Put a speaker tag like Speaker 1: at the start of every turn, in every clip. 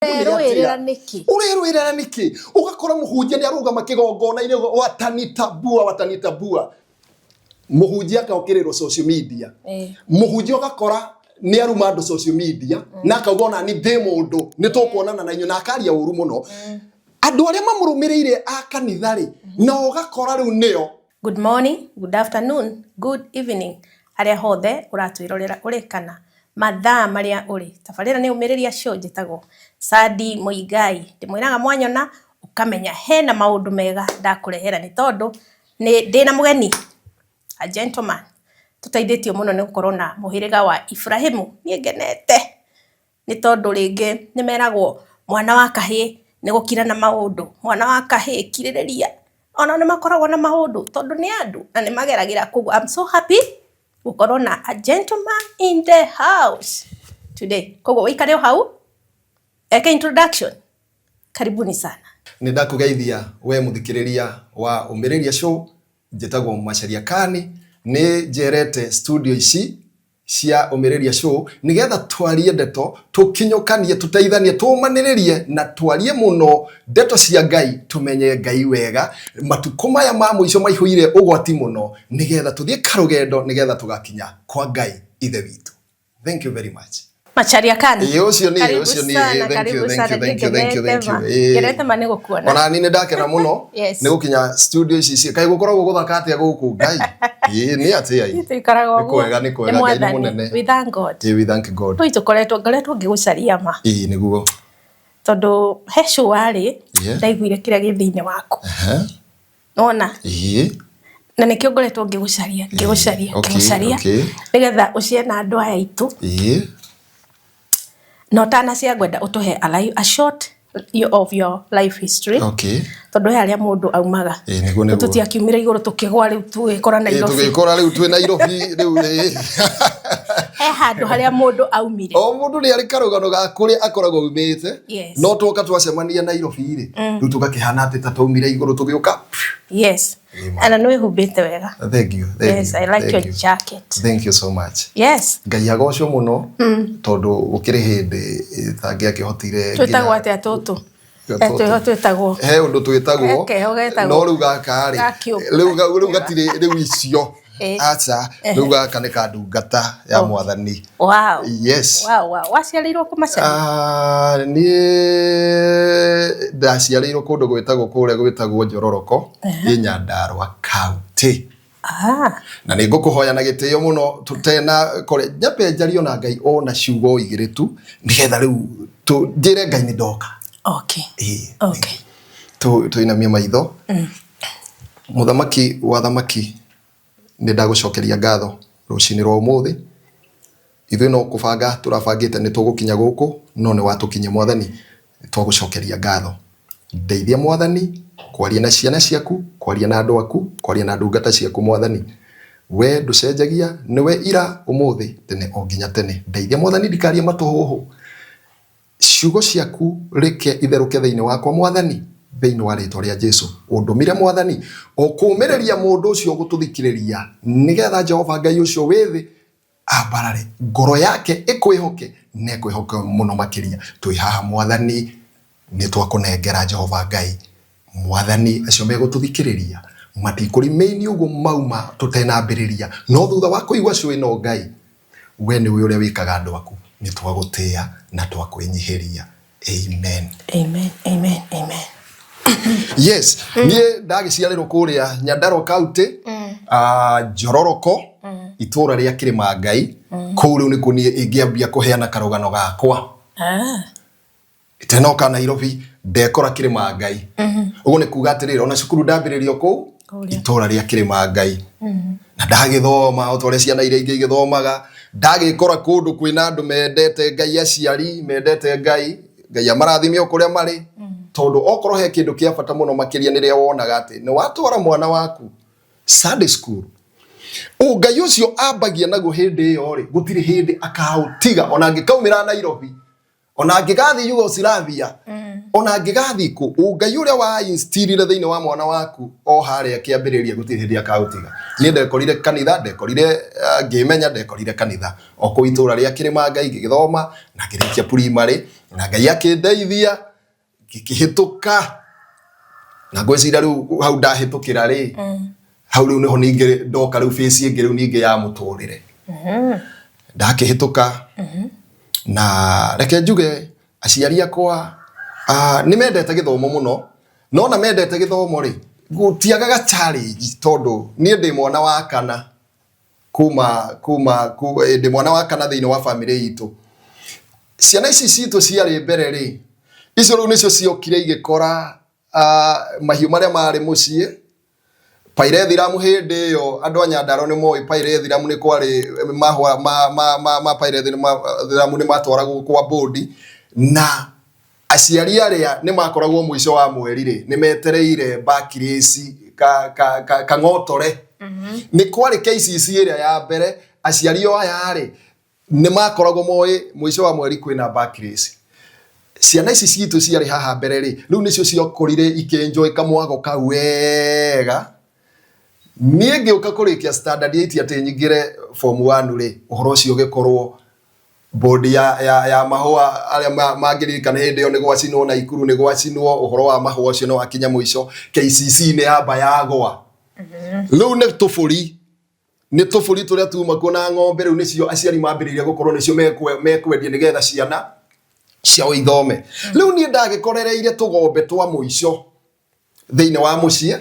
Speaker 1: Ũrerũĩrĩra nĩkĩ?
Speaker 2: Ũrerũĩrĩra nĩkĩ? Ũgakora mũhunjia nĩ arũgama kĩgongona-inĩ watanitabua watanitabua. Mũhunjia akokĩrĩrwo social media. Mũhunjia ũgakora nĩ aruma andũ social media na akauga ona ni ndĩ mũndũ nĩ tũkuonana na inyuĩ na akaria ũru mũno. Andũ arĩa mamũrũmĩrĩire a kanitha rĩ, na ũgakora rĩu nĩo.
Speaker 1: Good morning, good afternoon, good evening harĩa hothe ũratwĩrorera ũrĩ kana mathaa marĩa ũrĩ. Tabarĩra nĩ Ũmĩrĩria Show njĩtagwo Sandi Mũigai. Ndĩmwĩraga mwanyona ũkamenya hena maũndũ mega ndakũrehera nĩ tondũ nĩ ndĩna mũgeni a gentleman tũteithĩtio mũno nĩ gũkorwo na mũhĩrĩga wa Ibrahĩmu. Niĩ ngenete nĩ tondũ rĩngĩ nĩ meragwo mwana wa kahĩĩ nĩ gũkira na maũndũ, mwana wa kahĩĩ kirĩrĩria. Onao nĩ makoragwo na maũndũ tondũ nĩ andũ na nĩ mageragĩra. Koguo I'm so happy gũkorwo na a gentleman in the house today. Koguo ũikare o hau eke introduction. Karibuni sana.
Speaker 2: Nĩ ndakũgeithia we mũthikĩrĩria wa Ũmĩrĩria Show, njĩtagwo Macharia Kani, nĩ njerete studio ici cia Ũmĩrĩria Show nĩgetha twarie ndeto, tũkinyũkanie, tũteithanie, tũmanĩrĩrie na twarie mũno ndeto cia Ngai, tũmenye Ngai wega. Matukũ maya ma mũico maihũire ũgwati mũno, nĩgetha tũthiĩ karũgendo nĩgetha tũgakinya kwa Ngai ithe witũ. Thank you very much.
Speaker 1: Macharia Kani.
Speaker 2: Ĩĩ ũcio niĩ,
Speaker 1: Karibu
Speaker 2: ũcio niĩ.
Speaker 1: sana,
Speaker 2: Thank you,
Speaker 1: karibu
Speaker 2: thank
Speaker 1: sana.
Speaker 2: you, thank you, thank you, thank you.
Speaker 1: Ngenete ma.
Speaker 2: Ĩĩ.
Speaker 1: Ngenete ma nĩ gũkuona.
Speaker 2: Ona niĩ nĩ ndakena mũno
Speaker 1: Yes.
Speaker 2: nĩ gũkinya studio ici ici. Kaĩ gũkoragwo gũthaka atĩa gũkũ Ngai? Ĩĩ nĩ atĩa ĩ?
Speaker 1: Tũikaraga
Speaker 2: Nĩ
Speaker 1: ũguo.
Speaker 2: kwega, nĩ kwega, Ngai nĩ mũnene.
Speaker 1: We thank God.
Speaker 2: Ĩĩ, we thank God.
Speaker 1: Rĩu tũkoretwo ngoretwo ngĩgũcaria ma.
Speaker 2: Ĩĩ nĩguo.
Speaker 1: Tondũ he show warĩ
Speaker 2: Yeah.
Speaker 1: ndaiguire kĩrĩa gĩ thĩinĩ waku.
Speaker 2: Ehe.
Speaker 1: Nona?
Speaker 2: Ĩĩ.
Speaker 1: Na nĩkĩo ngoretwo ngĩgũcaria, ngĩgũcaria,
Speaker 2: Okay,
Speaker 1: ngĩgũcaria.
Speaker 2: okay.
Speaker 1: Nĩgetha ũcare na andũ aya aitũ.
Speaker 2: Ĩĩ.
Speaker 1: Na ũtanacia ngwenda ũtũhe a, a short of your life history.
Speaker 2: Okay.
Speaker 1: Tondũ he harĩa mũndũ aumaga.
Speaker 2: Ĩĩ nĩguo nĩguo.
Speaker 1: Tũtiakiumire igũrũ tũkĩgwa rĩu tũgĩkora
Speaker 2: Ĩĩ
Speaker 1: Nairobi.
Speaker 2: tũgĩkora rĩu twĩ Nairobi rĩu ĩĩ.
Speaker 1: He handũ harĩa mũndũ aumire.
Speaker 2: O mũndũ nĩ arĩ karũgano ga kũrĩa akoragwo aumĩte.
Speaker 1: Yes.
Speaker 2: No twoka twacemania Nairobi rĩ, rĩu tũgakĩhana atĩ ta twaumire igũrũ tũgĩũka.
Speaker 1: Yes.
Speaker 2: Ĩĩ
Speaker 1: Na nĩ wĩhumbĩte wega.
Speaker 2: Thank you. Thank
Speaker 1: Yes,
Speaker 2: you.
Speaker 1: I like
Speaker 2: thank
Speaker 1: your
Speaker 2: you.
Speaker 1: jacket.
Speaker 2: Thank you so much.
Speaker 1: Yes.
Speaker 2: Ngai agocwo mũno tondũ gũkĩrĩ hĩndĩ itangĩakĩhotire
Speaker 1: Twĩtagwo atĩa tũtũ?
Speaker 2: Tũtũ.
Speaker 1: Twĩho twĩtagwo.
Speaker 2: He ũndũ twĩtagwo
Speaker 1: He keho getagwo.
Speaker 2: no rĩu gaka rĩ
Speaker 1: Gakiũmba.
Speaker 2: rĩu gatirĩ rĩu icio
Speaker 1: Ĩ.
Speaker 2: aca rĩu gaka nĩ ka ndungata ya
Speaker 1: Oh.
Speaker 2: mwathani.
Speaker 1: Wow.
Speaker 2: Yes.
Speaker 1: Wow. Waciarĩirwo kũ Macharia?
Speaker 2: Ah, niĩ ndaciarĩirwo kũndũ gwĩtagwo kũrĩa gwĩtagwo Njororoko ĩ Nyandarua County.
Speaker 1: Ah.
Speaker 2: Na nĩ ngũkũhoya na gĩtĩo mũno tũtena kore nyambe njario na Ngai o na ciugo igĩrĩ tu nĩgetha rĩu njĩre Ngai nĩ ndoka.
Speaker 1: Okay.
Speaker 2: Ĩĩ.
Speaker 1: Okay.
Speaker 2: Tũinamie maitho. Mũthamaki wa thamaki nĩ ndagũcokeria ngatho rũcinĩ rwa ũmũthĩ. Ithuĩ no kũbanga tũrabangĩte nĩ tũgũkinya gũkũ no nĩ watũkinyia Mwathani, nĩ twagũcokeria ngatho. Ndeithia Mwathani kwaria na ciana ciaku, kwaria na andũ aku, kwaria na ndungata ciaku Mwathani. We ndũcenjagia, nĩwe ira, ũmũthĩ, tene o nginya tene. Ndeithia Mwathani ndikarie matũhũhũ. Ciugo ciaku reke itherũke thĩinĩ wakwa Mwathani, thĩinĩ wa rĩtwa rĩa Jesu. Ũndũmire Mwathani, o kũũmĩrĩria mũndũ ũcio ũgũtũthikĩrĩria, nĩgetha Jehova Ngai ũcio wĩ thĩ ambarare ngoro yake ĩkwĩhoke na ĩkwĩhoke mũno makĩria. Twĩ haha Mwathani, nĩ twakũnengera Jehova Ngai. Mwathani, acio megũtũthikĩrĩria matikũremain ũguo mauma tũtenambĩrĩria, no thutha wa kũigua show ĩno Ngai, we nĩwe ũrĩa wĩkaga andũ aku, nĩ twagũtĩa na twakwĩnyihĩria. Amen.
Speaker 1: Amen, amen, amen.
Speaker 2: Yes, niĩ ndagĩciarĩrwo kũrĩa Nyandarua County, Njororoko, itũũra rĩa Kĩrĩma Ngai. Kũu rĩu nĩkuo niĩ ingĩambia kũheana karũgano gakwa. Itenoka Nairobi ndekora Kĩrĩma Ngai. Ũguo nĩ kuga atĩrĩrĩ, ona cukuru ndambĩrĩrio kũu
Speaker 1: Kũrĩa.
Speaker 2: itũũra rĩa Kĩrĩma Ngai. Na ndagĩthoma o ta ũrĩa ciana iria ingĩ igĩthomaga, ndagĩkora kũndũ kwĩna andũ mendete Ngai, aciari mendete Ngai, Ngai amarathime o kũrĩa marĩ. Tondũ okorwo he kĩndũ kĩa bata mũno makĩria nĩ rĩrĩa wonaga atĩ nĩ watwara mwana waku Sunday school. Ũngai ũcio ambagia naguo hĩndĩ ĩyo rĩ, gũtirĩ hĩndĩ akaũtiga ona angĩkaumĩra Nairobi. Ona angĩgathiĩ Yugoslavia, ona angĩgathiĩ kũ, ũngai ũrĩa wa instillire thĩinĩ wa mwana waku o harĩa kĩambĩrĩria gũtirĩ hĩndĩ akaũtiga. Niĩ ndekorire kanitha, ndekorire ngĩmenya, ndekorire kanitha o kũu itũra rĩa Kĩrĩma Ngai, ngĩgĩthoma na ngĩrĩkia primary, na Ngai akĩndeithia ngĩkĩhĩtũka. Na ngwĩciria rĩu hau ndahĩtũkĩra rĩ, hau rĩu nĩho ningĩ ndoka rĩu phase ĩngĩ rĩu ningĩ ya mũtũrĩre. Ndakĩhĩtũka, na reke njuge aciari akwa nĩ mendete gĩthomo mũno, no na mendete gĩthomo rĩ, gũtiagaga challenge, tondũ niĩ ndĩ mwana wa kana kuma kuma ku, ndĩ mwana wa kana thĩinĩ wa famĩlĩ itũ. Ciana ici citũ ciarĩ mbere rĩ, icio rĩu nĩcio ciokire igĩkora mahiũ marĩa marĩ mũciĩ. Pyrethrum hĩndĩ ĩyo, andũ a Nyandarua nĩ moĩ pyrethrum, nĩ kwarĩ mahũa ma pyrethrum nĩ matwaragwo kwa bodi, na aciari arĩa nĩ makoragwo mũico wa mweri rĩ, nĩ metereire bakirĩci kang'otore. Nĩ kwarĩ KCC ĩrĩa ya mbere, aciari o aya rĩ, nĩ makoragwo moĩ mũico wa mweri kwĩna bakirĩci. Ciana ici citũ ciarĩ haha mbere rĩ, rĩu nĩcio ciakorire ikĩenjoy kamwago kau wega. Niĩ ngĩũka kũrĩkia standard 8 atĩ nyingĩre form 1 rĩ, ũhoro ũcio ũgĩkorwo bodi ya mahũa. Arĩa mangĩririkana hĩndĩ ĩyo nĩ gwacinwo na ikuru, nĩ gwacinwo, ũhoro wa mahũa ũcio nĩ wakinya mũico. KCC nĩ yamba yagwa. Rĩu nĩ tũbũri tũrĩa tuma kuo na ng'ombe, rĩu nĩcio aciari mambĩrĩirie gũkorwo nĩcio mekwendia nĩgetha ciana ciao ithome. Rĩu niĩ ndagĩkorereire tũgombe twa mũico thĩinĩ wa mũciĩ,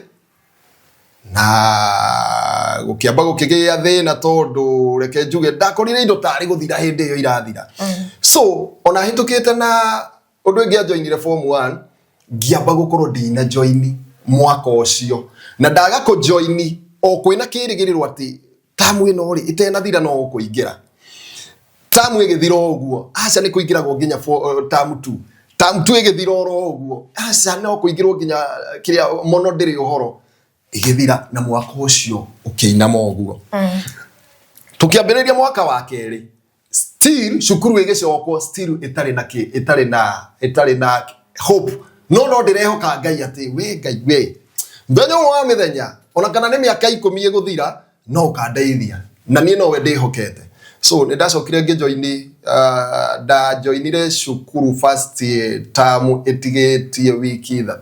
Speaker 2: na gũkĩamba gũkĩgĩa thĩna, tondũ reke njuge ndakorire indo tarĩ gũthira hĩndĩ ĩyo irathira. So ona hĩtũkĩte na ũndũ ĩngĩ, anjoinire form 1, ngĩamba gũkorwo ndina join mwaka ũcio, na ndaga kũjoini o kwĩna kĩrĩgĩrĩro atĩ tamu ĩno rĩ ĩtenathira no ũkũingĩra. Tamu ĩgĩthira o ũguo, aca, nĩ kũingĩragwo nginya tamu 2. Tamu 2 ĩgĩthira oro ũguo, aca, no kũingĩrwo nginya kĩrĩa mũno ndĩrĩ ũhoro. Ĩgĩthira na mwaka ũcio ũkĩinama ũguo. Tũkĩambĩrĩria mwaka wa kerĩ, still cukuru ĩgĩcokwo, still ĩtarĩ na kĩ ĩtarĩ na hope, no ndĩrehoka Ngai atĩ we Ngai, we mũthenya ũmwe wa mĩthenya, ona kana nĩ mĩaka 10 ĩgũthira, no ũkandeithia, na niĩ nowe ndĩhokete. So nĩ ndacokire ngĩjoini, ndajoinire cukuru first term ĩtigĩtie wiki 3.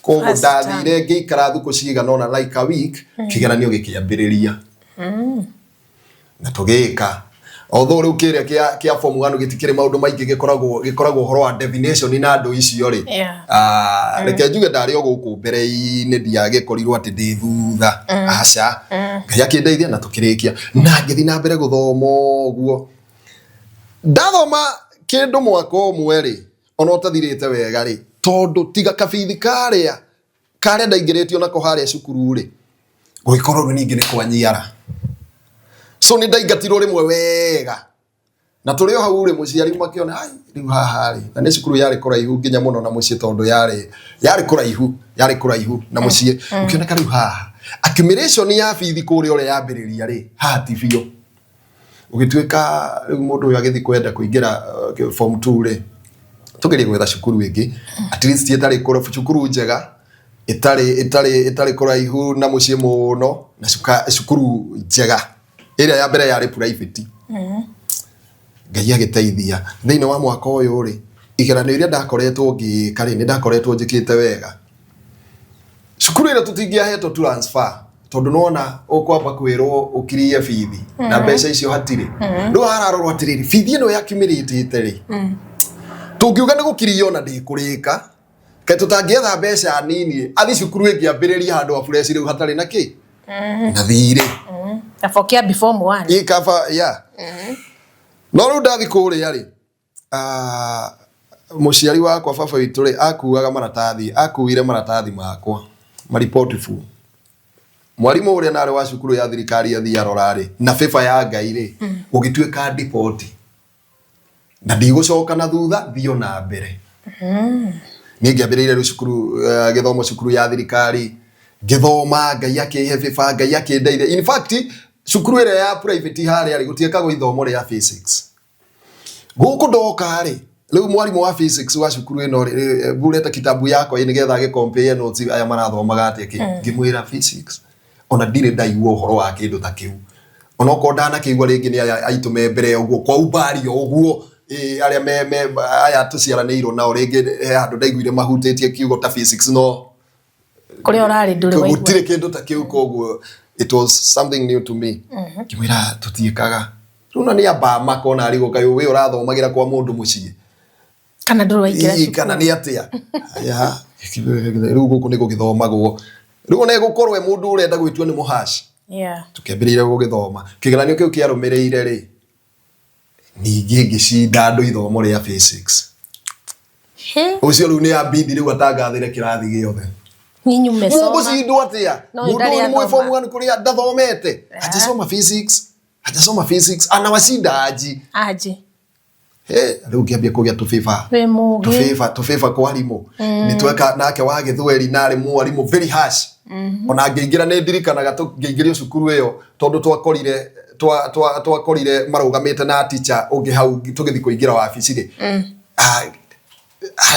Speaker 2: Koguo
Speaker 1: First term.
Speaker 2: Ndathire ngĩikara thukũ cigana ũna, like a week, kĩgeranio gĩkĩambĩrĩria na tũgĩka. Although rĩu kĩrĩa kĩa form 1 gĩtikĩrĩ maũndũ maingĩ, gĩkoragwo ũhoro wa definition na andũ icio rĩ. Ah, reke njuge ndarĩ o gũkũ mbere-inĩ, ndiagĩkorirwo atĩ ndĩ thutha, aca. Ngai akĩndeithia na tũkĩrĩkia na ngĩthiĩ na mbere gũthoma ũguo. Ndathoma kĩndũ mwaka ũmwe rĩ, ona ũtathirĩte wega rĩ, tondũ tiga kabithi karĩa karĩa ndaingĩrĩtio nako harĩa cukuru rĩ, gũgĩkorwo rĩu ningĩ nĩ kwanyiara. So nĩ ndaingatirwo rĩmwe wega, na tũrĩ o hau rĩ, mũciari makĩona ai rĩu haha rĩ, na nĩ cukuru yarĩ kũraihu nginya mũno na mũciĩ, tondũ yarĩ kũraihu na mũciĩ. Ũkĩoneka rĩu haha accumulation ya bithi kũrĩa ũrĩa yambĩrĩria rĩ, haha ti biũ. Ũgĩtuĩka rĩu mũndũ ũyũ agĩthiĩ kwenda kũingĩra form 2 rĩ, tũgerie gwetha cukuru ĩngĩ at least ĩtarĩ cukuru njega, ĩtarĩ kũraihu na mũciĩ mũno, na cukuru njega ĩrĩa ya mbere yarĩ private. Ngai agĩteithia, thĩinĩ wa mwaka ũyũ rĩ, igeranio iria ndakoretwo ngĩka rĩ, nĩ ndakoretwo njĩkĩte wega. Cukuru ĩrĩa tũtingĩahetwo transfer, tondũ nona ũkwamba kwĩrwo ũkirie bithi na mbeca icio hatirĩ. Rĩu hararorwo atĩrĩrĩ, bithi ĩno yakiumĩrĩtĩte rĩ, tũngiuga nĩ gũkiria ona ndĩkũrĩka, kaĩ tũtangĩetha mbeca nini athi cukuru ĩngĩ ambĩrĩrie handũ ha fresh rĩu hatarĩ na kĩ na thirĩ.
Speaker 1: Kaba ũkĩambi form one.
Speaker 2: Ĩ kaba ya no rĩu ndathi kũrĩa rĩ, mũciari wakwa, baba witũ rĩ, akuaga maratathi, akuire maratathi makwa maripoti fu mwarimũ ũrĩa narĩ wa cukuru ya thirikari athiĩ arora rĩ, na favor ya Ngai rĩ, gũgĩtuĩka ndiboti na ndigũcoka na thutha, thiĩ na mbere. Niĩ ngĩambĩrĩire rĩu cukuru, gĩthomo cukuru ya thirikari, ngĩthoma, Ngai akĩhe favor, Ngai akĩndeithia. In fact, cukuru ĩrĩa ya private harĩa rĩ, gũtiĩkagwo ithomo rĩa physics. Gũkũ ndoka rĩ, rĩu mwarimũ wa physics wa cukuru ĩno rĩ, burete kitabu yakwa ĩ nĩgetha agĩ compare notes aya marathomaga atĩa kĩ. Ngĩmwĩra physics ona ndirĩ ndaigua ũhoro wa kĩndũ ta kĩu. Onokorwo ndanakĩigua rĩngĩ nĩ aya aitũ me mbere ũguo kwa umbari o ũguo, arĩa me aya tũciaranĩirwo nao rĩngĩ he handũ ndaiguire mahutĩtie kiugo ta physics no
Speaker 1: Kũrĩa ũrarĩ ndũrĩ waigua.
Speaker 2: Gũtirĩ kĩndũ ta kĩu, koguo it was something new to me. Ngĩmwĩra tũtiĩkaga. Rĩu na nĩ amba makona arigwo kaĩ wĩ ũrathomagĩra kwa mũndũ mũciĩ.
Speaker 1: Kana ndũrĩ waingĩra
Speaker 2: cukuru. Kana nĩ atĩa. Aya, rĩu gũkũ nĩ gũgĩthomagwo. Rĩu ona ĩgũkorwo e mũndũ ũrenda gwĩtua nĩ mũhaci. Tũkĩambĩrĩria gũgĩthoma. Kĩgeranio kĩu kĩarũmĩrĩire rĩ, ningĩ ngĩcinda andũ ithomo rĩa physics. Ũcio rĩu nĩ ambindi rĩu atangathĩre kĩrathi gĩothe.
Speaker 1: Nyinyi mmesoma.
Speaker 2: Mũgũcindwo atĩa? Mũndũ ũyũ nĩ mwĩ form 1 kũrĩa ndathomete. Hajasoma physics. Hajasoma physics. Anawashinda aji.
Speaker 1: Aji.
Speaker 2: Rĩu ngĩambia kũgĩa tũbĩba.
Speaker 1: Wĩ mũgĩ.
Speaker 2: Tũbĩba, tũbĩba kwa arimũ. Nĩ tweka nake wa gĩthweri na arĩ mwarimũ very harsh. Ona ngĩingĩra nĩ ndirikanaga ngĩingĩrio cukuru ĩyo tondũ twakorire twakorire marũgamĩte na teacher ũngĩ hau tũgĩthiĩ kũingĩra wabici rĩ.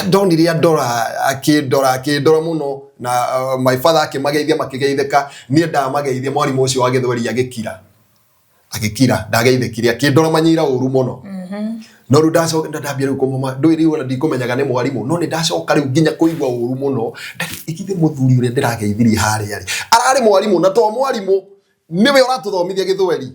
Speaker 2: Ndonire andora, akĩndora, akĩndora mũno na my father akĩmageithia makĩgeithĩka, niĩ ndamageithia mwarimũ ũcio wa gĩthweri agĩkira. Agĩkira, ndageithĩkire, akĩndora manyira ũru mũno. No rĩu ndacoka ndambia rĩu kũmũma, ndũĩ rĩu ona ndikũmenyaga nĩ mwarimũ, no nĩ ndacoka rĩu nginya kũigua ũru mũno. Igithĩ mũthuri ũrĩa ndĩrageithirie harĩa rĩ, ararĩ mwarimũ na to mwarimũ, nĩwe ũratũthomithia gĩthweri.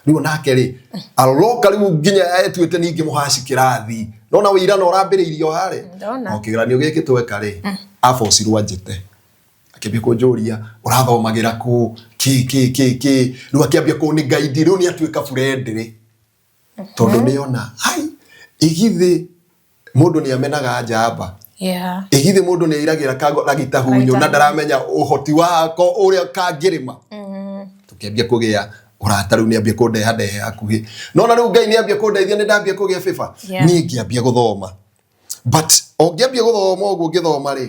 Speaker 2: Rĩu nake rĩ, aroka rĩu nginya etuĩte ningĩ mũhaci kĩrathi. Nona wĩira na ũrambĩrĩirio harĩa.
Speaker 1: Ndona.
Speaker 2: O kĩgeranio gĩkĩ tweka rĩ, abocirwo anjĩte. Akĩambia kũnjũria ũrathomagĩra kũ, kĩ kĩ kĩ kĩ. Rĩu akĩambia kũni guide, rĩu nĩ atuĩka friendly. Tondũ nĩ ona, hai, igithĩ mũndũ nĩ amenaga njamba. Igithĩ mũndũ nĩ airagĩra ragita hunyũ na ndaramenya ũhoti wako ũrĩa kangĩrĩma. Tũkĩambia kũgĩa ũrata, rĩu nĩ ambia kũndeha ndehe hakuhĩ. No na rĩu Ngai nĩ ambia kũndeithia, nĩ ndambia kũgĩa favor. Niĩ ngĩambia gũthoma. But o ngĩambia gũthoma ũguo ngĩthoma rĩ,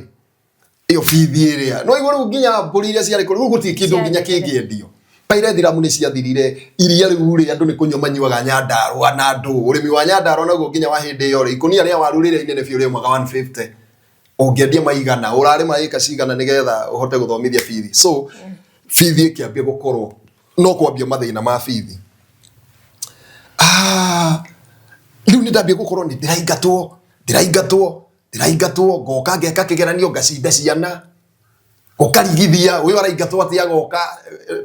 Speaker 2: ĩyo bithi ĩrĩa no igua rĩu nginya mbũri iria ciarĩ kũu rĩu gũtirĩ kĩndũ nginya kĩngĩendio. Pairethiramu nĩ ciathirire, iria rĩu rĩ andũ nĩ kũnyua manyuaga Nyandarũa na andũ ũrĩmi wa Nyandarũa naguo nginya wa hĩndĩ ĩyo rĩ, ikũnia rĩa waru rĩrĩa inene biũ rĩaumaga 150 ũngĩendia maigana ũrarĩma ĩka cigana nĩgetha ũhote gũthomithia bithi. So bithi ĩkĩambia gũkorwo no kwambia mathĩna ma bithi. Rĩu nĩ ndambia gũkorwo nĩ ndĩraingatwo, ndĩraingatwo, ndĩraingatwo, ngoka ngeka kĩgeranio ngacinda ciana, ũkarigithia ũyũ araingatwo atĩ agoka,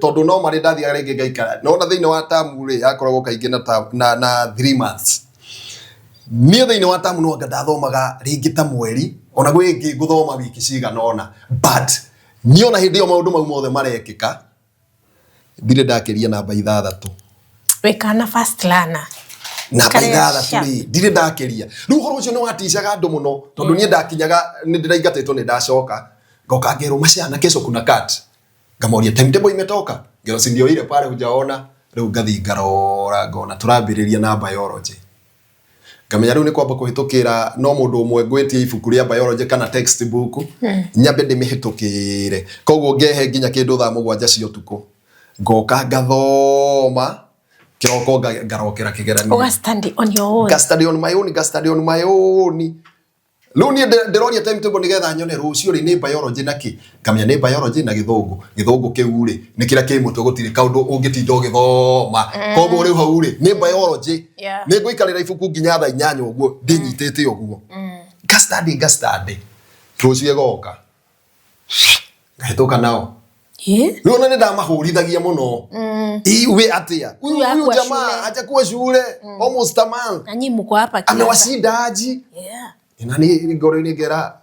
Speaker 2: tondũ no marĩ ndathiaga rĩngĩ ngaikara. No na thĩinĩ wa tamu rĩ, yakoragwo kaingĩ na na 3 months. Niĩ thĩinĩ wa tamu no anga ndathomaga rĩngĩ ta mweri, ona gwĩ ĩngĩ ngũthoma wiki cigana ũna. But niĩ ona hĩndĩ ĩyo maũndũ mau mothe marekĩka, ndirĩ ndakĩria namba ithathatũ.
Speaker 1: Wĩ kana fast learner.
Speaker 2: Namba ithathatũ rĩ, ndirĩ ndakĩria. Rĩu ũhoro ũcio nĩ waticaga andũ mũno, tondũ niĩ ndakinyaga nĩ ndĩraingatĩtwo nĩ ndacoka, ngoka ngerwo Macha na kesho kuna cut. Ngamoria timetable imetoka? Ngerwo si ndio ile pale hujaona. Rĩu ngathiĩ ngarora ngona tũrambĩrĩria na biology. Ngamenya rĩu nĩ kwamba kũhĩtũkĩra no mũndũ ũmwe ngwĩtia ibuku rĩa biology kana textbook, nyambe ndĩmĩhĩtũkĩre. Koguo ngehe nginya kĩndũ thaa 7 cia ũtukũ. Ngoka ngathoma, kĩroko ngarokera kĩgeranio.
Speaker 1: Ũga study on your own.
Speaker 2: Nga study on my own, nga study on my own. Rĩu niĩ ndĩroria timetable nĩgetha nyone rũciũ rĩ nĩ biology na kĩ. Ngamenya nĩ biology na gĩthũngũ. Gĩthũngũ kĩu rĩ nĩ kĩrĩa kĩ mũtwe gũtirĩ kaũndũ ũngĩtinda ũgĩthoma. Koguo rĩu hau rĩ nĩ biology. Nĩ ngũikarĩra ibuku nginya thaa 8 ũguo ndĩnyitĩte ũguo. Nga study, nga study. Rũciũ ĩgoka. Ngahĩtũka nao. Rĩu ona nĩ ndamahũrithagia mũno. Iwe atĩa?
Speaker 1: Huyu
Speaker 2: Huyu
Speaker 1: hakuwa
Speaker 2: jamaa
Speaker 1: shule.
Speaker 2: hajakuwa shule almost a month.
Speaker 1: Na nyinyi mko hapa kila saa.
Speaker 2: Amewashinda aji. Na nĩ ngoro-inĩ ngera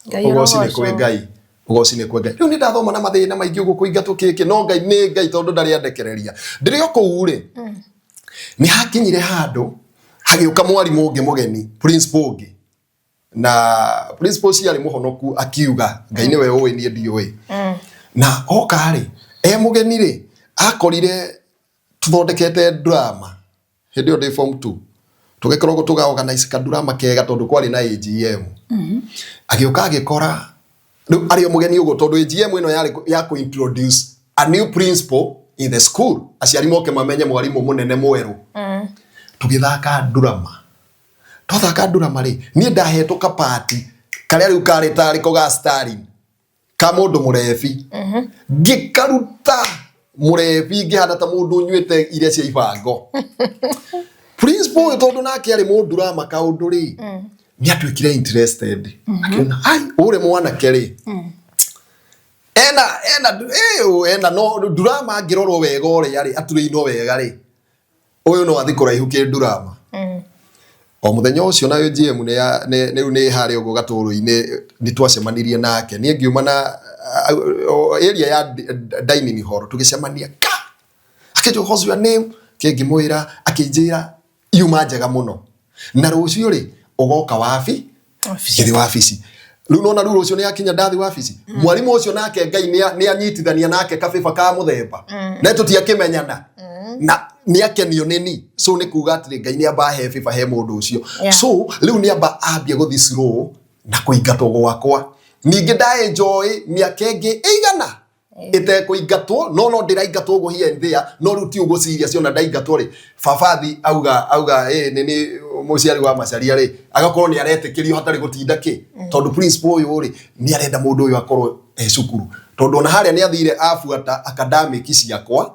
Speaker 1: Ngai
Speaker 2: ũgoci nĩ
Speaker 1: ũrogocwo.
Speaker 2: kwĩ Ngai. Ũgoci nĩ kwĩ Ngai. Rĩu nĩ ndathoma na mathĩna maingĩ ũguo kũingatwo kĩkĩ, no Ngai nĩ Ngai tondũ ndarĩ andekereria. Ndĩrĩ o kũu rĩ, nĩ hakinyire handũ hagĩũka mwarimũ ũngĩ mũgeni, principal ũngĩ. Na principal ũcio arĩ mũhonoku akiuga Ngai nĩwe ũĩ niĩ ndiũĩ. Na oka rĩ, e mũgeni rĩ, akorire tũthondekete drama hĩndĩ ĩyo ndĩ form 2. Tũgĩkoragwo tũga organize ka drama kega tondũ kwarĩ na AGM. Agĩũka agĩkora rĩu arĩ o mũgeni ũguo tondũ AGM ĩno yarĩ ya kũ introduce a new principal in the school. Aciari moke mamenye mwarimũ mũnene mwerũ. Tũgĩthaka ndurama. Twathaka ndurama rĩ, niĩ ndahetwo kapati karĩa rĩu karĩ tarĩ ko ga starring ka mũndũ mũrebi. Ngĩkaruta mũrebi ngĩhana ta mũndũ ũnyuĩte iria cia ibango. Principal ũyũ tondũ nake arĩ mũndurama kaũndũ rĩ, nĩ atuĩkire interested. Akĩona, ai, ũrĩ mwanake rĩ, ena ena ĩũ, ena no ndurama angĩrorwo wega ũrĩa rĩ, aturĩinwo wega rĩ, ũyũ no athi kũraihu kĩ ndurama. O mũthenya ũcio nayo GM nĩ ya- nĩ rĩu nĩ harĩa ũguo gatũrũ-inĩ nĩ twacemanirie nake. Niĩ ngiuma na area ya dining hall tũgĩcemania ka. Akĩnjũria what's your name? Kĩngĩmwĩra akĩnjĩra yuma njega mũno. Na rũciũ rĩ ũgoka wabi ngĩthiĩ wabici. Rĩu nona rĩu rũciũ nĩ akinya ndathi wabici. Mwarimũ ũcio nake Ngai nĩ anyitithania nake kabĩba ka mũthemba. Na tũtiakĩmenyana. Na nĩ akenio nĩ ni. So nĩ kuga atĩrĩ Ngai nĩ amba he bĩba he mũndũ ũcio. So rĩu nĩ amba ambie gũthiĩ slow na kũingatwo gwakwa. Ningĩ nda enjoy mĩaka ĩngĩ ĩigana ĩtekũingatwo no no ndĩraingatwo ũguo here and there no rĩu ti ũguo serious ona ndaingatwo rĩ babathi auga auga ĩ nĩ nĩ mũciari wa Macharia rĩ agakorwo nĩ aretĩkĩrio hatarĩ gũtinda kĩ tondũ principal ũyũ rĩ nĩ arenda mũndũ ũyũ akorwo e cukuru tondũ ona harĩa nĩ athire abuata academic ciakwa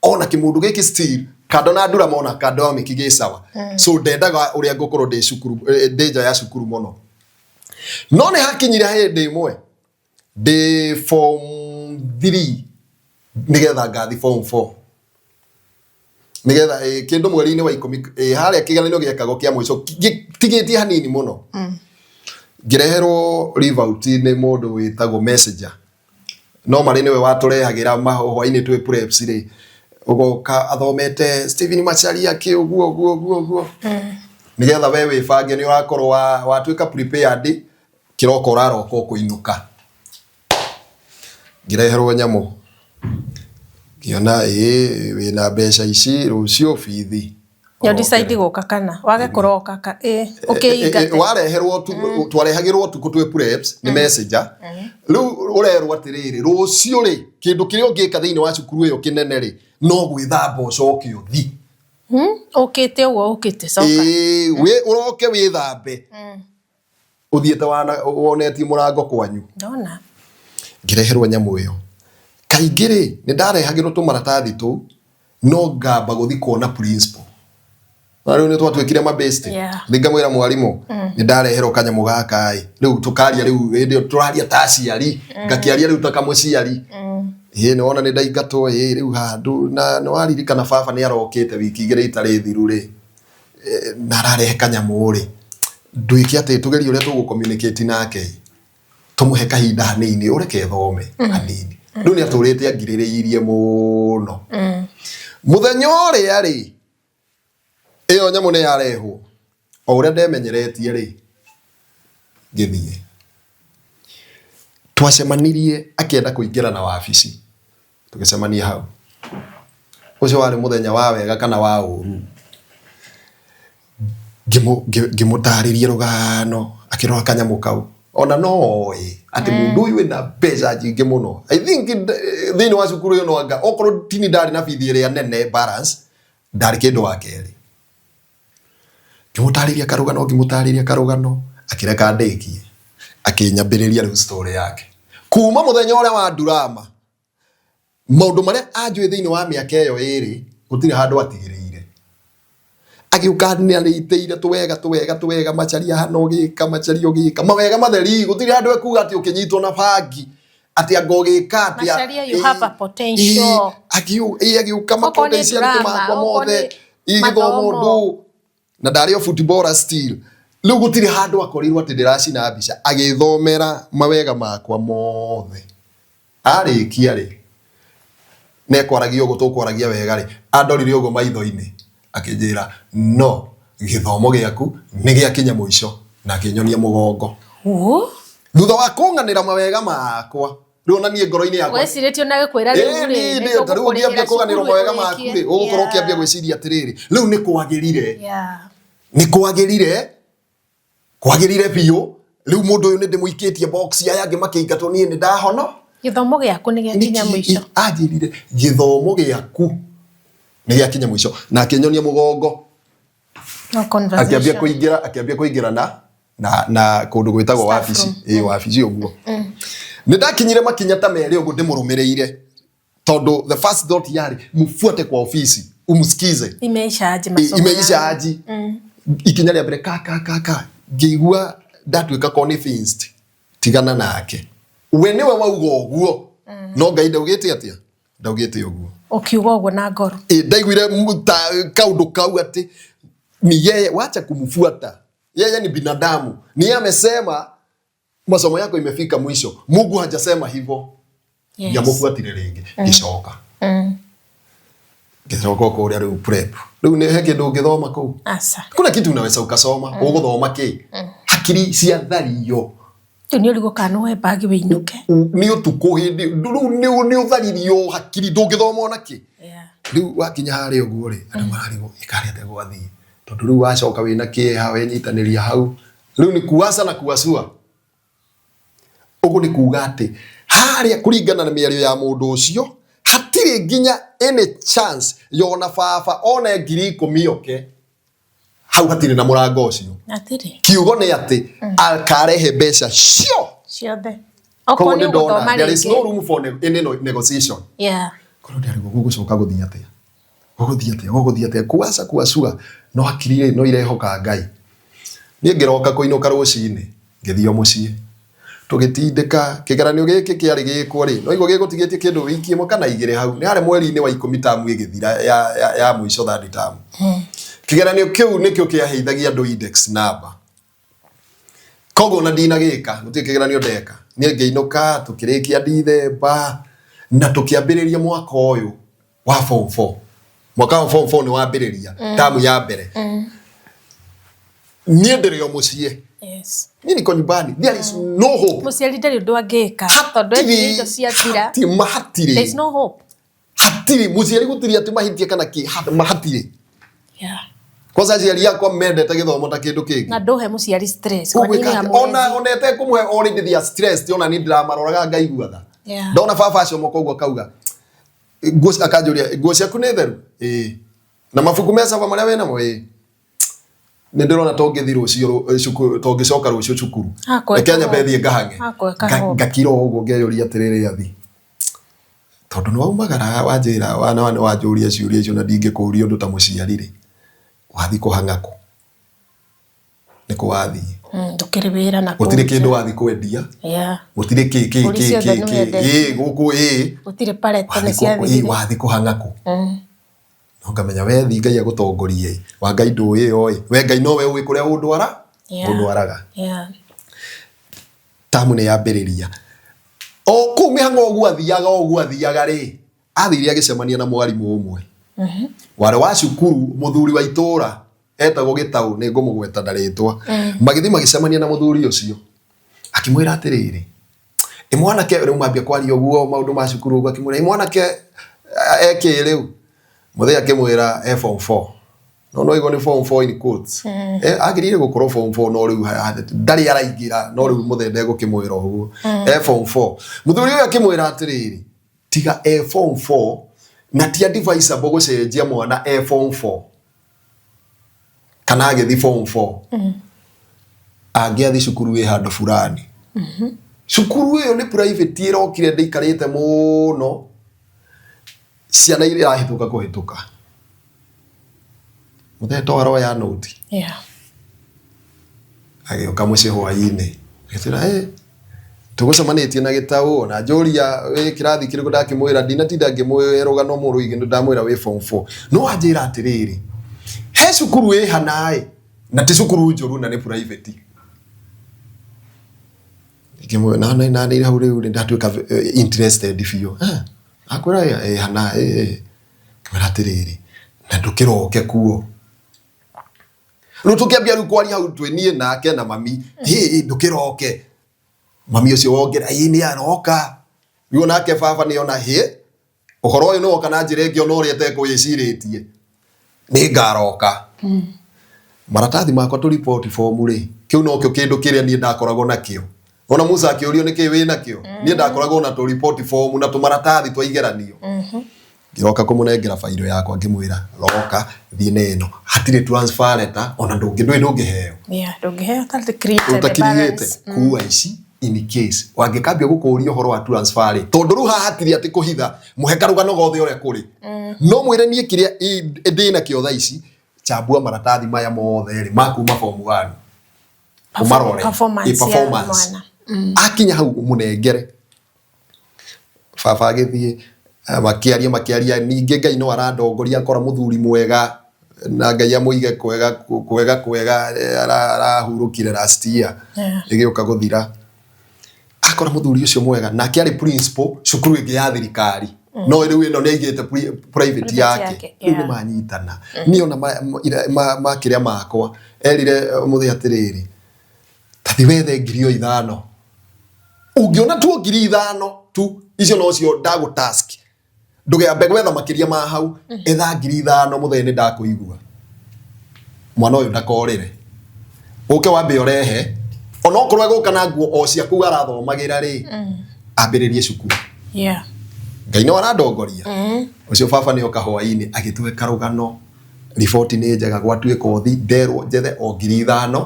Speaker 2: ona kĩmũndũ gĩkĩ still kando na ndurama ona academic gĩ sawa so ndendaga ũrĩa ngũkorwo ndĩ cukuru ndĩ nja ya cukuru mũno no nĩ hakinyire hĩndĩ ĩmwe ndĩ form 3 nigetha ngathi form 4 nigetha kĩndũ mweri-inĩ wa ikũmi harĩa kĩgeranio gĩekagwo kĩa mũico tigĩtie hanini mũno ngĩreherwo leave out nĩ mũndũ wĩtagwo messenger no marĩ nĩwe watũrehagĩra hwainĩ twĩ preps rĩ ũgoka athomete Stephen Macharia kĩ ũguo ũguo ũguo ũguo nigetha we wĩbange nĩ ũrakorwo watuĩka prepared kĩroko ũraroka ũkũinũka ngĩreherwo nyamũ ngĩona ĩĩ wĩna mbeca ici rũciũ bithi
Speaker 1: Nĩ decide gũka kana wage kũroka ka ĩ ũkĩingate.
Speaker 2: Wareherwo twarehagĩrwo ũtukũ twĩ preps nĩ messenger rĩu ũrerwo atĩrĩrĩ rũciũ rĩ kĩndũ kĩrĩa ũngĩka thĩinĩ wa cukuru ĩyo kĩnene rĩ no gwĩthamba ũcoke ũthi
Speaker 1: Ũkĩte ũguo ũkĩte coka.
Speaker 2: Ĩĩ, ũroke wĩthambe ũthiĩte wonetie mũrango kwanyu.
Speaker 1: Ndona.
Speaker 2: Ngĩreherwo nyamũ ĩyo. Kaingĩ rĩ, nĩ ndarehagĩrwo tũmaratathi tũu, no ngamba gũthiĩ kuona principal. Na rĩu nĩ twatuĩkire mabeste. Thiĩ ngamwĩra mwarimũ, nĩ ndareherwo kanyamũ gaka ĩ. Rĩu tũkaria rĩu hĩndĩ ĩyo tũraria ta aciari, ngakĩaria rĩu ta kamũciari. Ĩĩ nĩ wona nĩ ndaingatwo ĩ rĩu handũ na nĩ waririkana baba nĩ arokĩte wiki igĩrĩ itarĩ thiru rĩ. Na ararehe kanyamũ rĩ, ndwĩke atĩ tũgerie ũrĩa tũgũ communicate nake tũmũhe kahinda hanini ũreke thome hanini. Rĩu nĩ atũrĩte angirĩrĩirie mũno. Mũthenya ũrĩa rĩ, ĩyo nyamũ nĩ yarehwo, o ũrĩa ndemenyeretie rĩ, ngĩthiĩ. Twacemanirie akĩenda kũingĩra na wabici. Tũgĩcemania hau. Ũcio warĩ mũthenya wa wega kana wa ũru. Ngĩmũtarĩria rũgano akĩrora kanyamũ kau. Ona no oĩ atĩ mũndũ ũyũ ena mbeca nyingĩ mũno. I think thĩinĩ wa cukuru ĩyo no anga okorwo tini ndarĩ na bithi ĩrĩa nene balance, ndarĩ kĩndũ wa kerĩ. Ngĩmũtarĩria karũgano, ngĩmũtarĩria karũgano, akĩreka ndĩkie. Akĩnyambĩrĩria rĩu story yake. Kuma mũthenya ũrĩa wa ndurama, maũndũ marĩa anjũĩ thĩinĩ wa mĩaka ĩyo ĩrĩ, gũtirĩ handũ atigĩrĩire. Agĩũka nĩarĩtĩire tũwega tũwega tũwega, Macharia hana ũgĩka, Macharia ũgĩka, mawega matheri, gũtirĩ handũ ekuga atĩ ũkĩnyitwo na bangi, atĩ anga ũgĩka atĩa.
Speaker 1: Macharia, you have a potential.
Speaker 2: Agĩũka
Speaker 1: Okorwo nĩ
Speaker 2: ma-potentiality
Speaker 1: drama,
Speaker 2: makwa
Speaker 1: okorwo
Speaker 2: mothe,
Speaker 1: nĩ
Speaker 2: gĩthomo
Speaker 1: mathomo.
Speaker 2: ndũ, na ndarĩ o footballer still. Rĩu gũtirĩ handũ akorirwo atĩ ndĩracina mbica, agĩthomera mawega makwa mothe. Arĩkia rĩ, nekwaragia ũguo tũkwaragia wega rĩ, andorire ũguo maitho-inĩ, akĩnjĩra no gĩthomo gĩaku nĩ gĩakinya mũico, na akĩnyonia mũgongo. Thutha wa kũng'anĩra mawega makwa, rĩu ona niĩ ngoro-inĩ yakwa
Speaker 1: Wecirĩtie ona gĩkwĩra rĩu rĩ,
Speaker 2: nĩ ta rĩu ũngĩambia kũganĩrwo mawega maku rĩ, ũgũkorwo ũkĩambia gwĩciria atĩrĩrĩ, rĩu nĩ kwagĩrire, nĩ kwagĩrire, kwagĩrire biũ, rĩu mũndũ ũyũ nĩ ndĩmũikĩtie box, aya angĩ makĩingatwo niĩ nĩ ndahono.
Speaker 1: Gĩthomo gĩaku nĩ gĩakinya mũico.
Speaker 2: Anjĩrire gĩthomo gĩaku nĩ gĩakinya mũico, na akĩnyonia mũgongo.
Speaker 1: No
Speaker 2: Akĩambia
Speaker 1: conversation.
Speaker 2: kũingĩra, akĩambia kũingĩra na kũndũ gwĩtagwo
Speaker 1: Staff
Speaker 2: wabici.
Speaker 1: room.
Speaker 2: Ĩ wabici ũguo. Nĩ ndakinyire makinya ta merĩ ũguo ndĩmũrũmĩrĩire, tondũ the first thought yarĩ mfuate kwa ofisi umsikize.
Speaker 1: Imeisha aje masomo
Speaker 2: Imeisha
Speaker 1: yangu?
Speaker 2: aji. Ikinya rĩa mbere ka ka ka ka ngĩigua ndatuĩka convinced, tigana nake, we nĩwe wauga ũguo, no Ngai ndaugĩte atĩa, ndaugĩte ũguo.
Speaker 1: Ũkiuga ũguo na ngoro.
Speaker 2: Ĩ, ndaiguire kaũndũ kau atĩ ni yeye, wacha kumfuata yeye, ni binadamu, ni yeye amesema masomo yako imefika mwisho, Mungu hajasema hivyo. Ndiamũbuatire rĩngĩ, ngĩcoka ngĩcoka o kũrĩa rĩu prep. Rĩu nĩ he kĩndũ ũngĩthoma kũu?
Speaker 1: Aca.
Speaker 2: Kuna kitu unaweza ukasoma? Ũgũthoma kĩ? Hakiri ciathario.
Speaker 1: Rĩu nĩ ũrigwo kana nĩwoe bagi wĩinũke.
Speaker 2: Nĩ ũtukũ hĩndĩ rĩu nĩ ũtharirio hakiri, ndũngĩthoma ona kĩ. Rĩu wakinya harĩa ũguo rĩ, andũ mararigwo ĩkarĩa atĩa gwathiĩ, tondũ rĩu wacoka wĩna kĩeha, wenyitanĩria hau, rĩu nĩ kuaca na kuacua. Ũguo nĩ kuga atĩ harĩa kũringana na mĩario ya mũndũ ũcio, hatirĩ nginya any chance yona baba one 10,000 oke hau, hatirĩ na mũrango ũcio.
Speaker 1: Hatirĩ.
Speaker 2: Kiugo nĩ atĩ akarehe mbeca cio
Speaker 1: ciothe.
Speaker 2: Koguo
Speaker 1: Okorwo nĩ
Speaker 2: nĩ ndona
Speaker 1: ũgũthoma
Speaker 2: there is no
Speaker 1: rĩngĩ.
Speaker 2: room for any negotiation. Korwo ndĩarigwo gũgũcoka gũthiĩ atĩa, gũgũthiĩ atĩa, gũgũthiĩ atĩa, kuaca kuacua, no hakiri rĩ no irehoka Ngai. Niĩ ngĩroka kũinũka rũcinĩ, ngĩthiĩ o mũciĩ, tũgĩtindĩka kĩgeranio gĩkĩ kĩarĩ gĩkwo rĩ, no igua gĩgũtigĩtie kĩndũ wiki ĩmwe kana igĩrĩ hau, nĩ harĩ mweri-inĩ wa 10 tamu ĩgĩthira ya mũico, third term. Kĩgeranio kĩu nĩkĩo kĩaheithagia andũ index number, koguo ona ndinagĩka, gũtirĩ kĩgeranio ndeka. Niĩ ngĩinũka, tũkĩrĩkia Dithemba na tũkĩambĩrĩria mwaka ũyũ wa form 4. Mwaka wa form 4 nĩ wambĩrĩria tamu ya mbere. Niĩ ndĩrĩ o mũciĩ. Niĩ niko nyumbani, there is no hope.
Speaker 1: Mũciari ndarĩ ũndũ angĩka tondũ endirie indo ciathira.
Speaker 2: Hatirĩ.
Speaker 1: There is no hope.
Speaker 2: Hatirĩ mũciari, gũtirĩ atĩ mahĩtie kana kĩ, hatirĩ. Kwanza aciari akwa mendete gĩthomo ta kĩndũ kĩngĩ.
Speaker 1: Na ndũhe mũciari stress. Kwa
Speaker 2: Ũgwĩka
Speaker 1: nini
Speaker 2: atĩa?
Speaker 1: amwezi?
Speaker 2: Ona ĩtekũmũhe already they are stressed, ona niĩ ndĩramaroraga ngaigua tha. Ndona baba acomoka ũguo akauga nguo, akanjũria, "Nguo ciaku nĩ theru?" "Ĩĩ." "Na mabuku me caba marĩa wĩnamo?" "Ĩĩ." "Nĩ ndĩrona tũngĩthiĩ rũciũ cukuru, tũngĩcoka rũciũ cukuru,
Speaker 1: Akweka
Speaker 2: reke nyambe
Speaker 1: hope.
Speaker 2: thiĩ ngahang'e."
Speaker 1: Akweka hope.
Speaker 2: Ngakira o ũguo, ngeyũria atĩrĩrĩ, athi tondũ nĩ waumagara wanjĩra wana wanjũria ciũria icio na ndingĩkũria ũndũ ta mũciari rĩ, wathiĩ kũhang'a kũ? Nĩ kũ wathiĩ?
Speaker 1: Ndũkĩrĩ wĩra na
Speaker 2: Gũtirĩ
Speaker 1: kũu
Speaker 2: kĩndũ
Speaker 1: nja.
Speaker 2: wathiĩ kwendia. Gũtirĩ kĩ kĩ
Speaker 1: Mbũri
Speaker 2: kĩ
Speaker 1: ciothe
Speaker 2: kĩ
Speaker 1: nĩ
Speaker 2: kĩ
Speaker 1: wendetie.
Speaker 2: Ĩ gũkũ ĩ.
Speaker 1: Gũtirĩ pareto nĩ
Speaker 2: Wathiĩ
Speaker 1: ciathirire.
Speaker 2: wathiĩ kũhang'a kũ? No ngamenya we thi Ngai agũtongorie, wa Ngai ndũĩ oĩ, we Ngai nowe ũĩ kũrĩa ũndwara ũndwaraga. Tamu nĩ yambĩrĩria o kũu mĩhang'o ũguo athiaga, o ũguo athiaga rĩ, athire agĩcemania na mwarimũ ũmwe warĩ wa cukuru, mũthuri wa itũũra etagwo Gĩtaũ, nĩ ngũmũgweta na rĩtwa. Magĩthiĩ magĩcemania na mũthuri ũcio, akĩmwĩra atĩrĩrĩ, "Ĩ mwanake," rĩu mambia kwaria ũguo maũndũ ma cukuru ũguo, akĩmwĩra, "Ĩ mwanake ekĩ rĩu?" Mũthee akĩmwĩra e form 4, no igua nĩ form 4 in quotes. Agĩrĩire gũkorwo form 4, no rĩu ndarĩ araingĩra, no rĩu mũthee ndegũkĩmwĩra ũguo e form 4. Mũthuri ũyũ akĩmwĩra atĩrĩrĩ, tiga e form 4 na ti advisable gũcenjia mwana e form 4 kana agĩthiĩ form 4, angĩathiĩ cukuru ĩ handũ fulani. Cukuru ĩyo nĩ private, ĩrokire ndĩikarĩte mũno, ciana iria irahĩtũka kũhĩtũka. Mũthee to aroya nũti. Agĩũka mũciĩ hwaĩ-inĩ, agĩtwĩra, "Ĩ tũgũcemanĩtie na Gĩtaũ, ona njũria wĩ kĩrathi kĩrĩkũ, ndakĩmwĩra, ndinatinda ngĩmwĩra rũgano mũrũigĩ, ndamwĩra wĩ form 4, no anjĩra atĩrĩrĩ, he cukuru ĩ hanaĩ na ti cukuru njũru na nĩ private." Ngĩmwĩra na na hau rĩu nĩ ndatuĩka interested biũ. Akwĩra ĩ hana ĩ. Ngĩmwĩra atĩrĩrĩ, na ndũkĩroke kuo rĩu, tũkĩambia rĩu kwaria hau twĩ niĩ nake na mami, hĩ ndũkĩroke. Mami ũcio wongera, "Ĩ nĩ aroka." Rĩu nake baba nĩ ona hĩ ũhoro ũyũ nĩ woka na njĩra ĩngĩ ona ũrĩa ĩtekwĩcirĩtie, nĩ ngaroka. Maratathi makwa tũ report form rĩ, kĩu nokĩo kĩndũ kĩrĩa niĩ ndakoragwo nakĩo. Ona Musa akĩũrio nĩkĩ wĩ nakĩo, niĩ ndakoragwo na tũ report form na tũmaratathi twa igeranio. Ngĩroka kũmũnengera bairo yakwa ngĩmwĩra roka thiĩ na ĩno hatirĩ transfer letter ona ndũngĩ ndũĩ ndũngĩheo.
Speaker 1: Yeah, ndũngĩheo ũta create the
Speaker 2: ũtakiriĩte
Speaker 1: balance.
Speaker 2: Kuua ici in case wangĩkambia gũkũria ũhoro wa transfer rĩ, tondũ rĩu haha hatirĩ atĩ kũhitha, mũhe karũgano gothe ũrĩa kũrĩ, no mwĩre niĩ kĩrĩa ndĩ nakĩo thaa ici, chambua maratathi maya mothe rĩ ma kuma form 1 ũmarore.
Speaker 1: Performance
Speaker 2: Ĩ,
Speaker 1: ya
Speaker 2: performance.
Speaker 1: mwana.
Speaker 2: Akinya hau mũnengere. Baba agĩthiĩ, makĩaria makĩaria, ningĩ Ngai no arandongoria akora mũthuri mwega na Ngai amũige kwega kwega kwega, arahurũkire last year ĩgĩũka gũthira. Akora mũthuri ũcio mwega nake arĩ principal cukuru ĩngĩ ya thirikari, no rĩu ĩno nĩ aigĩte private
Speaker 1: private
Speaker 2: yake.
Speaker 1: Yake,
Speaker 2: Rĩu nĩ manyitana niĩ ona makĩrĩa makwa erire mũthĩ atĩrĩrĩ, tathi wethe 5,000, ũngĩona tu 5,000 tu icio nocio ndagũ task, ndũgeambe gwetha makĩria ma hau, etha 5,000 mũthee, nĩ ndakũigua mwana ũyũ ndakorĩre, ũke wambe ũrehe onokorwo egũka na nguo o ciaku arathomagĩra rĩ, ambĩrĩrie cukuru. Ngai no arandongoria. Ũcio baba nĩ oka hwainĩ agĩtũhe karũgano, riboti nĩ njega, gwatuĩka ũthi nderwo njethe o 5,000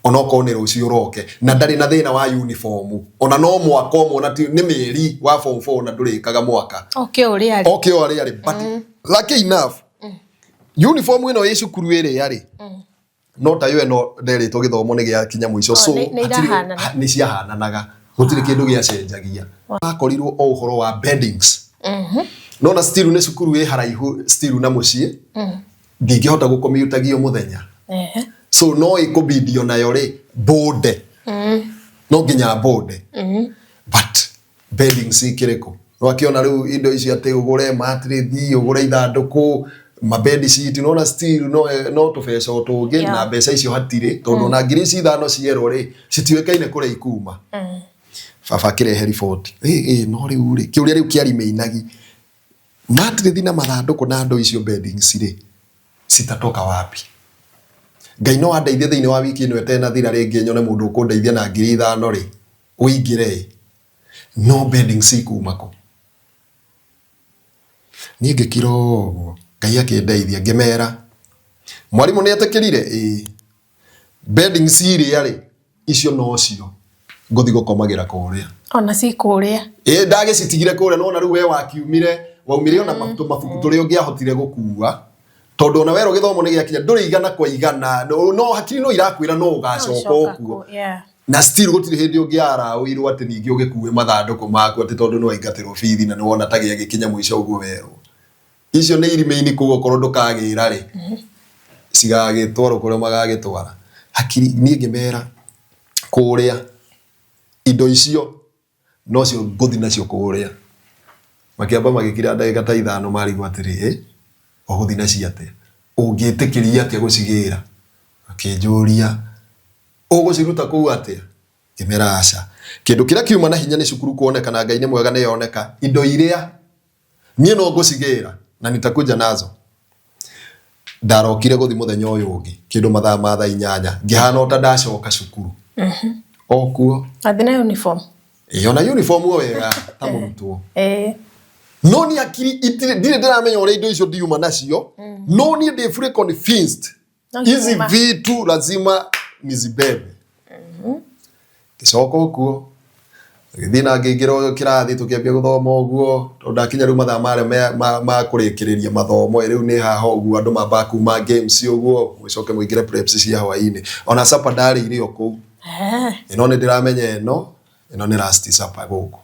Speaker 2: onokorwo nĩ rũciũ ũroke, na ndarĩ na thĩna wa uniform, ona no mwaka ũmwe, ona nĩ mĩeri wa form 4 na ndũrĩkaga mwaka.
Speaker 1: Oke ũrĩa arĩ.
Speaker 2: Oke o arĩa arĩ, but lucky enough uniform ĩno ĩ cukuru ĩrĩa rĩ no tayo ĩno nderĩtwo gĩthomo nĩ gĩakinya mũico.
Speaker 1: Oh,
Speaker 2: so
Speaker 1: nĩ irahanana.
Speaker 2: Nĩ ciahananaga, gũtirĩ kĩndũ gĩacenjagia, akorirwo o ũhoro wa beddings, nona still nĩ cukuru ĩ haraihu still na mũciĩ, ndingĩhota gũkomutagio mũthenya. So no ĩkũbindio nayo rĩ mbũnde, no nginya mbũnde, but beddings ikĩrĩ kũ? Wakĩona rĩu indo icio atĩ ũgũre mattress, ũgũre ithandũkũ, mabed sheet, nona still no tũbeca o tũngĩ. Na mbeca icio hatirĩ, tondũ ona 5,000 cierwo rĩ citiũĩkaine kũrĩa ikuma. Baba akĩrehe riboti ĩ no rĩu rĩ kĩũria rĩu kĩarimĩinagi mattress na mathandũkũ na ndũ icio beddings rĩ citatoka wapi? Ngai no andeithie thĩinĩ wa wiki ĩno ĩtenathira rĩngĩ nyone mũndũ ũkũndeithia na 5,000 rĩ ũingĩre ĩ, no beddings ikuma kũ? Niĩ ngĩkira o ũguo, Ngai akĩndeithia, ngĩmera mwarimũ nĩ etĩkĩrire ĩĩ beddings iria rĩ icio nocio ngũthi gũkomagĩra kũrĩa.
Speaker 1: Ona cikũrĩa.
Speaker 2: Ĩ ndagĩcitigire kũrĩa, nona rĩu we wakiumire waumire ona mabuku tũrĩa ũngĩahotire gũkua, tondũ ona werwo gĩthomo nĩ gĩakinya ndũrĩ igana kwa igana, no hakiri no irakwĩra no ũgacoka ũkuo. Na still gũtirĩ hĩndĩ ũngĩaraũirwo atĩ ningĩ ũgĩkue mathandũkũ maku atĩ tondũ nĩ waingatĩrwo bithi na nĩ wona ta gĩagĩkinya mũico ũguo werwo icio nĩ irima-inĩ kũu, okorwo ndũkagĩra rĩ cigagĩtwarwo kũrĩa magagĩtwara. Hakiri niĩ ngĩmera kũrĩa indo icio nocio ngũthi nacio kũrĩa, makĩamba magĩkira ndagĩka ta 5, marigwo atĩrĩ, ĩ ũgũthi nacio atĩa, ũngĩtĩkĩria atĩa gũcigĩra? Makĩnjũria ũgũciruta kũu atĩa? Ngĩmera aca, kĩndũ kĩrĩa kiuma na hinya nĩ cukuru kuoneka, na Ngai nĩ mwega nĩ yoneka. Indo iria niĩ no ngũcigĩra na nitakuja nazo. Ndarokire gũthi mũthenya ũyũ ũngĩ kĩndũ mathaa ma thaa 8, ngĩhana o ta ndacoka cukuru o kuo.
Speaker 1: Athiĩ na uniform.
Speaker 2: Ĩ, ona uniform o wega ta mũrutwo. No niĩ hakiri itirĩ, ndirĩ ndĩramenya ũrĩa indo icio ndiuma nacio, no niĩ ndĩ fully convinced
Speaker 1: No
Speaker 2: hizi
Speaker 1: ngiuma.
Speaker 2: vitu lazima nizibebe. Ngĩcoka ũkuo gĩthiĩ na ngĩingĩra kĩrathi, tũkĩambia gũthoma ũguo, tondũ ndakinya rĩu mathaa marĩa ma kũrĩkĩrĩria mathomo ĩ, rĩu nĩ haha ũguo andũ mambaga kuma games ũguo, mũcoke mũingĩre preps cia hwaĩ-inĩ. Ona supper ndarĩire o kũu. Ĩno nĩ ndĩramenya ĩno ĩno nĩ last supper gũkũ.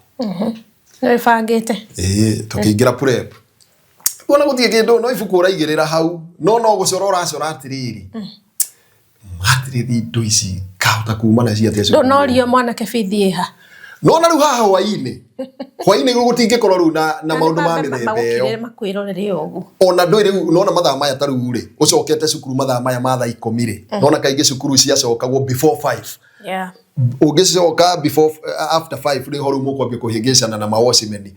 Speaker 1: Nĩ wĩbangĩte.
Speaker 2: Ĩĩ, tũkĩingĩra prep kuona gũtirĩ kĩndũ, no ibuku ũraigĩrĩra hau, no gũcora ũracora atĩrĩrĩ, matĩrĩthi indo ici ngahota kuma nacio atĩa cukuru?
Speaker 1: Ndũnorio mwanake bithi ĩha.
Speaker 2: Nona rĩu haha hwaĩ-inĩ hwaĩ-inĩ rĩu gũtingĩkorwo rĩu na maũndũ ma mĩthemba ĩyo.
Speaker 1: Magũkirĩre makwĩrorere ũguo.
Speaker 2: Ona ndũĩ rĩu nona mathaa maya ta rĩu rĩ ũcokete cukuru mathaa maya ma thaa 10 rĩ, nona kaingĩ cukuru ciacokagwo before 5. Ũngĩcoka before after 5 rĩho rĩu mũkwambia kũhĩngĩcana na mawocimeni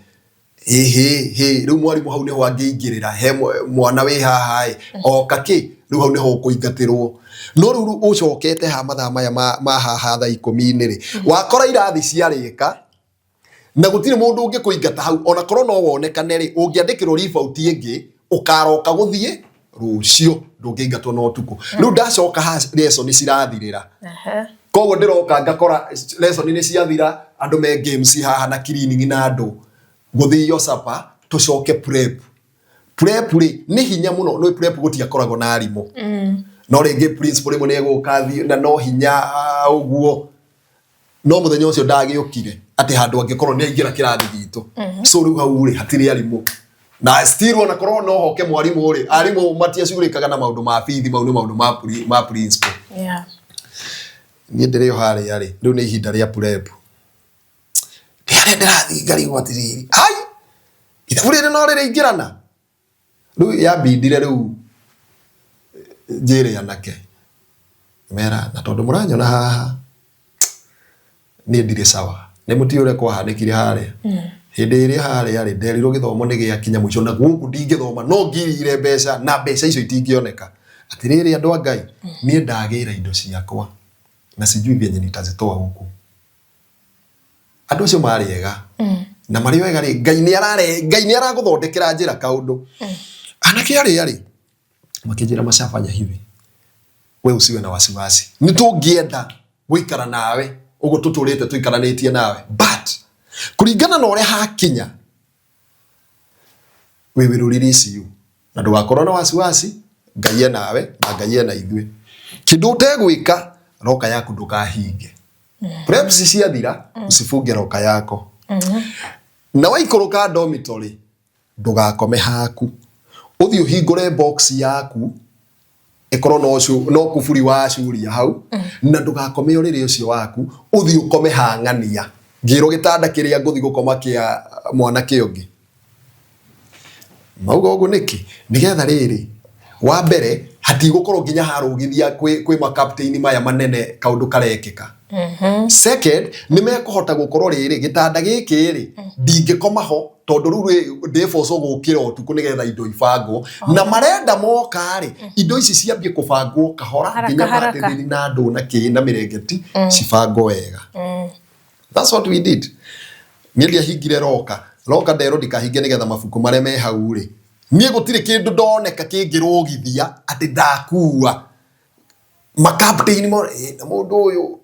Speaker 2: ĩhĩ hĩ, rĩu mwarimũ hau nĩho angĩingĩrĩra he mwana wĩ haha ĩ oka kĩ, rĩu hau nĩho ũkũingatĩrwo. No rĩu ũcokete ha mathaa maya ma haha thaa 10-inĩ rĩ, wakora irathi ciarĩka. Na gũtirĩ mũndũ ũngĩkũingata hau, ona korwo no wonekane rĩ, ũngĩandĩkĩrwo ribauti ĩngĩ, ũkaroka gũthiĩ rũciũ, ndũngĩingatwo na ũtukũ. Rĩu ndacoka haha lesson cirathirĩra. Koguo ndĩroka ngakora lesson nĩ ciathira, andũ me games haha na cleaning na andũ gũthĩo supper, tũcoke prep. Prep rĩ, nĩ hinya mũno, nĩ prep gũtiakoragwo na arimũ. No rĩngĩ principal rĩmwe nĩ egũka athiĩ, na no hinya ũguo. No mũthenya ũcio ndagĩũkire atĩ handũ angĩkorwo nĩ aingĩra kĩrathi gitũ. So rĩu hau rĩ, hatirĩ arimũ. Na still ona korwo no hoke mwarimũ rĩ, arimũ matiacugurĩkaga na maũndũ ma bithi, mau nĩ maũndũ ma principal. Niĩ ndĩrĩ o harĩa rĩ, rĩu nĩ ihinda rĩa prep. Ndĩ harĩa ndĩrathiĩ ngarigwo atĩrĩrĩ, hai, ithabu rĩrĩ no rĩrĩingĩrana. Rĩu yambindire rĩu njĩre anake, mera na tondũ mũranyona haha, niĩ ndirĩ sawa. Nĩ mũtiũĩ ũrĩa kwahanĩkire harĩa. Hĩndĩ ĩrĩa harĩa rĩ, nderirwo gĩthomo nĩ gĩakinya mũico na gũkũ ndingĩthoma no ngirire mbeca na mbeca icio itingĩoneka. Atĩrĩrĩ andũ a Ngai, niĩ ndagĩra indo ciakwa na sijui vyenye nitazitoa huku. Andũ acio marĩ ega. Na marĩ o ega rĩ, Ngai nĩ arare, Ngai nĩ aragũthondekera njĩra kaũndũ. Anake arĩa rĩ, makĩnjĩra macabanya hivi, we usiwe na wasiwasi. Nĩ tũngĩenda gũikara nawe ũguo tũtũrĩte tũikaranĩtie nawe, but kũringana na ũrĩa hakinya, we will release you. Na ndũgakorwo na wasiwasi, Ngai e nawe na Ngai e na ithuĩ. Kĩndũ ũtegwĩka, roka yaku ndũkahinge. Preps ciathira, usifunge roka yako. Na waikũrũka dormitory, ndũgakome haku. Ũthiĩ ũhingũre box yaku, ĩkorwo no kuburi wacuria hau, na ndũgakome ũrĩrĩ ũcio waku, ũthiĩ ũkome hang'ania. Ngĩrwo gĩtanda kĩrĩa ngũthiĩ gũkoma kĩa mwanake ũngĩ. Mauga ũguo nĩkĩ? Nĩgetha rĩrĩ, wa mbere hatigũkorwo nginya harũgithia kwĩ makaptĩini maya manene kaũndũ karekĩka. Second, nĩ mekũhota gũkorwo rĩrĩ, gĩtanda gĩkĩ rĩ, ndingĩkoma ho tondũ rĩu rĩ, ndĩbocwo gũkĩra ũtukũ nĩgetha indo ibangwo. Na marenda moka rĩ, indo ici ciambie kũbangwo kahora
Speaker 1: Haraka,
Speaker 2: nginya
Speaker 1: haraka.
Speaker 2: matĩthĩri na andũ na kĩ na mĩrengeti cibangwo wega. That's what we did. Niĩ ndiahingire roka. Roka nderwo ndikahinge nĩgetha mabuku marĩa me hau rĩ. Niĩ gũtirĩ kĩndũ ndoneka kĩngĩrũgithia atĩ ndakua. Makapteni mo, na mũndũ ũyũ,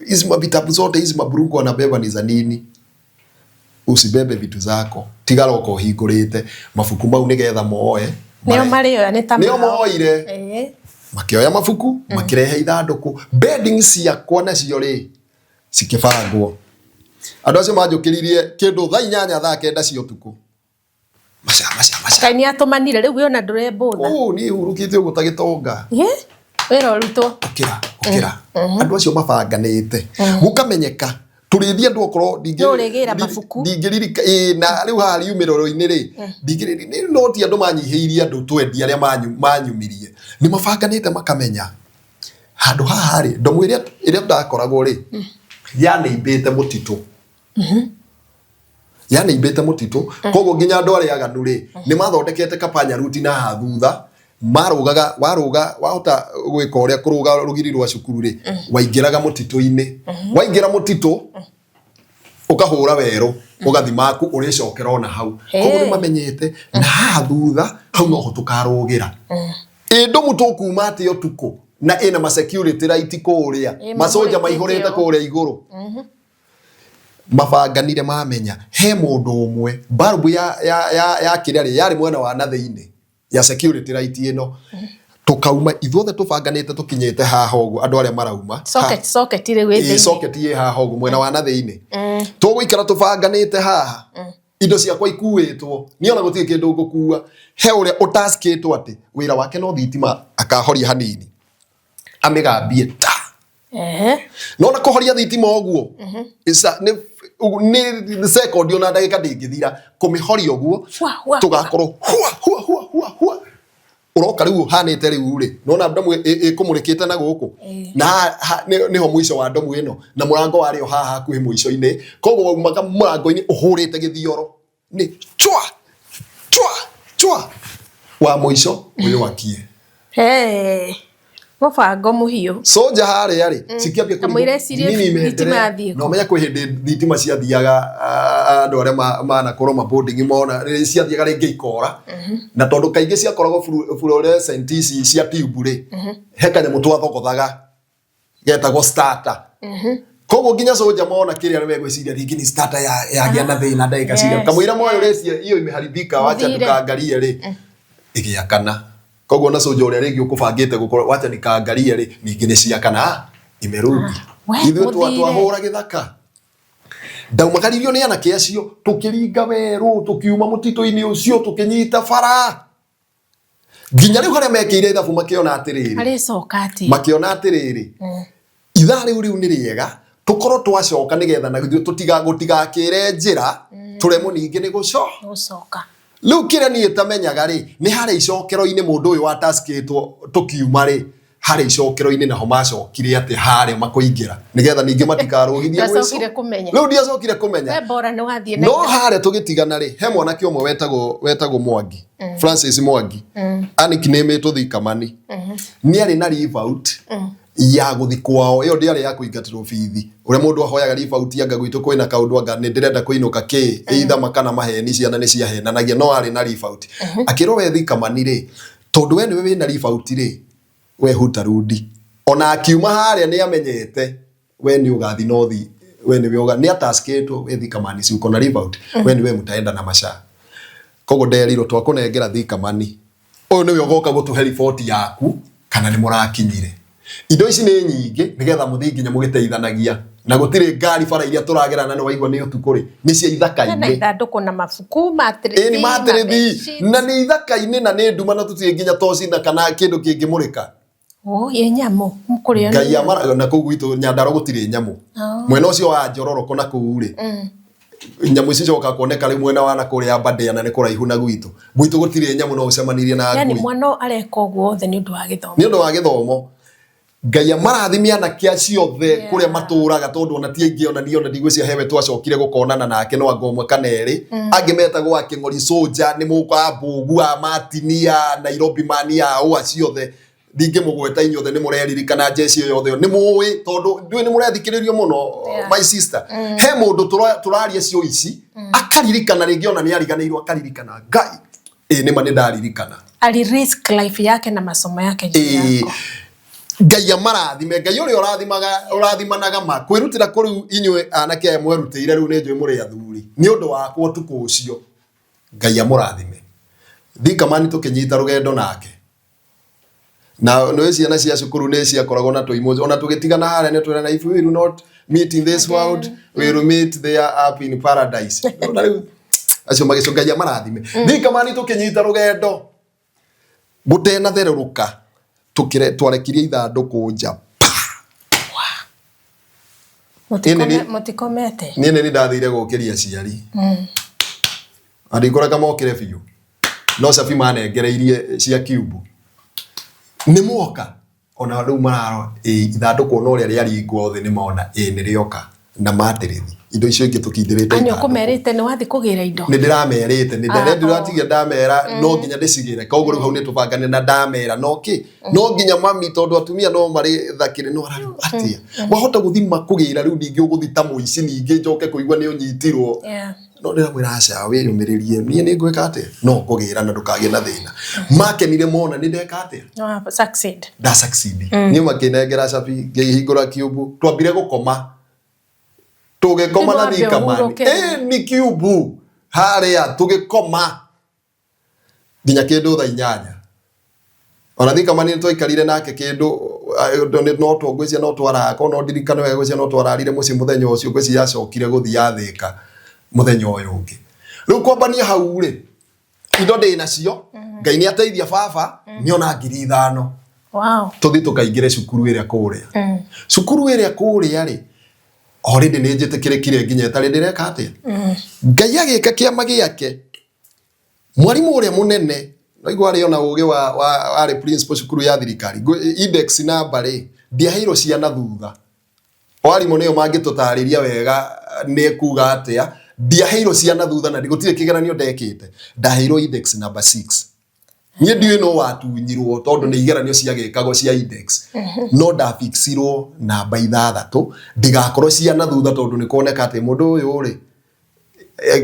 Speaker 2: hizi mavitabu zote hizi maburungu anabeba ni za nini? Usibebe vitu zako. Tiga roka ũhingũrĩte mabuku mau nĩgetha moe.
Speaker 1: Nĩo marĩoya nĩ ta
Speaker 2: Nĩo
Speaker 1: mao.
Speaker 2: moire. Makĩoya mabuku, makĩrehe ithandũkũ. Bedding ciakwa nacio rĩ, cikĩbangwo. Andũ acio manjũkĩririe kĩndũ thaa inyanya thaa kenda cia ũtukũ. Maca, maca, maca.
Speaker 1: Ngai nĩ atũmanire rĩu we ona ndũrembũtha.
Speaker 2: Ũũ niĩ hurũkĩte ũguo ta gĩtonga.
Speaker 1: Wĩra ũrutwo.
Speaker 2: Ũkĩra, ũkĩra. Andũ acio mabanganĩte. Gũkamenyeka tũrĩthiĩ andũ okorwo
Speaker 1: Nĩ ũrĩgĩra mabuku.
Speaker 2: ndingĩririka, ĩĩ, na rĩu haha riumĩrĩro-inĩ rĩ, ndingĩririka, no ti andũ manyihĩirie andũ twendi arĩa manyumirie. Nĩ mabanganĩte makamenya handũ haha rĩ, ndomu ĩrĩa ndakoragwo rĩ, yanĩimbĩte mũtitũ. Yanĩimbĩte mũtitũ, koguo nginya andũ arĩa aganu rĩ, nĩ mathondekete kapanya ruti na haha thutha, marũgaga, warũga, wahota gwĩka ũrĩa kũrũga rũgiri rwa cukuru rĩ, waingĩraga mũtitũ-inĩ. Waingĩra mũtitũ, ũkahũra werũ, ũgathi maku, ũrĩcokera ona hau. Koguo nĩ mamenyete, na haha thutha, hau noho tũkarũgĩra. Ĩ ndũmu tũkuma atĩa ũtukũ, na ĩna ma security light kũrĩa, macoja
Speaker 1: mamũrĩkĩte
Speaker 2: maihũrĩte
Speaker 1: ũũ.
Speaker 2: kũrĩa igũrũ. Mabanganire mamenya, he mũndũ ũmwe, bulb ya kĩrĩa rĩ, yarĩ mwena wa na thĩinĩ, ya security light ĩno. Tũkauma, ithuothe tũbanganĩte tũkinyĩte haha ũguo, andũ arĩa marauma.
Speaker 1: Socket, socket rĩu ĩ
Speaker 2: Ĩ,
Speaker 1: thĩinĩ.
Speaker 2: socket ĩ haha ũguo, mwena wa na thĩinĩ. Tũgũikara tũbanganĩte haha. Indo ciakwa ikuĩtwo, niĩ ona gũtirĩ kĩndũ ngũkua. He ũrĩa ũtaskĩtwo atĩ wĩra wake no thitima akahoria hanini, amĩgambie ta. No na kũhoria thitima ũguo, Isa, nĩ, ũguo, nĩ second ona ndagĩka ndĩngĩthira kũmĩhoria ũguo,
Speaker 1: Hua, hua,
Speaker 2: tũgakorwo hua, hua, hua, hua, hua. Ũroka rĩu ũhanĩte rĩu rĩ, nona ndomu ĩkũmũrĩkĩte na gũkũ. Na nĩho mũico wa ndomu ĩno, na mũrango warĩ o haha hakuhĩ mũico-inĩ. Koguo waumaga mũrango-inĩ ũhũrĩte gĩthioro. Nĩ chwa, chwa, chwa. Wa mũico ũyũ wakie.
Speaker 1: Mũbango mũhiũ.
Speaker 2: Soja harĩa rĩ cikĩambia
Speaker 1: Kamũira ecirie
Speaker 2: nini
Speaker 1: thitima
Speaker 2: imeendelea.
Speaker 1: yathiĩ kũ.
Speaker 2: Na ũmenye kwĩ hĩndĩ thitima ciathiaga andũ arĩa manakorwo ma boarding mona ciathiaga rĩngĩ ikora na tondũ kaingĩ ciakoragwo fluorescent ici cia tube rĩ, he kanyamũ twathogothaga getagwo starter. Koguo nginya soja mona kĩrĩa nĩ megwĩciria rĩngĩ nĩ starter yagĩa na thĩna ndagĩka cigana. Kamũira moyũrĩtie iyo imeharibika, wacha
Speaker 1: Mũthire.
Speaker 2: tukaangarie rĩ, ĩgĩakana. Koguo na soja ũrĩa rĩngĩ ũkũbangĩte gũkorwo wacha nikaangarie rĩ, ningĩ nĩ ciakana imerudi.
Speaker 1: We,
Speaker 2: Ithuĩ
Speaker 1: mũthire.
Speaker 2: twahũra gĩthaka, ndaumagaririo nĩ anake acio, tũkĩringa werũ, tũkiuma mũtitũ-inĩ ũcio, tũkĩnyita bara nginya rĩu harĩa mekĩire ithabu, makĩona atĩrĩrĩ,
Speaker 1: Arĩcoka atĩ.
Speaker 2: makĩona atĩrĩrĩ, ithaa rĩu rĩu nĩ rĩega tũkorwo twacoka nĩgetha na ithuĩ tũtiga gũtigakĩre njĩra tũremwo ningĩ nĩ gũco
Speaker 1: Gũcoka.
Speaker 2: Rĩu kĩrĩa niĩ tamenyaga rĩ, nĩ harĩa icokero-inĩ mũndũ ũyũ wataskĩtwo tũkiuma rĩ, harĩa icokero-inĩ naho macokire atĩ harĩa makũingĩra nĩgetha ningĩ matikarũgithie.
Speaker 1: Ndiacokire kũmenya.
Speaker 2: Rĩu ndiacokire kũmenya.
Speaker 1: We bora nĩ wathiĩ na
Speaker 2: No harĩa tũgĩtigana rĩ, he mwanake ũmwe wetagwo Mwangi, Francis Mwangi, anicknametwo Thikamani. Nĩ arĩ na leave out ya gũthi kwao. Ĩyo ndĩarĩ ya kũingatĩrwo bithi ũrĩa mũndũ ahoyaga leave out, anga gwitũ kwĩna kaũndũ, anga nĩ ndĩrenda kũinũka kĩ either makana maheni, ciana nĩ ciahenanagia, no arĩ na leave out. Akĩrwo, "We Thikamani rĩ, tondũ we nĩwe wĩna leave out rĩ, we hutarudi." Ona akiuma harĩa nĩ amenyete we nĩ ũgathi nothi, we nĩwe ũga nĩ ataskĩtwo, "We Thikamani, si uko na leave out, we nĩwe mtaenda na maca." Koguo nderirwo, "Twakũnengera Thikamani, ũyũ nĩwe ũgoka gũtũhe riboti yaku kana nĩ mũrakinyire. Indo ici nĩ nyingĩ, nĩgetha mũthiĩ nginya mũgĩteithanagia, na gũtirĩ ngari bara iria tũragerana nĩ waigua nĩ ũtukũ rĩ, nĩ cia
Speaker 1: Hena
Speaker 2: ithaka-inĩ."
Speaker 1: ithandũkũ na mabuku, matĩrĩthi.
Speaker 2: Ĩni matĩrĩthi, na nĩ ithaka-inĩ na nĩ nduma na tũtirĩ nginya toci na kana kĩndũ kĩngĩmũrĩka.
Speaker 1: Oh, ye nyamũ kũrĩo nĩ
Speaker 2: Ngai
Speaker 1: nyamũ.
Speaker 2: amara na kũu gwitũ Nyandarua gũtirĩ nyamũ. Mwena ũcio wa Njororoko na kũu rĩ, nyamũ ici coka kuoneka rĩu mwena wa na kũrĩa Aberdare, na nĩ kũraihu na gwitũ gũtirĩ nyamũ, no ũcemanirie na
Speaker 1: Yani
Speaker 2: ngui.
Speaker 1: mwana areka ũguo wothe nĩ ũndũ wa gĩthomo.
Speaker 2: Nĩ ũndũ wa gĩthomo. Ngai amarathime anake acio othe kũrĩa matũraga, tondũ ona ti aingĩ, ona niĩ ona ndigwĩciria hewe twacokire gũkonana nake, no anga ũmwe kana erĩ. Angĩ metagwo a Kĩng'ori Soldier, nĩ mũka a Mbũgu, a Martini, a Nairobi mani, a ũ acio othe ndingĩmũgweta, inyuothe nĩ mũreririkana njeci ĩyo yothe, nĩ mũĩ, tondũ ndũĩ nĩ mũrethikĩrĩrio mũno. My sister, he mũndũ tũraria cio ici akaririkana rĩngĩ, ona nĩ ariganĩirwo akaririkana, Ngai ĩ nĩma nĩ ndaririkana.
Speaker 1: Ali risk life yake na masomo yake juu yako.
Speaker 2: Ngai amarathime, Ngai ũrĩa ũrathimaga ũrathimanaga ma kwĩrutĩra kũrĩu inyuĩ anake aya mwerutĩire, rĩu nĩ njũĩ mũrĩ athuri nĩ ũndũ wakwa ũtukũ ũcio. Ngai amũrathime. Thikamani tũkĩnyita rũgendo nake, na nĩ ciana cia cukuru nĩ ciakoragwo na tũimoji, ona tũgĩtigana harĩa nĩ twĩrana, "If we will not meet in this world, we will meet there up in paradise." Na rĩu acio magĩcoka, Ngai amarathime. Thikamani tũkĩnyita rũgendo gũtenatherũrũka, tũkĩre twarekirie ithandũkũ nja.
Speaker 1: Mũtikomete.
Speaker 2: Niĩ nĩ ndathire gũkĩria aciari na ndikũreka mokĩre biũ, no cabi manengereirie cia kiumbu nĩ mwoka, ona rĩu mararo ĩ ithandũkũ, ona ũrĩa rĩaringwo thĩ nĩ mona ĩ nĩ rĩoka na matĩrĩthi indo icio ingĩ tũkindĩrĩte
Speaker 1: Ani
Speaker 2: ithandũkũ.
Speaker 1: Ũkũmerĩte nĩ wathiĩ kũgĩra indo.
Speaker 2: Nĩ ndĩramerĩte, nĩ ndĩratigia ndamera no nginya ndĩcigĩre, koguo rĩu hau nĩ tũbangane na ndamera no kĩ no nginya mami, tondũ atumia no marĩ thakĩrĩ no ararigwo atĩa wahota gũthima kũgĩra, rĩu ningĩ ũgũthi ta mũici, ningĩ njoke kũigua nĩ ũnyitirwo. No ndĩramwĩra, aca, wĩyũmĩrĩrie, niĩ nĩ ngwĩka atĩa, no ngũgĩra na ndũkagĩe na thĩna. Makenire mona nĩ ndeka atĩa.
Speaker 1: No succeed.
Speaker 2: Nda succeed. Niĩ makĩnengera cabi, ngĩhingũra kiumbu, twambire gũkoma, tũgĩkoma na
Speaker 1: Nĩ wambe
Speaker 2: thikamani.
Speaker 1: ũhurũke.
Speaker 2: Ĩ ni kiumbu harĩa tũgĩkoma nginya kĩndũ thaa 8. Ona thikamani nĩ twaikarire nake kĩndũ no ngwĩciria no twarako, no ndirikane wega, ngwĩciria no twararire mũciĩ mũthenya ũcio, ngwĩciria acokire gũthiĩ athĩka mũthenya ũyũ ũngĩ. Rĩu kwambania hau rĩ, indo ndĩ nacio, Ngai nĩ ateithia, baba nĩona 5,000. Tũthiĩ tũkaingĩre cukuru ĩrĩa kũrĩa, cukuru ĩrĩa kũrĩa rĩ, already nĩ njĩtĩkĩrĩkire nginya ĩtarĩ ndĩreka atĩa. Ngai agĩka kĩama gĩake, mwarimũ ũrĩa mũnene naigua arĩ ona ũgĩ wa arĩ principal cukuru ya thirikari. Index number rĩ, ndiaheirwo ciana thutha, warimũ nĩo mangĩtũtarĩria wega nĩ kuga atĩa. Ndiaheirwo ciana thutha na gũtirĩ kĩgeranio ndekĩte, ndaheirwo index number 6. Niĩ ndiũĩ no watunyirwo tondũ nĩ igeranio ciagĩkagwo cia index, no ndafixirwo namba 6 ndigakorwo cia na thutha, tondũ nĩ kuoneka atĩ mũndũ ũyũ rĩ,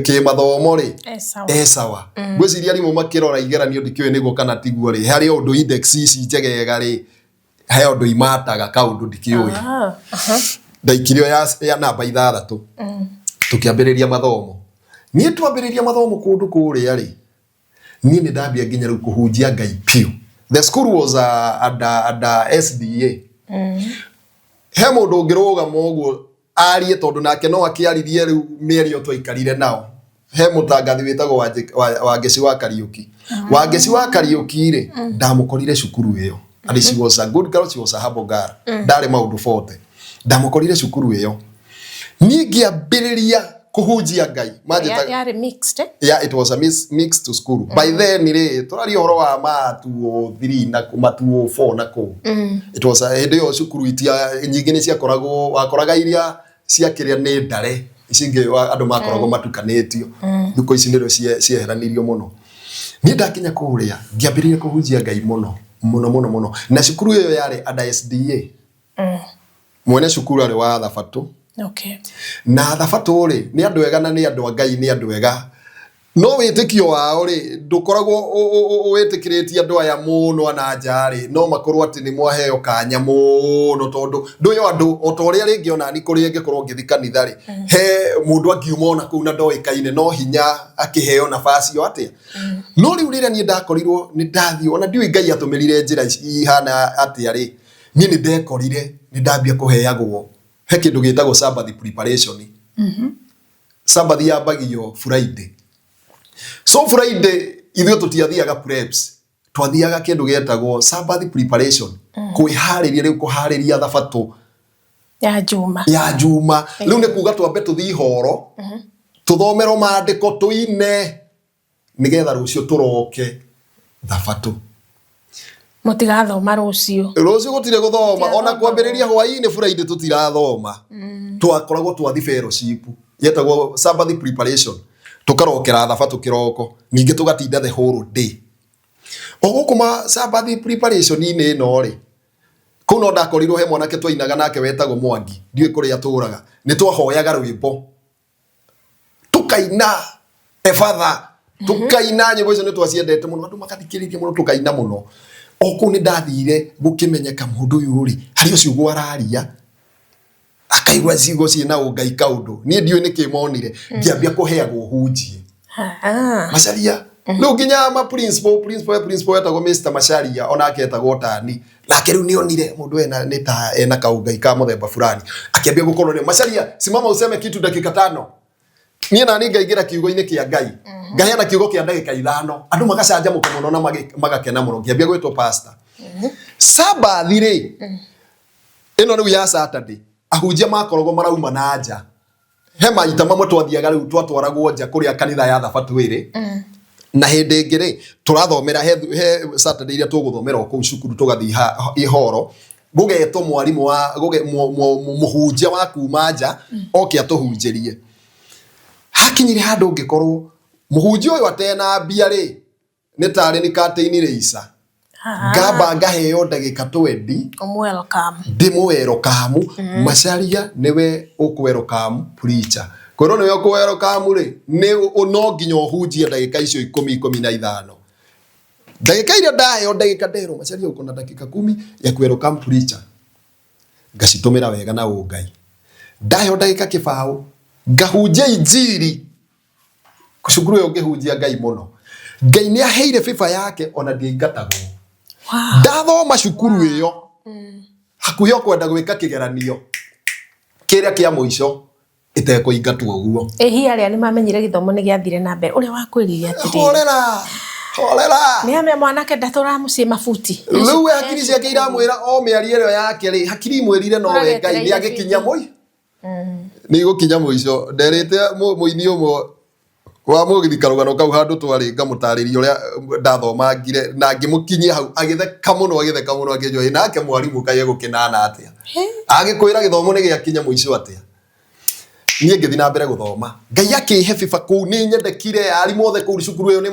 Speaker 2: kĩmathomo rĩ,
Speaker 1: Eh, sawa.
Speaker 2: E sawa. Ngwĩciria arimũ makĩrora igeranio, ndikĩũĩ nĩguo kana tiguo rĩ, harĩ o ũndũ index ici njegega rĩ, he ũndũ imataga kaũndũ, ndikĩũĩ.
Speaker 1: Ah, aha.
Speaker 2: Ndaikirio ya namba 6. Tũkĩambĩrĩria mathomo. Niĩ twambĩrĩria mathomo kũndũ kũrĩa rĩ, niĩ nĩ ndambia nginya rĩu kũhunjia Ngai piũ. The school was under SDA. He mũndũ ũngĩrũgama ũguo arie, tondũ nake no akĩaririe rĩu mĩeri ĩyo twaikarire nao. He mũtangathi wĩtagwo Wangeci wa Kariũki. Wangeci wa Kariũki rĩ, ndamũkorire cukuru ĩyo, and she was a good girl, she was a humble girl, ndarĩ maũndũ bote. Ndamũkorire cukuru ĩyo, niĩ ngĩambĩrĩria kũhunjia Ngai. Manjĩtaga
Speaker 1: Yarĩ mixed, eh?
Speaker 2: Yeah, it was a mixed school by then rĩ. Tũraria ũhoro wa ma 203 na ma 204 na kũu. It was a hĩndĩ ĩyo cukuru itia nyingĩ nĩ ciakoragwo, wakoraga iria cia kĩrĩa nĩ ndare, ici ingĩ andũ makoragwo matukanĩtio. Thikũ ici nĩrĩo cieheranirio mũno. Niĩ ndakinya kũrĩa ngĩambĩrĩria kũhunjia Ngai mũno mũno mũno mũno, na cukuru ĩyo yarĩ under SDA. Mwene cukuru arĩ wa thabatũ. Na thabatũ rĩ, nĩ andũ ega na nĩ andũ a Ngai, nĩ andũ ega, no wĩtĩkio wao rĩ, ndũkoragwo wĩtĩkĩrĩtie andũ aya mũno ana nja rĩ, no makorwo atĩ nĩ mwaheo kanya mũno, tondũ ndũĩ andũ o ta ũrĩa rĩngĩ ona ni kũrĩa ingĩkorwo ngĩthi kanitha rĩ, he mũndũ angiuma ona kũu na ndoĩkaine, no hinya akĩheo nabasi o atĩa. No rĩu rĩrĩa niĩ ndakorirwo nĩ ndathiĩ, ona ndiũĩ Ngai atũmĩrire njĩra ici ihana atĩa rĩ, niĩ nĩ ndekorire nĩ ndambia kũheagwo he kĩndũ gĩtagwo Sabbath preparation. Sabbath yambagio Friday, so Friday ithuĩ tũtiathiaga preps, twathiaga kĩndũ gĩetagwo Sabbath preparation, kwĩharĩria rĩu, kũharĩria thabatũ
Speaker 1: ya Juma.
Speaker 2: Ya Juma. Rĩu nĩ kuga twambe tũthiĩ ihoro, tũthomerwo maandĩko, tũine, nĩgetha rũciũ tũroke thabatũ.
Speaker 1: Mũtigathoma rũciũ.
Speaker 2: Rũciũ gũtirĩ gũthoma ona kwambĩrĩria hwaĩ-inĩ Friday tũtirathoma. Twakoragwo twathi fellowship yetagwo Sabbath preparation, tũkarokera thabatũ kĩroko, ningĩ tũgatinda the whole day o gũkũ ma Sabbath preparation-inĩ ĩno rĩ. Kũu no ndakorirwo he mwanake twainaga nake wetagwo Mwangi, ndiũĩ kũrĩa atũraga. Nĩ twahoyaga rwĩmbo, tukaina ebatha, tukaina nyĩmbo icio nĩ twaciendete mũno, andũ magathikĩrĩria mũno, tukaina mũno o kũu. Nĩ ndathire gũkĩmenyeka mũndũ ũyũ rĩ, harĩ o ciugo araria akaigua ciugo ciĩna ũngai kaũndũ. Niĩ ndiũĩ nĩkĩ monire, ngĩambia kũheagwo hunjie. Macaria rĩu nginya ma principal etagwo Mr Macharia, onake etagwo Tani nake. Rĩu nĩonire mũndũ ena nĩ ta ena kaũngai ka mũthemba fulani, akĩambia gũkorwo nĩ Macharia, simama useme kitu dakika 5. Niĩ nani ngaingĩra kiugo-inĩ kĩa Ngai, ngaheana kiugo kĩa ndagĩka 5, andũ magacanjamũka mũno na magakena mũno. Ngĩambia gwĩtwo pastor. Sabbath rĩ, ĩno rĩu ya Saturday, ahunjia makoragwo marauma na nja. He maita mamwe twathiaga rĩu twatwaragwo nja kũrĩa kanitha ya thabatũ ĩrĩ, na hĩndĩ ĩngĩ rĩ, tũrathomera he Saturday iria tũgũthomera o kũu cukuru, tũgathiĩ ihoro, gũgetwo mwarimũ wa mũhunjia wa kuma nja oke atũhunjĩrie. Hakinyire handũ ngĩkorwo mũhunjia ũyũ atena mbia rĩ, nĩ tarĩ nĩ katĩini rĩica, ngamba ngaheo ndagĩka 20.
Speaker 1: Welcome.
Speaker 2: Ndĩmũwerokamu. Macaria nĩwe ũkwerokamu preacher, kwĩrwo nĩwe ũkwerokamu rĩ, nĩ no nginya ũhunjie ndagĩka icio 10, 15, ndagĩka iria ndaheo. Ndagĩka nderwo, "Macaria, uko na dakika 10 ya kuwelcome preacher." Ngacitũmĩra wega na ũngai. Ndaheo ndagĩka 20, ngahunjia injiri cukuru ĩyo, ngĩhunjia Ngai mũno. Ngai nĩ aheire biba yake, ona ndiaingatagwo. Ndathoma cukuru ĩyo hakuhĩ o kwenda gwĩka kĩgeranio kĩrĩa kĩa mũico ĩtekũingatwo ũguo.
Speaker 1: Ĩhi arĩa nĩ mamenyire gĩthomo nĩ gĩathire na mbere, ũrĩa wakwĩrire atĩrĩrĩ.
Speaker 2: Horera, horera.
Speaker 1: Nĩ amĩa mwanake ndatũraga mũciĩ mabuti.
Speaker 2: Rĩu we hakiri ciake iramwĩra o mĩario ĩrĩa yake rĩ, hakiri imwĩrire nowe Ngai nĩ agĩkinya mũi nĩ igũkinya mũico. Nderĩte mũini ũmwe wa mũgithi karũgano kau handũ twarĩ, ngamũtarĩria ũrĩa ndathomangire na ngĩmũkinyia hau, agĩtheka mũno, agĩtheka mũno, akĩnjũa, "Ĩ, nake mwarimũ kaĩ egũkĩnana atĩa agĩkwĩra gĩthomo nĩ gĩakinya mũico atĩa?" Niĩ ngĩthiĩ na mbere gũthoma. Ngai akĩhe biba kũu, nĩ nyendekire, arimũ othe kũu cukuru ĩyo nĩ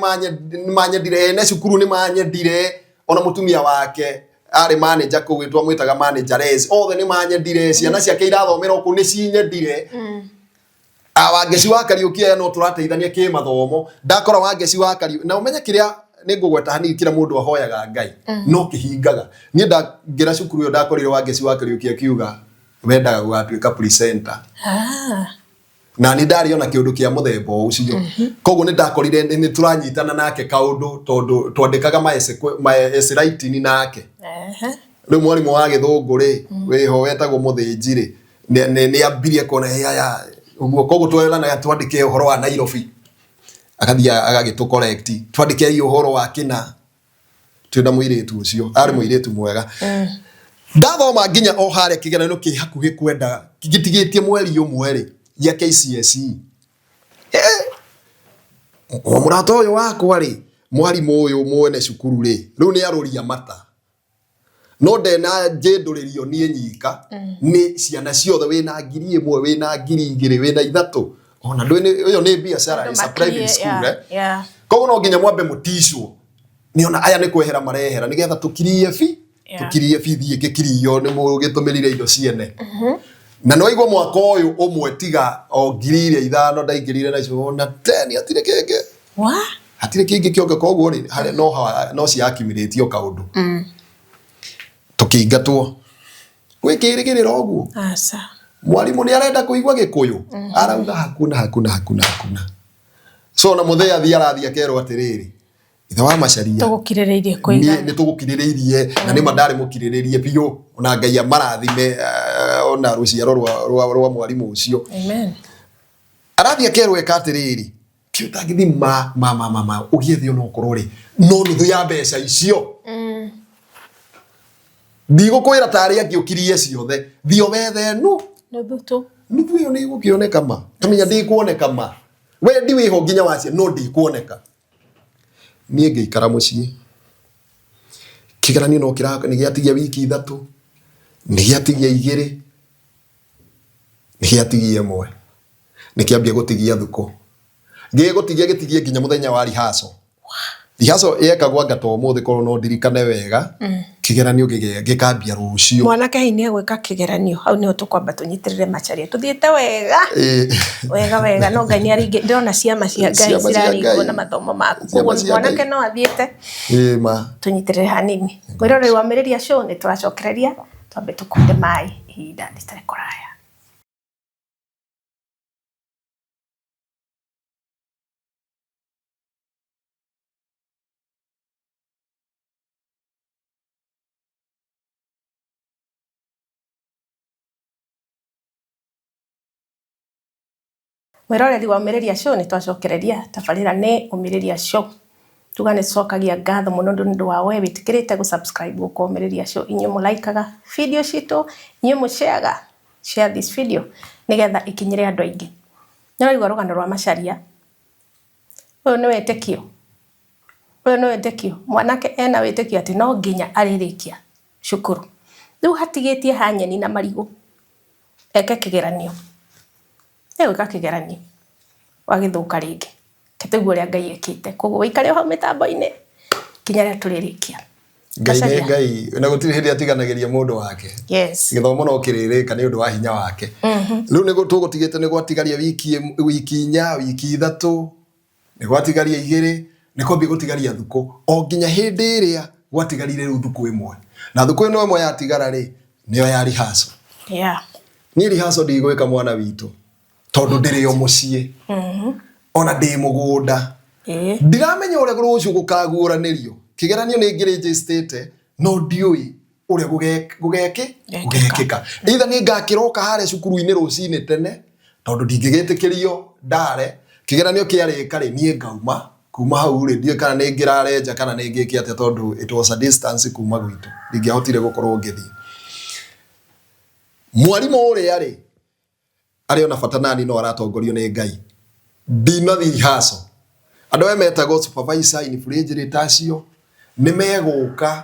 Speaker 2: manyendire, ene cukuru nĩ manyendire, ona mũtumia wake arĩ manager kũu, twamwĩtaga manager Les, othe nĩ manyendire, ciana ciake irathomera o kũu nĩ cinyendire. Ah, Wangeci wa Kariũki aya no tũrateithania kĩmathomo. Ndakora Wangeci wa Kariũki, na ũmenye kĩrĩa nĩ ngũgweta hanini kĩrĩa mũndũ ahoyaga Ngai no kĩhingaga. Niĩ ndangĩra cukuru ĩyo ndakorire Wangeci wa Kariũki akiuga wendaga gũgatuĩka presenter.
Speaker 1: Ah.
Speaker 2: Na nĩ ndarĩ ona kĩũndũ kĩa mũthemba o ũcio. Koguo nĩ ndakorire nĩ tũranyitana nake kaũndũ tondũ twandĩkaga ma essay writing nake. Rĩu mwarimũ wa gĩthũngũ rĩ, wĩho wetagwo Mũthĩnji rĩ, nĩ ambirie kuona "Ĩ, aya ũguo." Koguo tweranaga twandĩke ũhoro wa Nairobi, agathiĩ agagĩtũ correct, twandĩkei ũhoro wa kĩna. Twĩna mũirĩtu ũcio arĩ mũirĩtu mwega. Ndathoma nginya o harĩa kĩgeranio kĩ hakuhĩ kwenda gĩtigĩtie mweri ũmwe rĩ, gĩa KCSE. O mũrata ũyũ wakwa rĩ, mwarimũ ũyũ mwene cukuru rĩ, rĩu nĩ arũria mata no ndena njĩndũrĩrio niĩ nyika. Nĩ ciana ciothe, wĩna 1000, wĩna 2000, wĩna 3, ona ndũĩ ĩyo nĩ biacara.
Speaker 1: Andũ
Speaker 2: It's a private
Speaker 1: makirie,
Speaker 2: school. Koguo no nginya mwambe mũticwo nĩona aya nĩ kwehera marehera nĩgetha tũkirie bi tũkirie bithi ĩngĩkirio nĩ mũgĩtũmĩrire indo ciene. Na no igua mwaka ũyũ ũmwe tiga o 5,000 ndaingĩrire nacio ona 10 hatirĩ kĩngĩ.
Speaker 1: Wa?
Speaker 2: Hatirĩ kĩngĩ kĩonge. Koguo rĩ, harĩa no no ciakimĩrĩtio kaũndũ tũkĩingatwo gwĩ kĩrĩgĩrĩro ũguo.
Speaker 1: Aca.
Speaker 2: Mwarimũ nĩ arenda kũigua gĩkũyũ arauga hakuna, hakuna, hakuna, hakuna. So na mũthee athiĩ arathiĩ akerwo atĩrĩrĩ, ithe wa Macaria,
Speaker 1: Tũgũkirĩrĩirie
Speaker 2: niĩ
Speaker 1: kũigana.
Speaker 2: Nĩ tũgũkirĩrĩirie na nĩ ma ndarĩ mũkirĩrĩrie biũ, ona Ngai amarathime, ona rũciaro rwa mwarimũ ũcio.
Speaker 1: Amen.
Speaker 2: Arathiĩ akerwo eka atĩrĩrĩ, kĩ ũtangĩthi ma ma ma ma ma ũgĩethe ona okorwo rĩ no nuthu ya mbeca icio. Ndigũkwĩra tarĩ angĩ ũkirie ciothe, thiĩ wethe nu
Speaker 1: Nuthu tu.
Speaker 2: Nuthu ĩyo nĩ ĩgũkĩoneka ma kamenya ndĩkuoneka ma wendi wĩho nginya wacia no ndĩkuoneka. Niĩ ngĩikara mũciĩ, kĩgeranio no kĩra nĩ gĩatigia wiki 3, nĩ gĩatigia 2, nĩ gĩatigia 1, nĩ kĩambia gũtigia thukũ, gĩgũtigia gĩtigie nginya mũthenya wa rehearsal. Rehearsal yekagwo anga ta ũmũthĩ korwo no ndirikane wega. Kĩgeranio gĩkambia rũciũ.
Speaker 1: Mwanake hihi nĩ egwĩka kĩgeranio? Hau nĩho tũkwamba tũnyitĩrĩre Macharia. Tũthiĩte wega. Wega wega, no Ngai nĩ aringĩ, ndĩrona ciama cia Ngai
Speaker 2: Ciama cia
Speaker 1: ciraringwo
Speaker 2: Ngai.
Speaker 1: na mathomo maku.
Speaker 2: Ciama
Speaker 1: Koguo
Speaker 2: cia
Speaker 1: mwanake
Speaker 2: Ngai.
Speaker 1: no athiĩte.
Speaker 2: Ĩĩ ma.
Speaker 1: Tũnyitĩrĩre hanini. Mwĩroreri wa Mĩrĩria Show, nĩ tũracokereria twambe tũkunde maĩ ihinda rĩtarĩ kũraya. Mwĩroreri wa Ũmĩrĩria Show, nĩ twacokereria. Tabarĩra nĩ Ũmĩrĩria Show. Tuga nĩ tũcokagia ngatho mũno nĩ ũndũ wa we wĩtĩkĩrĩte gũ subscribe gũkũ Ũmĩrĩria Show, inyuĩ mũlaikaga video citũ, inyuĩ mũshareaga, share this video nĩgetha ikinyĩre andũ aingĩ. Nĩ ũraigua rũgano rwa Macharia? Ũyũ nĩ wĩtĩkio, ũyũ nĩ wĩtĩkio. Mwanake ena wĩtĩkio atĩ no nginya arĩrĩkia cukuru. Rĩu hatigĩtie ha nyeni na marigũ eke kĩgeranio. Egwĩka kĩgeranio wagĩthũka rĩngĩ. Reke tũigue ũrĩa Ngai ekĩte. Koguo wĩikare o hau mĩtambo-inĩ nginya rĩrĩa tũrĩrĩkia.
Speaker 2: Ngai nĩ
Speaker 1: Macharia.
Speaker 2: Ngai na gũtirĩ hĩndĩ atiganagĩria mũndũ wake. Gĩthomo no kĩrĩrĩka nĩ ũndũ wa hinya wake. Rĩu nĩ tũgũtigĩte nĩ gwatigaria wiki 4, wiki 3, nĩ gwatigaria 2, nĩ kwambia gũtigaria thukũ o nginya hĩndĩ ĩrĩa gwatigarire rĩu thukũ 1, na thukũ ĩno ĩmwe yatigara rĩ, nĩyo ya rehearsal. Niĩ rehearsal ndigwĩka mwana witũ tondũ ndĩrĩ o mũciĩ, ona ndĩ mũgũnda. Ndiramenya ũrĩa rũciũ gũkaguũranĩrio. Kĩgeranio nĩ ngĩrĩnjĩstĩte no ndiũĩ ũrĩa gũgekĩka. Either nĩ ngakĩroka harĩa cukuru-inĩ rũcinĩ tene tondũ ndingĩgĩtĩkĩrio ndare. Kĩgeranio kĩarĩka rĩ, niĩ ngauma kuma hau rĩ, ndiũĩ kana nĩ ngĩrare nja kana nĩ ngĩke atĩa tondũ it was a distance kuma gwitũ, ndingĩahotire gũkorwo ngĩthiĩ. Mwarimũ ũrĩa rĩ, arĩ ona bata nani no aratongorio nĩ Ngai, ndinathiĩ rehearsal. Andũ aya metagwo supervisor, invigilator acio nĩ megũka.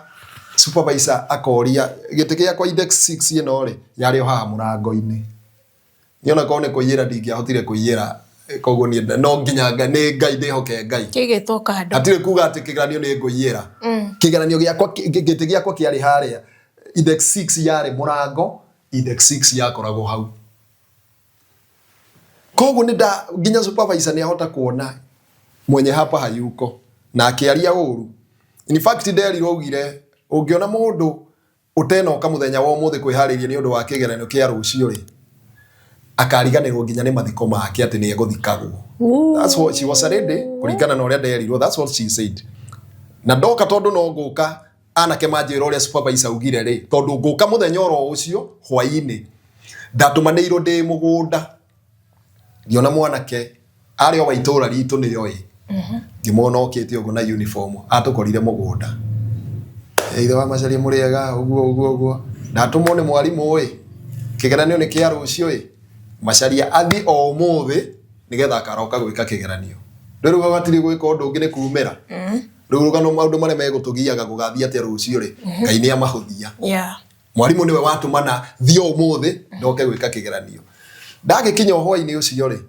Speaker 2: Supervisor akoria gĩtĩ gĩakwa index 6 ĩno rĩ, yarĩ o haha mũrango-inĩ. Niĩ ona korwo nĩ kũiyĩra ndingĩahotire kũiyĩra, koguo niĩ no nginya nĩ Ngai ndĩhoke Ngai.
Speaker 1: Kĩigĩtwo kando.
Speaker 2: Hatirĩ kuga atĩ kĩgeranio nĩ ngũiyĩra. Kĩgeranio gĩakwa gĩtĩ gĩakwa kĩarĩ harĩa index 6 yarĩ mũrango, index 6 yakoragwo hau. Koguo nĩ nda nginya supervisor nĩ ahota kuona mwenye hapa hayuko na akĩaria ũru. In fact nderirwo augire ũngĩona mũndũ ũtenoka mũthenya wa ũmũthĩ kwĩharĩria nĩ ũndũ wa kĩgeranio kĩa rũciũ rĩ, akariganĩrwo nginya nĩ mathiko make atĩ nĩ egũthikagwo. That's what she was a lady, kũringana na ũrĩa nderirwo, that's what she said. Na ndoka tondũ no ngũka anake manjĩra ũrĩa supervisor augire rĩ, tondũ ngũka mũthenya oro ũcio hwainĩ, ndatũmanĩirwo ndĩ mũgũnda, ngĩona mwanake arĩ o wa itũra ritũ nĩoĩ, ngĩmuona okĩte ũguo na uniform, atũkorire mũgũnda. Ithe wa Macharia mũrĩega, ũguo ũguo ũguo, ndatũmwo nĩ mwarimũ ĩ, kĩgeranio nĩ kĩa rũciũ ĩ, Macharia athiĩ o ũmũthĩ nĩgetha akaroka gwĩka kĩgeranio. Rĩu hau hatirĩ gwĩka ũndũ ũngĩ nĩ kumĩra. Rĩu rũgano maũndũ marĩa megũtũgiaga gũgathiĩ atĩa rũciũ rĩ, Ngai nĩ amahũthia. Mwarimũ nĩwe watũmana thiĩ ũmũthĩ ndoke gwĩka kĩgeranio. Ndagĩkinya o hwainĩ ũcio rĩ,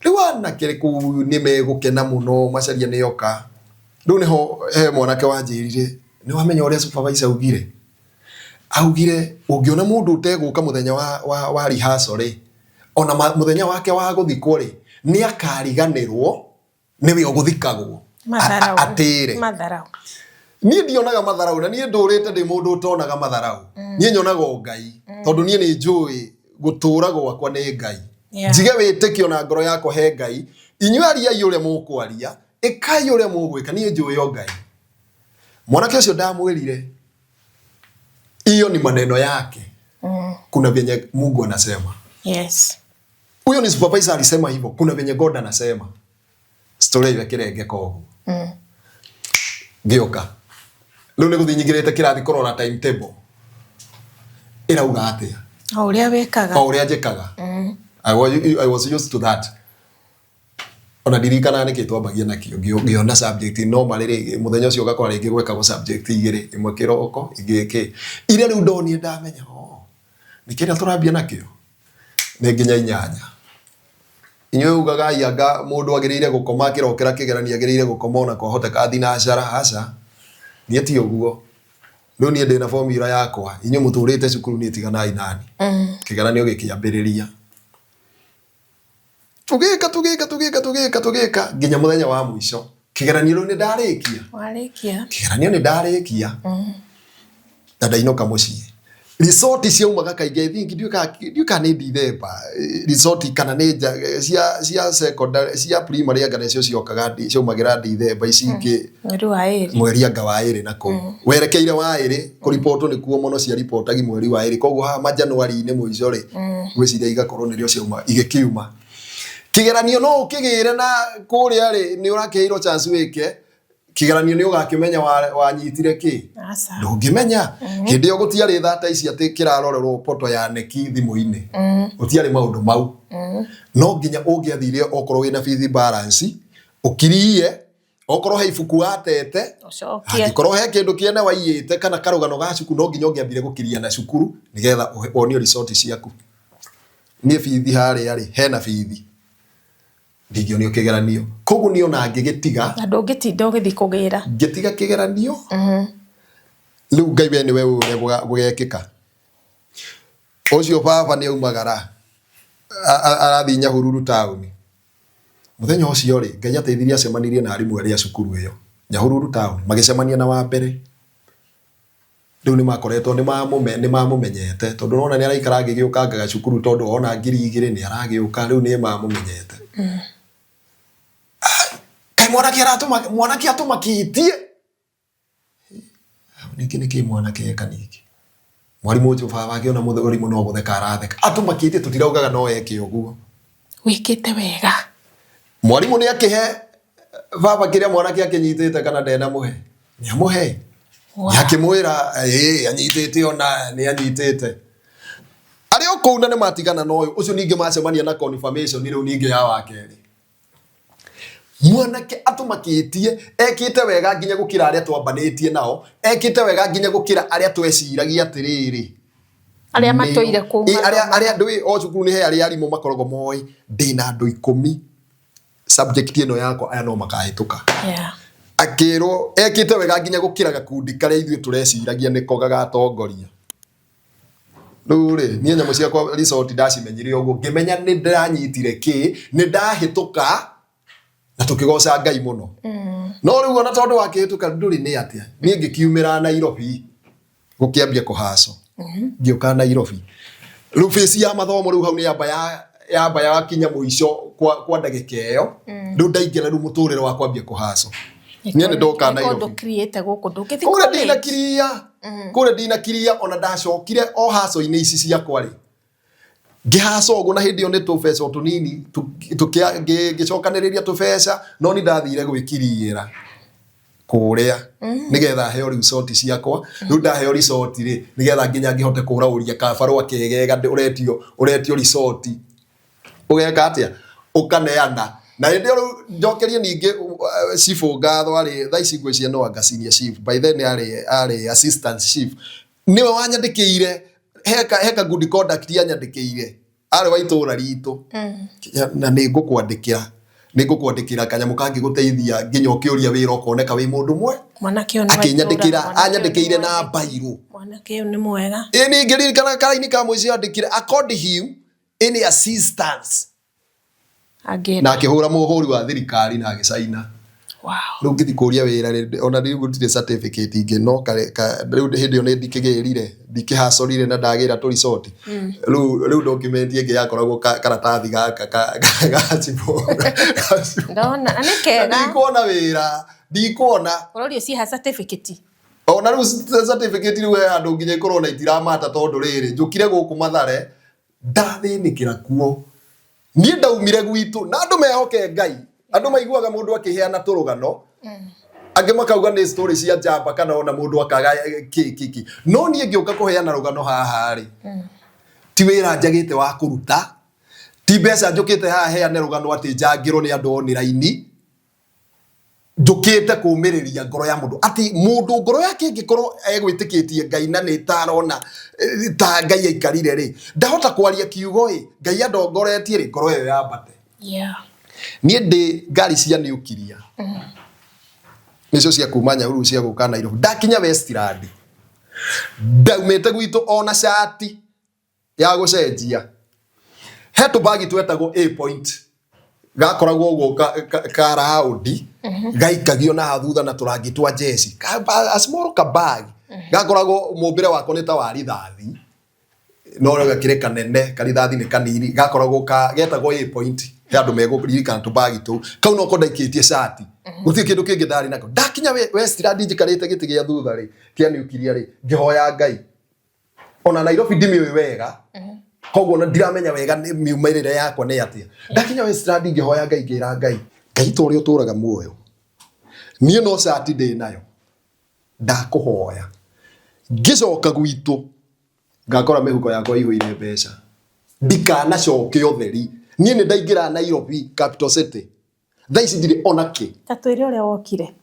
Speaker 2: rĩu anake kũu nĩ megũkena mũno Macharia nĩ oka. Rĩu nĩho he mwanake wanjĩrire, nĩ wamenya ũrĩa supervisor augire? Augire ũngĩona mũndũ ũtegũka mũthenya wa rehearsal rĩ, ona mũthenya wake wa gũthikwo rĩ, nĩ akariganĩrwo nĩwe ũgũthikagwo
Speaker 1: Matharau.
Speaker 2: Atĩre.
Speaker 1: Matharau.
Speaker 2: Niĩ ndionaga matharau na niĩ ndũrĩte ndĩ mũndũ ũtonaga matharau. Niĩ nyonaga o Ngai tondũ niĩ nĩ njũĩ gũtũra gwakwa nĩ Ngai. Njige wĩtĩkio na ngoro yakwa he Ngai. Inyuĩ ariai ũrĩa mũkwaria, ĩkai ũrĩa mũgwĩka, niĩ njũĩ o Ngai. Mwanake ũcio ndamwĩrire hiyo ni maneno yake. Kuna vyenye Mungu anasema. Huyo ni supervisor alisema hivyo. Kuna venye God anasema. Story iwe kirenge koguo. Ngĩũka. Rĩu nĩ gũthiĩ nyingĩrĩte kĩrathi kũrora timetable. Ĩrauga atĩa?
Speaker 1: O ũrĩa wĩkaga.
Speaker 2: O ũrĩa njĩkaga. I was used to that. Ona ndirikanaga nĩkĩ twambagia nakĩo ngĩona subject no marĩ mũthenya ũcio ũgakora rĩngĩ gwekagwo subject igĩrĩ, ĩmwe kĩroko ĩngĩ kĩ. Iria rĩu ndonire ndamenya oh, nĩ kĩrĩa tũrambia nakĩo nĩ nginya 8. Inyuĩ ugagai anga mũndũ agĩrĩire gũkoma akĩrokera kĩgeranio agĩrĩire gũkoma ona kwahoteka thinacara, aca. Niĩ ti ũguo. Rĩu niĩ ndĩna formula yakwa, inyuĩ mũtũrĩte cukuru niĩ tiganai nani. Kĩgeranio gĩkĩambĩrĩria. Tũgĩka tũgĩka tũgĩka tũgĩka tũgĩka nginya mũthenya wa mũico. Kĩgeranio rĩu nĩ ndarĩkia.
Speaker 1: Warĩkia.
Speaker 2: Kĩgeranio nĩ ndarĩkia. Na ndainũka mũciĩ. Resort ciaumaga kaingĩ, I think ndiũĩ kana nĩ December, resort kana nĩ cia secondary, cia primary anga nĩcio ciokaga ciaumagĩra December, ici ingĩ
Speaker 1: Mweri wa ĩrĩ.
Speaker 2: Mweri anga wa ĩrĩ na kũu. Werekeire wa ĩrĩ, kũribotwo nĩkuo mũno ciaribotagi mweri wa ĩrĩ, koguo haha ma January-inĩ mũico rĩ, ngwĩciria igakorwo nĩrĩo ciauma, igĩkiuma. Kĩgeranio no ũkĩgĩre na kũrĩa rĩ, nĩ ũrakĩheirwo chance wĩke, kĩgeranio nĩ ũgakĩmenya wanyitire kĩ?
Speaker 1: Aca.
Speaker 2: Ndũngĩmenya. Hĩndĩ ĩyo gũtiarĩ thata ici atĩ kĩrarorerwo poto ya neki thimũ-inĩ. Gũtiarĩ maũndũ mau. No nginya ũngĩathire okorwo wĩna bithi balance, ũkirie, okorwo he ibuku watete,
Speaker 1: Ũcokie.
Speaker 2: angĩkorwo he kĩndũ kĩene waiyĩte kana karũgano ga cukuru, no nginya ũngĩambire gũkiria na cukuru nĩgetha wonio result ciaku. Niĩ bithi harĩa rĩ, hena bithi. Ndingĩonio kĩgeranio. Koguo niĩ ona ngĩgĩtiga.
Speaker 1: Na ndũngĩtinda ũgĩthiĩ kũgĩra.
Speaker 2: Ngĩtiga kĩgeranio. Rĩu Ngai we nĩwe ũĩ ũrĩa gũgekĩka. Ũcio baba nĩ aumagara. Arathiĩ Nyahururu taũni. Mũthenya ũcio rĩ, Ngai ateithirie acemanirie na arimũ erĩ a cukuru ĩyo. Nyahururu taũni. Magĩcemania na wa mbere. Rĩu nĩ makoretwo nĩ mamũmenyete tondũ nona nĩ araikara agĩgĩũkangaga cukuru tondũ ona 2000 nĩ aragĩũka, rĩu nĩ mamũmenyete. Kaĩ mwanake aratũma, mwanake atũmakĩtie. Ningĩ nĩkĩ mwanake eka ningĩ? Mwarimũ ũcio baba akĩona mũrimũ no gũtheka aratheka. Atũmakĩtie tũtiraugaga no eke ũguo.
Speaker 1: Wĩkĩte wega.
Speaker 2: Mwarimũ nĩ akĩhe baba kĩrĩa mwanake akĩnyitĩte kana ndenamũhe? Nĩ amũhe. Nĩ akĩmwĩra ĩĩ anyitĩte ona nĩ anyitĩte. Arĩ o kũu na nĩ matigana na ũyũ, ũcio ningĩ macemania na confirmation rĩu ningĩ ya wa kerĩ. Mwanake atũmakĩtie, ekĩte wega nginya gũkĩra arĩa twambanĩtie nao, ekĩte wega nginya gũkĩra arĩa tweciragia atĩrĩrĩ.
Speaker 1: Arĩa matũire kũu
Speaker 2: Ĩ, arĩa
Speaker 1: mathomaga.
Speaker 2: arĩa ndũĩ o cukuru nĩ he arĩa arimũ makoragwo moĩ ndĩna andũ 10 subject ĩno yakwa aya no makahĩtũka. Akĩrwo ekĩte wega nginya gũkĩra gakundi karĩa ithuĩ tũreciragia nĩko gagatongoria. Rĩu rĩ, niĩ nyamũ ciakwa result ndacimenyire ũguo, ngĩmenya nĩ ndĩranyitire kĩ, nĩ ndahĩtũka na tũkĩgoca Ngai mũno. No rĩu ona tondũ wakĩhĩtũka ndũrĩ nĩ atĩa, niĩ ngĩkiumĩra Nairobi gũkĩambia kũhaco. Ngĩũka Nairobi. Rĩu phase ya mathomo rĩu hau nĩ yamba ya yamba yakinya mũico kwa ndagĩka ĩyo. Rĩu ndaingĩra rĩu mũtũrĩre wa kwambia kũhaco. Niĩ nĩ ndoka Nairobi.
Speaker 1: Ndũkiriĩte gũkũ ndũngĩthiĩ
Speaker 2: Kũrĩa
Speaker 1: college.
Speaker 2: ndinakiria, kũrĩa ndinakiria ona ndacokire o haco-inĩ ici ciakwa rĩ, ngĩhaca ũguo na hĩndĩ ĩyo nĩ tũbeca o tũnini ngĩcokanĩrĩria tũbeca no nĩ ndathire gwĩkiriĩra kũrĩa nĩgetha heo resort ciakwa. Rĩu ndaheo resort rĩ, nĩgetha nginya ngĩhote kũraũria kabarũa kegega ũretio resort ũgeka atĩa, ũkaneana. Na hĩndĩ ĩyo rĩu njokerie ningĩ cibũ ngatho, arĩ thaa ici ngwĩciria no anga senior chief, by then arĩ assistant chief, nĩwe wanyandĩkĩire heka good conduct yanyandĩkĩire, arĩ wa itũra ritũ. Na nĩ ngũkwandĩkĩra kanyamũ kangĩgũteithia nginya ũkĩũria wĩra ũkoneka wĩ mũndũ mwe.
Speaker 1: Mwanake ũyũ nĩ wa
Speaker 2: Akĩnyandĩkĩra
Speaker 1: itũũra, mwanake ũyũ nĩ
Speaker 2: anyandĩkĩire na
Speaker 1: mwandĩki.
Speaker 2: mbairũ.
Speaker 1: Mwanake ũyũ nĩ mwega.
Speaker 2: Ĩ ningĩririkana karaini ka mũico andĩkire accord him any assistance
Speaker 1: Angĩenda.
Speaker 2: Na akĩhũra mũhũri wa thirikari na agĩcaina. Rĩu ngĩthiĩ kũria wĩra rĩ, ona rĩu gũtirĩ certificate ingĩ no rĩu hĩndĩ ĩyo nĩ ndikĩgĩrire ndikĩhacorire na ndagĩra tũ resort. Rĩu document ĩngĩ yakoragwo karatathi gaka ga cibũ.
Speaker 1: Ndona na nĩ kega.
Speaker 2: Ndikuona wĩra, ndikuona.
Speaker 1: Ũrorio ciha certificate.
Speaker 2: Ona rĩu certificate rĩu he handũ nginya ikorwo na itiramata tondũ rĩrĩ njũkire gũkũ Mathare ndathĩnĩkĩra kuo. Niĩ ndaumire gwitũ na andũ mehoke Ngai. Andũ maiguaga mũndũ akĩheana tũrũgano, angĩ makauga nĩ story cia njamba kana ona mũndũ akaga kĩ kĩ kĩ. No niĩ ngĩũka kũheana rũgano haha rĩ, ti wĩra njagĩte wa kũruta, ti mbeca njũkĩte haha heane rũgano atĩ njangĩrwo nĩ andũ onĩraini. Njũkĩte kũmĩrĩria ngoro ya mũndũ atĩ mũndũ ngoro yake ĩngĩkorwo egwĩtĩkĩtie Ngai na nĩ ta arona ta Ngai aikarire rĩ, ndahota kwaria kiugo ĩ, Ngai andongoretie rĩ, ngoro ĩyo yambate. Niĩ ndĩ ngari cia niukiria nĩcio cia kuma Nyahururu cia gũka Nairobi, ndakinya Westland ndaumĩte gwitũ ona cati ya gũcenjia, he tũbagi twetagwo A point gakoragwo ũguo ka raundi gaikagio na thutha na tũrangi twa jeci, a small kabag gakoragwo mũmbĩre wako nĩ ta wa rithathi no gakĩrĩ kanene, karithathi nĩ kanini, gakoragwo ka getagwo A point. He andũ megũririkana tũbagi tũu. Kau noko ndaikĩtie cati, gũtirĩ kĩndũ kĩngĩ ndarĩ nako. Ndakinya Westland njikarĩte gĩtĩ gĩa thutha rĩ kĩa niukiria rĩ, ngĩhoya Ngai. Ona Nairobi ndimĩũĩ wega, koguo ona ndiramenya wega nĩ miumĩrĩre yakwa nĩ atĩa. Ndakinya Westland ngĩhoya Ngai, ngĩra Ngai, Ngai ta ũrĩa ũtũraga muoyo, niĩ no cati ndĩ nayo, ndakũhoya ngĩcoka gwitũ ngakora mĩhuko yakwa ĩihũire mbeca, ndikanacoke ũtheri. Niĩ nĩ ndaingĩra Nairobi capital city, thaa ici ndirĩ ona kĩ.
Speaker 1: Ta twĩre ũrĩa wokire.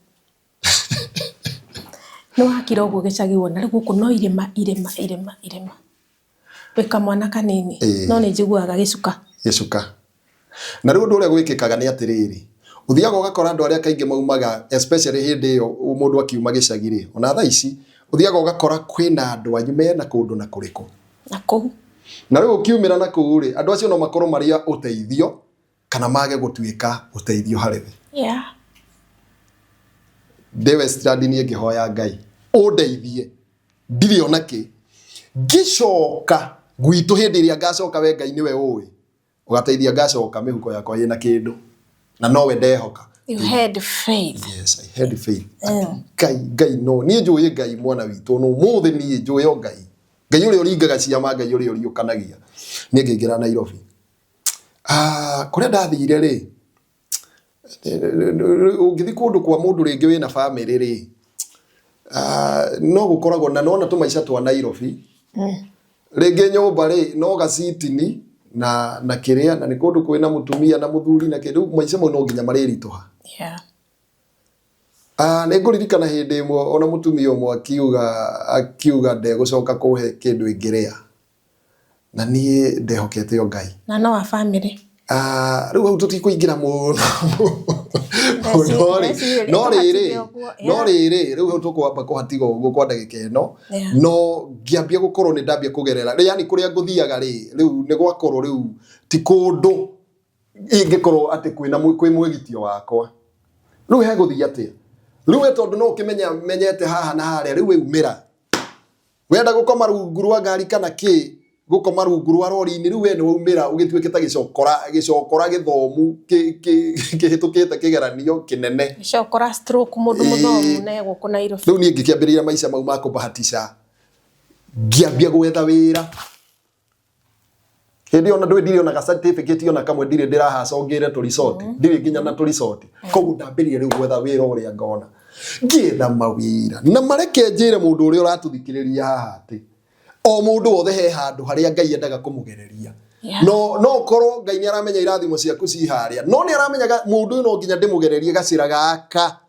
Speaker 1: Nĩ wakira ũguo gĩcagi wona rĩu gũkũ no irĩma irĩma irĩma irĩma. Wĩ kamwana kanini no nĩ njiguaga gĩcuka.
Speaker 2: Gĩcuka. Na rĩu ũndũ ũrĩa gwĩkĩkaga nĩ atĩrĩrĩ, ũthiaga ũgakora andũ arĩa kaingĩ maumaga especially hĩndĩ ĩyo mũndũ akiuma gĩcagi rĩ, ona thaa ici, ũthiaga ũgakora kwĩna andũ anyu mena kũndũ na kũrĩkũ.
Speaker 1: Na kũu.
Speaker 2: Na rĩu ũkiumĩra na kũu rĩ, andũ acio no makorwo marĩ a ũteithio kana mage gũtuĩka ũteithio harĩ we. Ndĩ Westland niĩ ngĩhoya Ngai ũndeithie, ndirĩ ona kĩ. Ngĩcoka gwitũ hĩndĩ ĩrĩa ngacoka, we Ngai nĩwe ũĩ ũgateithia ngacoka mĩhuko yakwa ĩna kĩndũ na nowe ndehoka.
Speaker 1: You had faith.
Speaker 2: Yes, I had faith. Ngai, Ngai no niĩ njũĩ Ngai mwana witũ no mũthĩ niĩ njũĩ o Ngai, Ngai ũrĩa ũringaga ciama, Ngai ũrĩa ũriũkanagia. Niĩ ngĩingĩra Nairobi. Ah, kũrĩa ndathire rĩ, ũngĩthiĩ kũndũ kwa mũndũ rĩngĩ wĩna bamĩrĩ rĩ, ah, no gũkoragwo na nona tũmaica twa Nairobi, rĩngĩ nyũmba rĩ no gacitini na kĩrĩa na nĩ kũndũ kwĩna mũtumia na mũthuri na kĩndũ, maica mau no nginya marĩritũha. Ah, nĩ ngũririkana hĩndĩ ĩmwe ona mũtumia ũmwe akiuga ndegũcoka kũhe kĩndũ ĩngĩrĩa. Na niĩ ndehokete o Ngai.
Speaker 1: Na no wa bamĩrĩ?
Speaker 2: Ah, rĩu hau tũtikũingĩra mũno mũno rĩ. No rĩrĩ, no rĩrĩ, rĩu hau tũkwamba kũhatiga ũguo kwa ndagĩka ĩno. No ngĩambia gũkorwo nĩ ndambia kũgerera, yani kũrĩa ngũthiaga rĩ, rĩu nĩ gwakorwo rĩu ti kũndũ ingĩkorwo atĩ kwĩna kwĩ mwĩgitio wakwa. Rĩu hegũthiĩ atĩa? Rĩu we tondũ no ũkĩmenya menyete haha na harĩa, rĩu weumĩra. Wenda gũkoma rungu rwa ngari kana kĩ, gũkoma rungu rwa rori-inĩ, rĩu we nĩ waumĩra ũgĩtuĩke ta gĩcokora, gĩcokora gĩthomu kĩhĩtũkĩte kĩgeranio kĩnene.
Speaker 1: Gĩcokora stroke mũndũ mũthomu na e gũkũ Nairobi.
Speaker 2: Rĩu niĩ ngĩkĩambĩrĩria maica mau ma kũbahatisha, ngĩambia gwetha wĩra. Hĩndĩ ĩyo ona ndũĩ ndirĩ ona ga certificate ona kamwe ndirĩ ndĩrahacongĩre tũ resort, ndirĩ nginya na tũ resort. Koguo ndambĩrĩria rĩu gwetha wĩra ũrĩa ngona. Ngĩetha mawĩra. Na mareke njĩre mũndũ ũrĩa ũratũthikĩrĩria haha atĩ, o mũndũ wothe he handũ harĩa Ngai endaga kũmũgereria. No no korwo Ngai nĩ aramenya irathimo ciaku ci harĩa, no nĩ aramenya mũndũ ũyũ no nginya ndĩmũgererie gacĩra gaka.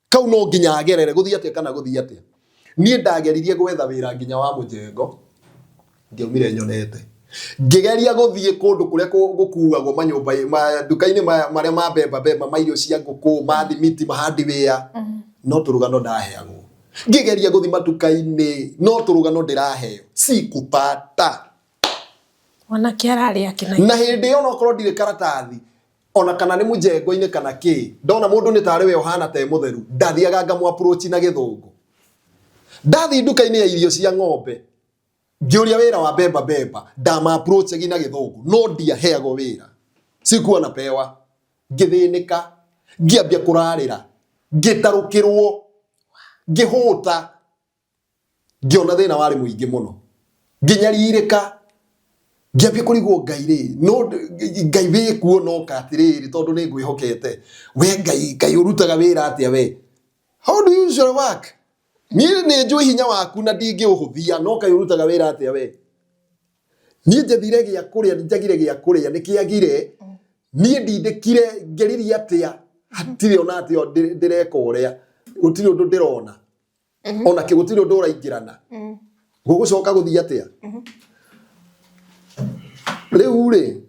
Speaker 2: Kau no nginya agerere gũthiĩ atĩa kana gũthiĩ atĩa. Niĩ ndageririe gwetha wĩra nginya wa mũjengo, ndiaumire nyonete. Ngĩgeria gũthiĩ kũndũ kũrĩa gũkuagwo manyũmba nduka-inĩ marĩa ma mbemba mbemba ma irio cia ngũkũ, ma thimiti, ma hardware, no tũrũgano ndaheagwo. Ngĩgeria gũthiĩ matuka-inĩ, no tũrũgano ndĩraheo. Sikupata.
Speaker 1: Mwanake ararĩ akĩnagia.
Speaker 2: Na hĩndĩ ĩyo nokorwo ndirĩ karatathi, ona kana nĩ mũjengo-inĩ kana kĩ, ndona mũndũ nĩ tarĩ we ũhana ta e mũtheru, ndathiaga ngamũ approach na gĩthũngũ. Ndathiĩ nduka-inĩ ya irio cia ng'ombe, ngĩũria wĩra wa bemba bemba, ndama approach na gĩthũngũ, no ndiaheagwo wĩra. Sikuwa napewa. Ngĩthĩnĩka, ngĩambia kũrarĩra, ngĩtarũkĩrwo, ngĩhũta. Ngĩona thĩna warĩ mũingĩ mũno, ngĩnyarirĩka, ngĩambia kũrigwo Ngai rĩ, no Ngai wĩ kuo no ka atĩrĩrĩ, tondũ nĩ ngwĩhokete we Ngai, Ngai ũrutaga wĩra atĩa we? How do you usually work? Niĩ nĩ njũĩ hinya waku na ndingĩũhũthia, no Ngai ũrutaga wĩra atĩa we? Niĩ njethire gĩa kũrĩa, njagire gĩa kũrĩa, nĩ kĩagire, niĩ ndindĩkire, ngeririe atĩa, hatirĩ ona atĩa ndĩreka ũrĩa, gũtirĩ ũndũ ndĩrona. Ona kĩ gũtirĩ ũndũ ũraingĩrana. Gũgũcoka gũthiĩ atĩa? Rĩu rĩ,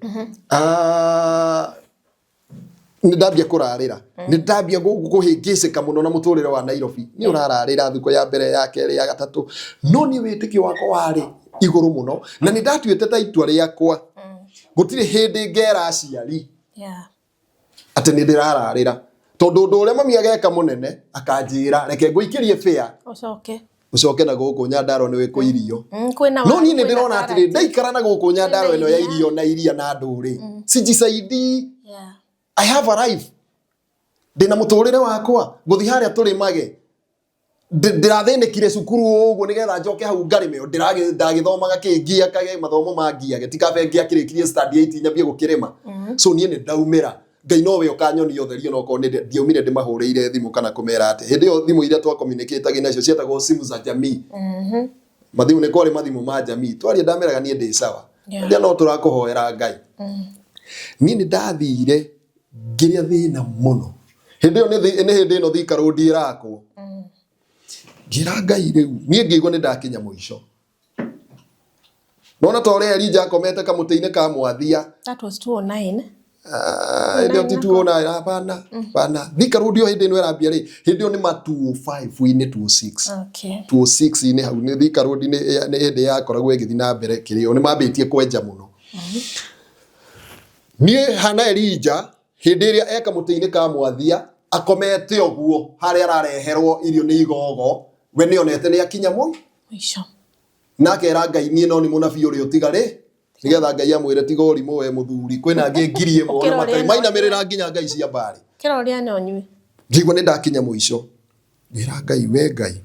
Speaker 2: nĩ ndambia kũrarĩra, nĩ ndambia kũhĩngĩcĩka mũno na mũtũrĩre wa Nairobi. Nĩ ũrararĩra thikũ ya mbere, ya kerĩ, ya gatatũ, no niĩ wĩtĩkio wakwa warĩ igũrũ mũno, na nĩ ndatuĩte ta itua rĩakwa gũtirĩ hĩndĩ ngera aciari atĩ nĩ ndĩrararĩra, tondũ ũndũ ũrĩa mami ageka mũnene akanjĩra reke ngũikĩrie fare
Speaker 1: ũcoke
Speaker 2: ũcoke na gũkũ Nyandarua nĩ wĩkũ irio.
Speaker 1: Kwĩna
Speaker 2: No niĩ nĩ
Speaker 1: kwĩna
Speaker 2: ndĩrona atĩrĩ,
Speaker 1: karati.
Speaker 2: ndaikara na gũkũ Nyandarua ĩno ya irio na iria na ndũrĩ, sijisaidii. I have a life, ndĩna mũtũrĩre wakwa, ngũthiĩ harĩa tũrĩmage. Ndĩrathĩnĩkire cukuru ũguo nĩgetha njoke hau ngarĩme, ndagĩthomaga kĩ ngiakage mathomo ma ngiage, ti kabe ngĩakĩrĩkirie standard 8 nyambie gũkĩrĩma. So niĩ nĩ ndaumĩra, Ngai nowe ũkanyonia ũtheri, onokorwo nĩ ndiaumire ndĩmahũrĩire thimũ kana kũmera atĩ. Hĩndĩ ĩyo thimũ iria twa communicate nacio cietagwo simu za jamii. Mathimũ nĩ kwarĩ mathimũ ma jamii, twaria ndameraga niĩ ndĩ sawa. Rĩrĩa no tũrakũhoera Ngai. Niĩ nĩ ndathire ngĩrĩa thĩna mũno. Hĩndĩ ĩyo nĩ hĩndĩ ĩno Thika Road ĩrakwo. Ngĩra Ngai rĩu niĩ ngĩigua nĩ ndakinya mũico. Nona ta ũrĩa Elijah akomete kamũtĩ-inĩ ka mwathia.
Speaker 1: That was 209.
Speaker 2: Ah, hĩndĩ ĩyo ti 209, hapana, hapana. Thika Road ĩyo hĩndĩ ĩno ĩrambia rĩ, hĩndĩ ĩyo nĩ ma 205-inĩ, 206. 206-inĩ hau nĩ Thika Road nĩ hĩndĩ yakoragwo ĩgĩthiĩ na mbere kĩrĩa nĩ mambĩtie kwenja mũno. Niĩ hana Elijah hĩndĩ ĩrĩa e kamũtĩ-inĩ ka mwathia akomete ũguo harĩa arareherwo irio nĩ igogo, we nĩ onete nĩ akinya
Speaker 1: mũico.
Speaker 2: Na akera Ngai niĩ no nĩ mũnabii ũrĩa ũtigarĩ, nĩgetha Ngai amwĩre tiga ũrimũ we mũthuri, kwĩna angĩ 1000 ona
Speaker 1: Ũkĩra
Speaker 2: matarĩ
Speaker 1: ũrĩa
Speaker 2: mainamĩrĩra nginya ngai cia mbarĩ.
Speaker 1: Kĩra ũrĩa na ũnyue.
Speaker 2: Ngĩigua nĩ ndakinya mũico, ngĩra Ngai, we Ngai,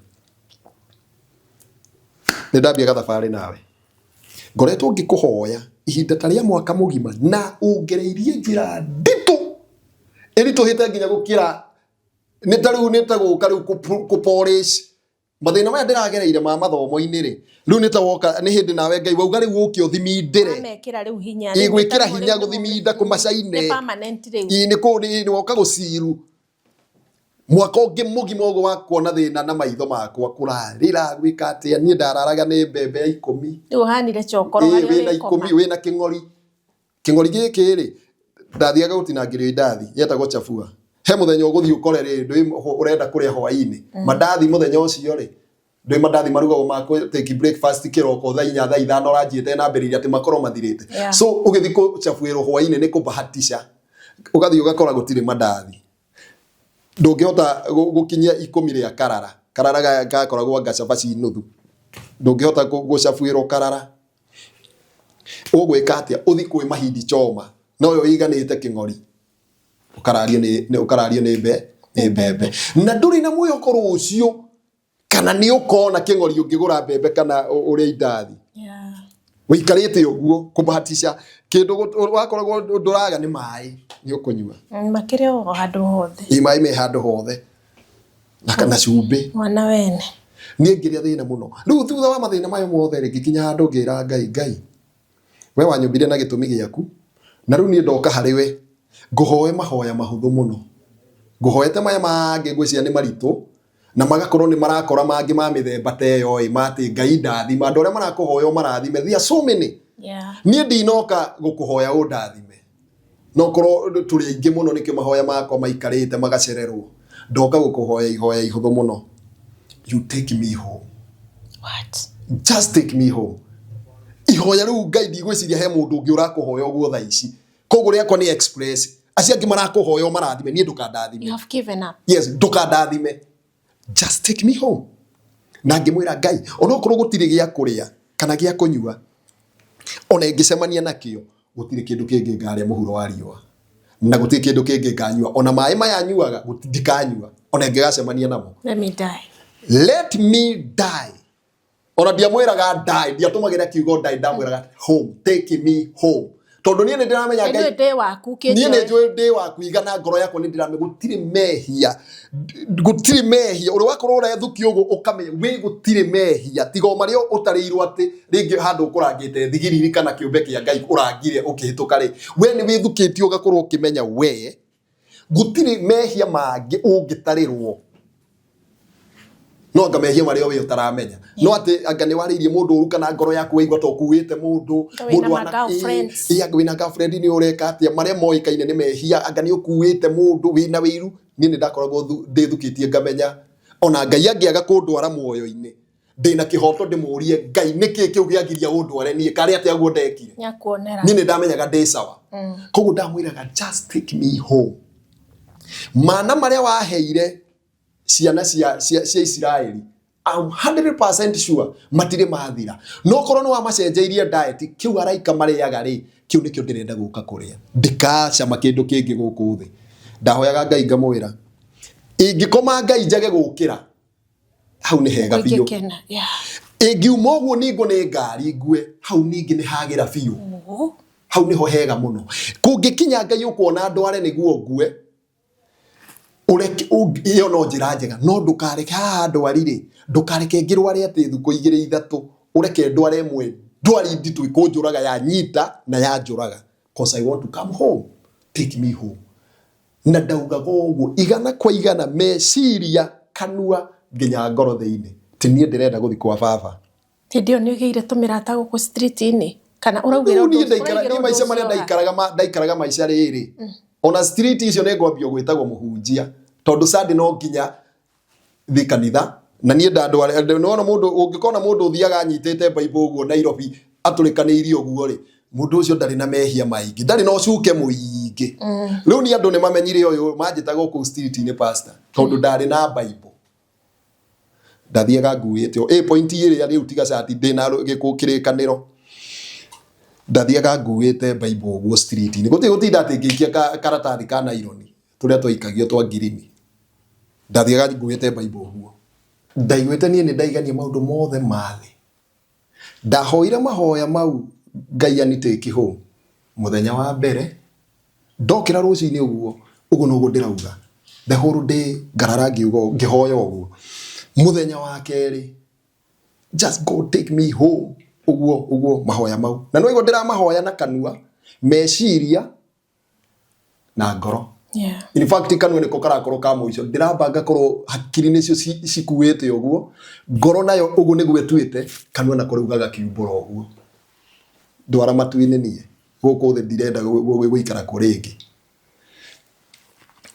Speaker 2: nĩ ndambia gathabarĩ nawe, ngoretwo ngĩkũhoya ihinda ta rĩa mwaka mũgima na ũngereirie njĩra nditũ ĩritũhĩte nginya gũkĩra nĩ ta rĩu nĩ ta gũka rĩu kũ polish mathĩna maya ndĩragereire ma mathomo-inĩ rĩ, rĩu nĩ ta woka nĩ hĩndĩ nawe Ngai wauga rĩu ũke ũthimindĩre.
Speaker 1: Wamekĩra rĩu hinya.
Speaker 2: Ĩ, gwĩkĩra hinya gũthiminda kũmacaine.
Speaker 1: Nĩ permanent rĩu.
Speaker 2: Ĩ, nĩ kũ nĩ woka gũciru. Mwaka ũngĩ mũgima ũguo wa kuona thĩna na maitho makwa, kũrarĩra gwĩka atĩa, niĩ ndararaga nĩ mbembe ya 10.
Speaker 1: Rĩu ũhanire chokoro
Speaker 2: Ĩĩ,
Speaker 1: harĩa
Speaker 2: wĩna
Speaker 1: wĩkoma.
Speaker 2: 10, wĩna kĩng'ori. Kĩng'ori gĩkĩ rĩ, ndathiaga gũtinangĩrio indathi, gĩetagwo chabua. He mũthenya ũgũthiĩ ũkore rĩ, ndũĩ ũrenda kũrĩa hwaĩ-inĩ. Mandathi mũthenya ũcio rĩ, ndũĩ mandathi marugagwo ma kũ take breakfast kĩroko thaa 4, thaa 5 ũranjia ĩtanambĩrĩria atĩ makorwo mathirĩte. So ũgĩthiĩ kũchabuĩrwo hwaĩ-inĩ nĩ kũbahatisha. Ũgathiĩ ũgakora gũtirĩ mandathi. Ndũngĩhota gũkinyia 10 rĩa karara. Karara gakoragwo anga cabaci nuthu. Ndũngĩhota gũcabuĩrwo karara. Ũgwĩka atĩa? Ũthiĩ kwĩ mahindi choma. Noyo ĩiganĩte kĩng'ori. Ũkarario nĩ ũkarario nĩ mbe nĩ mbembe. Na ndũrĩ na mwĩhoko rũciũ kana nĩ ũkona kĩng'ori ũngĩgũra mbembe kana ũrĩe indathi. Wĩikarĩte ũguo kũbahatisha kĩndũ wakoragwo ndũraga nĩ maĩ nĩ ũkũnyua.
Speaker 1: Makĩrĩ o handũ hothe.
Speaker 2: Ĩ, maĩ me handũ hothe. Na cumbĩ.
Speaker 1: Mwana wene.
Speaker 2: Niĩ ngĩrĩa thĩna mũno. Rĩu thutha wa mathĩna mayo mothe rĩ, ngĩkinya handũ ngĩra Ngai, Ngai, we wanyũmbire na gĩtũmi gĩaku, na rĩu niĩ ndoka harĩ we, ngũhoe mahoya mahũthũ mũno. Ngũhoete maya mangĩ ngwĩciria nĩ maritũ, na magakorwo nĩ marakora mangĩ ma mĩthemba ta ĩyo ĩ, ma atĩ Ngai ndathima, andũ arĩa marakũhoya ũmarathime, there are so many. Niĩ ndinoka gũkũhoya ũndathime. No korwo tũrĩ aingĩ mũno nĩkĩo mahoya makwa maikarĩte magacererwo. Ndoka gũkũhoya ihoya ihũthũ mũno. You take me home.
Speaker 1: What?
Speaker 2: Just take me home. Ihoya rĩu Ngai ndigwĩciria he mũndũ ũngĩ ũrakũhoya ũguo thaa ici. Koguo rĩakwa nĩ express. Acio angĩ marakũhoya ũmarathime, niĩ ndũkandathime.
Speaker 1: You have given up.
Speaker 2: Yes, ndũkandathime. Just take me home. Na ngĩmwĩra Ngai, onokorwo gũtirĩ gĩa kũrĩa kana gĩa kũnyua, ona ingĩcemania nakĩo, gũtirĩ kĩndũ kĩngĩ ngarĩa mũhuro wa riũa. Na gũtirĩ kĩndũ kĩngĩ nganyua. Ona maĩ maya nyuaga, ndikanyua. Ona ingĩgacemania namo.
Speaker 1: Let me die.
Speaker 2: Let me die. Ona ndiamwĩraga die, ndiatũmagĩra kiugo die, ndamwĩraga home, take me home. Tondũ niĩ nĩ ndĩramenya Ngai.
Speaker 1: Nĩ ndĩ waku
Speaker 2: kĩnjoe. Niĩ nĩ njũĩ ndĩ waku igana ngoro yakwa nĩ ndĩramenya gũtirĩ mehia. Gũtirĩ mehia. Ũrĩa wakorwo ũrethukia ũguo ũkamenya wĩ gũtirĩ mehia. Tiga o marĩa ũtarĩirwo atĩ rĩngĩ handũ ũkũrangĩte thigiriri kana kĩũmbe kĩa Ngai ũrangire ũkĩhĩtũka rĩ. We nĩ wĩthukĩtie ũgakorwo ũkĩmenya we gũtirĩ mehia mangĩ ũngĩtarĩrwo. No anga mehia marĩa we ũtaramenya. No atĩ anga nĩ warĩirie mũndũ ũru kana ngoro yaku waigua ta ũkuĩte mũndũ.
Speaker 1: Wĩna ma girlfriends.
Speaker 2: Ĩ, anga wĩna girlfriend nĩ ũreka atĩa, marĩa moĩkaine nĩ mehia, anga nĩ ũkuĩte mũndũ wĩna wĩiru. Niĩ nĩ ndakoragwo ndĩthukĩtie ngamenya ona Ngai angĩaga kũndwara muoyo-inĩ, ndĩna kĩhoto ndĩmũrie Ngai nĩkĩ kĩu gĩagiria ũndware niĩ, karĩ atĩa guo ndekire.
Speaker 1: Nĩakuonera.
Speaker 2: Niĩ nĩ ndamenyaga ndĩ sawa. Koguo ndamwĩraga just take me home. Mana marĩa waheire ciana cia Isiraeli, I'm 100% sure matirĩ mathira. No korwo nĩ wamacenjeirie diet, kĩu araika marĩaga rĩ, kĩu nĩkĩo ndĩrenda gũka kũrĩa. Ndikacama kĩndũ kĩngĩ gũkũ thĩ. Ndahoyaga Ngai ngamwĩra, ingĩkoma Ngai njage gũkĩra, hau nĩ hega biũ.
Speaker 1: Ũngĩkena, yeah.
Speaker 2: Ĩngiuma ũguo ningwo nĩ ngari ngue, hau ningĩ nĩ hagĩra biũ. Hau nĩho hega mũno. Kũngĩkinya Ngai ũkuona ndware nĩguo ngue, ũreke, ĩyo no njĩra njega, no ndũkareke haha ndwari rĩ, ndũkareke ngĩrware atĩ thikũ 2 3, ũreke ndware ĩmwe ndwari nditũ ĩkũnjũraga yanyita na yanjũraga. Cause I want to come home, take me home. Na ndaugaga ũguo igana kwa igana, meciria, kanua, nginya ngoro thĩinĩ. Ti niĩ ndĩrenda gũthiĩ kwa baba.
Speaker 1: Hĩndĩ ĩyo nĩ ũgĩire tũmĩrata gũkũ street-inĩ? Kana ũraugĩra
Speaker 2: Rĩu
Speaker 1: ũndũ
Speaker 2: niĩ
Speaker 1: ũcio,
Speaker 2: ndaikara,
Speaker 1: ũraugĩra
Speaker 2: niĩ
Speaker 1: ũndũ
Speaker 2: maica
Speaker 1: ũcio
Speaker 2: marĩa
Speaker 1: ha?
Speaker 2: ndaikaraga maica rĩrĩ. Ona street icio nĩ ngwambia gwĩtagwo mũhunjia. Tondũ Sunday no nginya thiĩ kanitha. Na niĩ ndandware, nĩwona mũndũ, ũngĩkona mũndũ ũthiaga anyitĩte Bible ũguo Nairobi atũrĩkanĩirie ũguo rĩ, mũndũ ũcio ndarĩ na mehia maingĩ, ndarĩ na ũcuke mũingĩ. Rĩu niĩ andũ nĩ mamenyire ũyũ, manjĩtaga kũu street-inĩ pastor, tondũ ndarĩ na Bible. Ndathiaga nguĩte ĩ point ĩrĩa rĩu tiga cati ndĩna kĩrĩkanĩro. Ndathiaga nguĩte Bible ũguo street-inĩ. Gũtirĩ gũtinda atĩ ngĩikia karatathi ka naironi tũrĩa twaikagio twa ngirini. Ndathiaga nguĩte Bible ũguo. Ndaiguĩte niĩ nĩ ndaigania maũndũ mothe ma thĩ. Ndahoire mahoya mau Ngai ani take home. Mũthenya wa mbere ndokĩra rũcinĩ ũguo, ũguo noguo ndĩrauga. The whole day ngarara ngiuga ngĩhoya ũguo. Mũthenya wa kerĩ just go take me home. Ũguo ũguo mahoya mau. Na nĩwaigua ndĩramahoya na kanua, meciria na ngoro. In fact, kanua nĩko karakorwo ka mũico. Ndĩramba ngakorwo hakiri nĩcio cikuĩte ũguo, ngoro nayo ũguo nĩguo ĩtuĩte, kanua nako rĩu gagakiumbũra ũguo. Ndwara matu-inĩ niĩ, gũkũ thĩ ndirenda gũikara kuo rĩngĩ.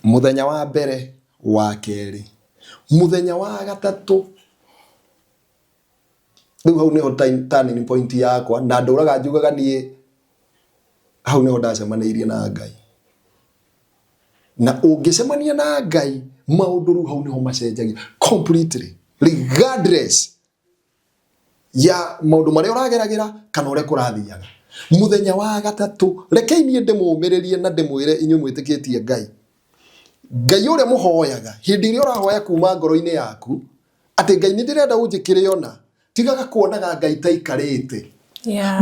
Speaker 2: Mũthenya wa mbere, wa kerĩ, mũthenya wa gatatũ, rĩu hau nĩho turning point yakwa, na ndũraga njugaga niĩ hau nĩho ndacemanĩirie na Ngai. Na ũngĩcemania na Ngai, maũndũ rĩu hau nĩho macenjagia completely, regardless ya maũndũ marĩa ũrageragĩra kana ũrĩa kũrathiaga. Mũthenya wa gatatũ, rekei niĩ ndĩmũmĩrĩrie na ndĩmwĩre inyuĩ mwĩtĩkĩtie Ngai. Ngai ũrĩa mũhoyaga, hĩndĩ ĩrĩa ũrahoya kuma ngoro-inĩ yaku, atĩ Ngai nĩ ndĩrenda ũnjĩkĩre ona, tigaga kuonaga Ngai ta aikarĩte.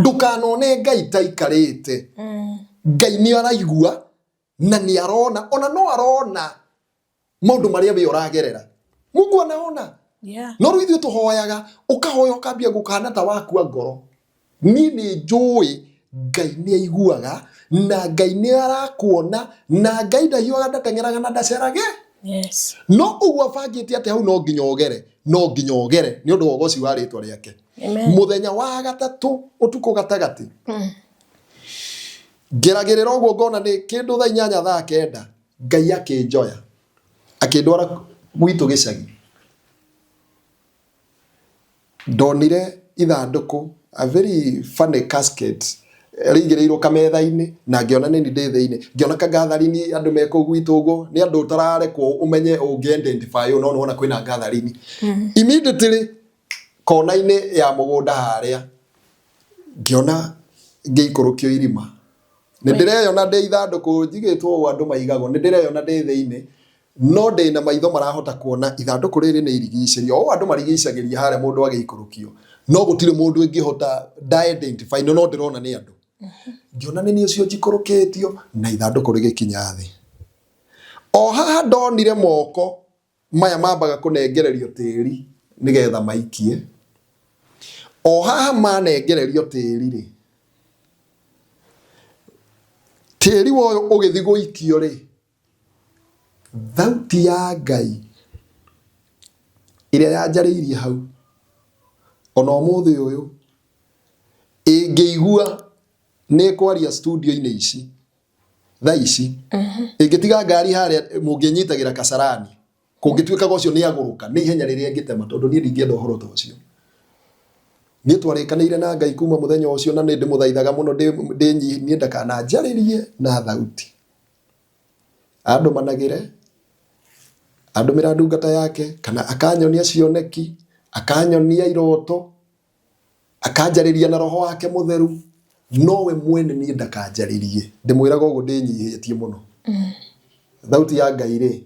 Speaker 2: Ndũkanone Ngai ta aikarĩte. Ngai nĩ araigua na nĩ arona, ona no arona maũndũ marĩa we ũragerera. Mungu anaona. No rĩu ithuĩ tũhoyaga, ũkahoya ũkambia gũkahana ta wakua ngoro. Niĩ nĩ njũĩ Ngai nĩ aiguaga na Ngai nĩ arakuona na Ngai ndahiũhaga, ndateng'eraga na ndacerage. No ũguo abangĩte atĩ hau no nginya ũgere, no nginya ũgere nĩ ũndũ wa ũgoci wa rĩtwa rĩake. Mũthenya wa gatatũ ũtukũ gatagatĩ, ngeragĩrĩra ũguo ngona nĩ kĩndũ thaa 8 thaa 9, Ngai akĩnjoya akĩndwara gwitũ gĩcagi. Ndonire ithandũkũ, a very funny casket, rĩigĩrĩirwo kametha-inĩ, na ngĩona nĩ niĩ ndĩ thĩinĩ. Ngĩona ka gathering andũ me kũu gwitũ ũguo, nĩ andũ ũtararekwo ũmenye ũngĩ identify ũyũ, no nĩwona kwĩna gathering. Immediately kona-inĩ ya mũgũnda harĩa, ngĩona ngĩikũrũkio irima. Nĩ ndĩreyona ndĩ ithandũkũ njigĩtwo ũũ andũ maigagwo, nĩ ndĩreyona ndĩ thĩinĩ, no ndĩna maitho marahota kuona ithandũkũ rĩrĩ nĩ irigicĩrio, o andũ marigicagĩria harĩa mũndũ agĩikũrũkio, no gũtirĩ mũndũ ĩngĩhota nda identify, no ndĩrona nĩ andũ. Ngĩona nĩ niĩ ũcio njikũrũkĩtio na ithandũkũ rĩgĩkinya thĩ. O haha ndonire moko maya mambaga kũnengererio tĩri nĩgetha maikie. O haha manengererio tĩri rĩ, tĩri woyũ ũgĩthiĩ gũikio rĩ, thauti ya Ngai ĩrĩa yanjarĩirie hau ona ũmũthĩ ũyũ ĩngĩigua nĩ ĩkwaria studio-inĩ ici thaa ici, ĩngĩtiga ngari harĩa mũngĩnyitagĩra Kasarani, kũngĩtuĩkaga ũcio nĩ agũrũka nĩ ihenya rĩrĩa ĩngĩtema, tondũ niĩ ndingĩenda ũhoro ta ũcio. Niĩ twarĩkanĩire na Ngai kuma mũthenya ũcio, na nĩ ndĩmũthaithaga mũno ndĩnyihie ndakananjarĩrie na thauti. Andũmanagĩre, andũmĩra ndungata yake, kana akanyonia cioneki, akanyonia iroto, akanjarĩria na roho wake mũtheru, nowe mwene niĩ ndakanjarĩrie. Ndĩmwĩraga ũguo ndĩnyihĩtie mũno. Thauti ya Ngai rĩ,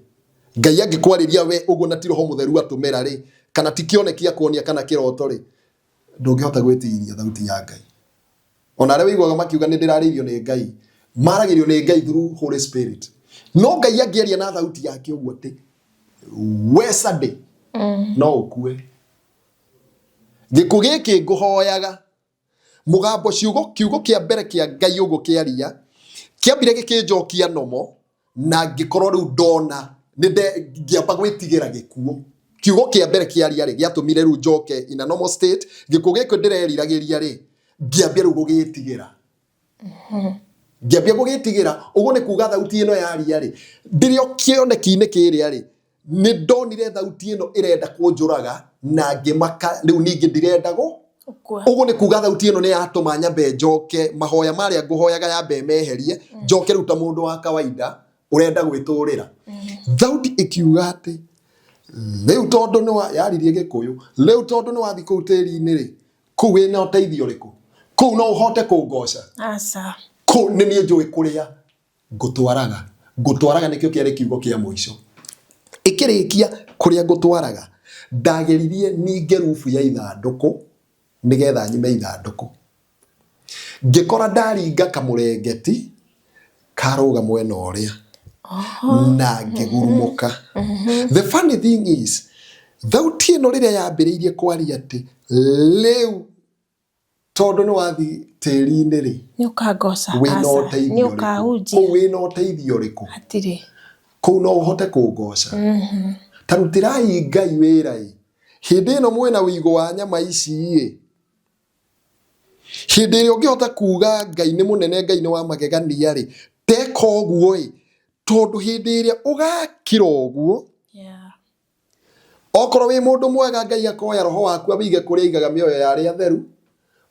Speaker 2: Ngai angĩkwarĩria we ũguo na ti roho mũtheru atũmĩra rĩ, kana ti kĩoneki akuonia kana kĩroto rĩ, ndũngĩhota gwĩtiria thauti ya Ngai. Ona arĩa wĩiguaga makiuga nĩ ndĩrarĩirio nĩ Ngai, maragĩrio nĩ Ngai through Holy Spirit. No Ngai angĩaria na thauti yake ũguo atĩ we Sunday no ũkue, gĩkuũ gĩkĩ ngũhoyaga. Mũgambo ciugo kiugo kĩa mbere kĩa Ngai ũguo kĩaria kĩambire gĩkĩnjokia nomo, na ngĩkorwo rĩu ndona nĩ ngĩamba gwĩtigĩra gĩkuũ. Kiugo kĩa mbere kĩaria rĩ, gĩatũmire rĩu njoke in a normal state. Gĩkuũ gĩkĩ ndĩreriragĩria rĩ, ngĩambia rĩu gũgĩtigĩra, ngĩambia gũgĩtigĩra. Ũguo nĩ kuga thauti ĩno yaria rĩ, ndĩrĩ o kĩoneki-inĩ kĩrĩa rĩ, nĩ ndonire thauti ĩno ĩrenda kũnjũraga na ngĩmaka, rĩu ningĩ ndirenda gũ
Speaker 1: Ũkua.
Speaker 2: Ũguo nĩ kuga thauti ĩno nĩ yatũma nyambe njoke mahoya marĩa ngũhoyaga yambe meherie, njoke rĩu ta mũndũ wa kawaida ũrenda gwĩtũrĩra. Thauti ĩkiuga atĩ rĩu tondũ nĩ wa yaririe Gĩkũyũ, rĩu tondũ nĩ wathiĩ kũu tĩri-inĩ rĩ, kũu wĩna ũteithio ũrĩkũ? Kũu no ũhote kũngoca?
Speaker 1: Aca.
Speaker 2: Kũu nĩ niĩ njũĩ kũrĩa ngũtwaraga. Ngũtwaraga nĩkĩo kĩarĩ kiugo kĩa mũico. Ĩkĩrĩkia kũrĩa ngũtwaraga, ndageririe ninge rubu ya ithandũkũ nĩgetha nyume ithandũkũ. Ngĩkora ndaringa kamũrengeti karũga mwena ũrĩa na ngĩgurumũka. The funny thing is, thauti ĩno rĩrĩa yambĩrĩirie kwaria atĩ rĩu tondũ nĩ wathiĩ tĩri-inĩ rĩ,
Speaker 1: Nĩ ũkangoca.
Speaker 2: wĩna
Speaker 1: Aca.
Speaker 2: ũteithio
Speaker 1: Nĩ
Speaker 2: ũrĩkũ?
Speaker 1: ũkahunjia.
Speaker 2: Kũu wĩna ũteithio ũrĩkũ?
Speaker 1: Hatirĩ.
Speaker 2: Kũu no ũhote kũngoca? Ta rutĩrai Ngai wĩra ĩ. Hĩndĩ ĩno mwĩna ũigũ wa nyama ici ĩ. Hĩndĩ ĩrĩa ũngĩhota kuga Ngai nĩ mũnene, Ngai nĩ wa magegania rĩ, teka ũguo ĩ. Tondũ hĩndĩ ĩrĩa ũgakira ũguo, Okorwo wĩ mũndũ mwega Ngai akoya roho waku awĩige kũrĩa aigaga mĩoyo ya arĩa atheru.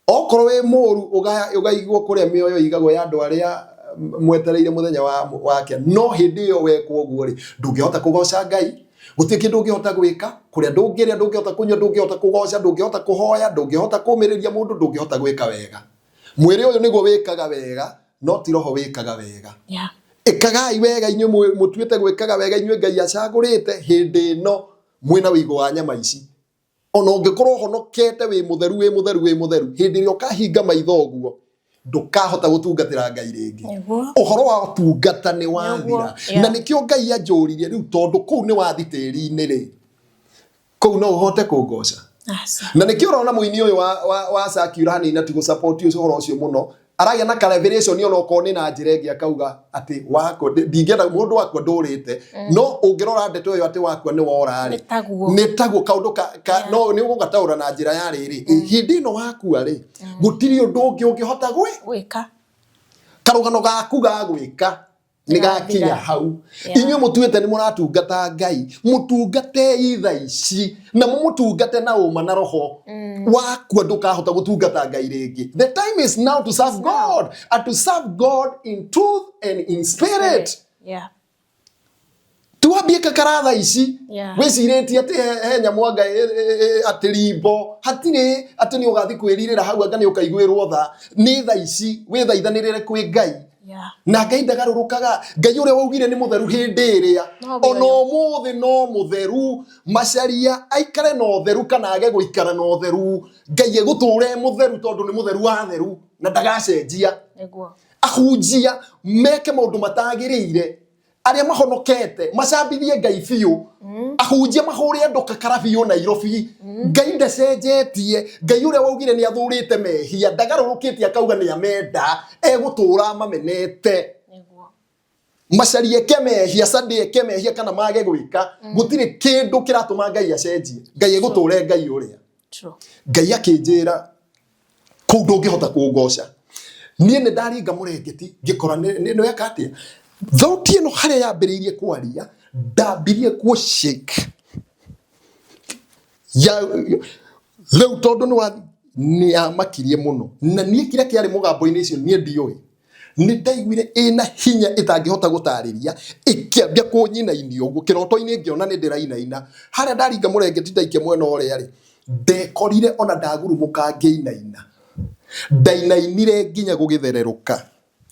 Speaker 2: Okorwo wĩ mũru ũgaigwo kũrĩa mĩoyo ĩigagwo ya andũ arĩa mwetereire mũthenya wake. No hĩndĩ ĩyo wekwo ũguo rĩ, ndũngĩhota kũgoca Ngai, gũtirĩ kĩndũ ũngĩhota gwĩka, kũrĩa ndũngĩrĩa, ndũngĩhota kũnyua, ndũngĩhota kũgoca, ndũngĩhota kũhoya, ndũngĩhota kũmĩrĩria mũndũ, ndũngĩhota gwĩka wega. Mwĩrĩ ũyũ nĩguo wĩkaga wega, no ti roho wĩkaga wega. Ĩkagai wega inyuĩ mũtuĩte gwĩkaga wega inyuĩ Ngai acagũrĩte hĩndĩ ĩno mwĩna wĩigũ wa nyama ici. Ona ũngĩkorwo ũhonokete wĩ mũtheru wĩ mũtheru wĩ mũtheru, hĩndĩ ĩrĩa ũkahinga maitho ũguo ndũkahota gũtungatĩra Ngai rĩngĩ. Ũhoro wa ũtungata nĩ wathira. Na nĩkĩo Ngai anjũririe rĩu tondũ kũu nĩ wathi tĩri-inĩ rĩ, kũu no ũhote kũngoca. Na nĩkĩo ũrona mũini ũyũ wa Sakiura hanini na ti gũ-support ũhoro ũcio mũno, aragĩa na ka revelation ona okorwo nĩ na njĩra ĩngĩ akauga atĩ wakwa ndingĩenda mũndũ wakwa ndũrĩte, no ũngĩrora ndeto ĩyo atĩ wakwa nĩ wora rĩ, nĩ taguo kaũndũ ka no nĩ ũgũgataũra na njĩra ya rĩrĩ, hĩndĩ ĩno wakua rĩ, gũtirĩ ũndũ ũngĩ ũngĩhota
Speaker 1: gwĩka.
Speaker 2: Karũgano gaku ga gwĩka nĩ gakinya hau. Inyuĩ mũtuĩte nĩ mũratungata Ngai, mũtungatei tha ici na mũmũtungate na ũma na roho. Wakua ndũkahota gũtungata Ngai rĩngĩ. The time is now to serve God and to serve God in truth and in spirit. Tuambie kakara tha ici. Wĩcirĩtie atĩ he nyamũ anga atĩ rimbo hatirĩ, atĩ nĩ ũgathiĩ kwĩrirĩra hau anga nĩ ũkaiguĩrwo tha. Nĩ tha ici wĩthaithanĩrĩre kwĩ Ngai. Na Ngai ndagarũrũkaga. Ngai ũrĩa waugire nĩ mũtheru hĩndĩ ĩrĩa ona ũmũthĩ no mũtheru. Macaria aikare na ũtheru kana age gũikara na ũtheru, Ngai egũtũra e mũtheru tondũ nĩ mũtheru wa theru na ndagacenjia. Ahunjia meke maũndũ matagĩrĩire, arĩa mahonokete macambithie Ngai biũ, ahunjia mahũre andũ kakara biũ Nairobi. Ngai ndacenjetie. Ngai ũrĩa waugire nĩ athũrĩte mehia ndagarũrũkĩte akauga nĩ amenda, egũtũra amamenete. Macarie eke mehia, Sunday eke mehia kana mage gwĩka, gũtirĩ kĩndũ kĩratũma Ngai acenjie. Ngai egũtũra Ngai ũrĩa. Ngai akĩnjĩra kũu ndũngĩhota kũngoca. Niĩ nĩ ndaringa mũrengeti ngĩkora nĩ weka atĩa. Thauti ĩno harĩa yambĩrĩirie kwaria ndambirie kũ shake ya rĩu tondũ nĩ yamakirie mũno. Na niĩ kĩrĩa kĩarĩ mũgambo-inĩ ũcio niĩ ndiũĩ. Nĩ ndaiguire ĩna hinya ĩtangĩhota gũtarĩria, ĩkĩambia kũnyinainia ũguo. Kĩroto-inĩ ngĩona nĩ ndĩrainaina. Harĩa ndaringa mũrengeti ndaikia mwena ũrĩa rĩ, ndekorire ona ndagurumũka ngĩinaina. Ndainainire nginya gũgĩthererũka.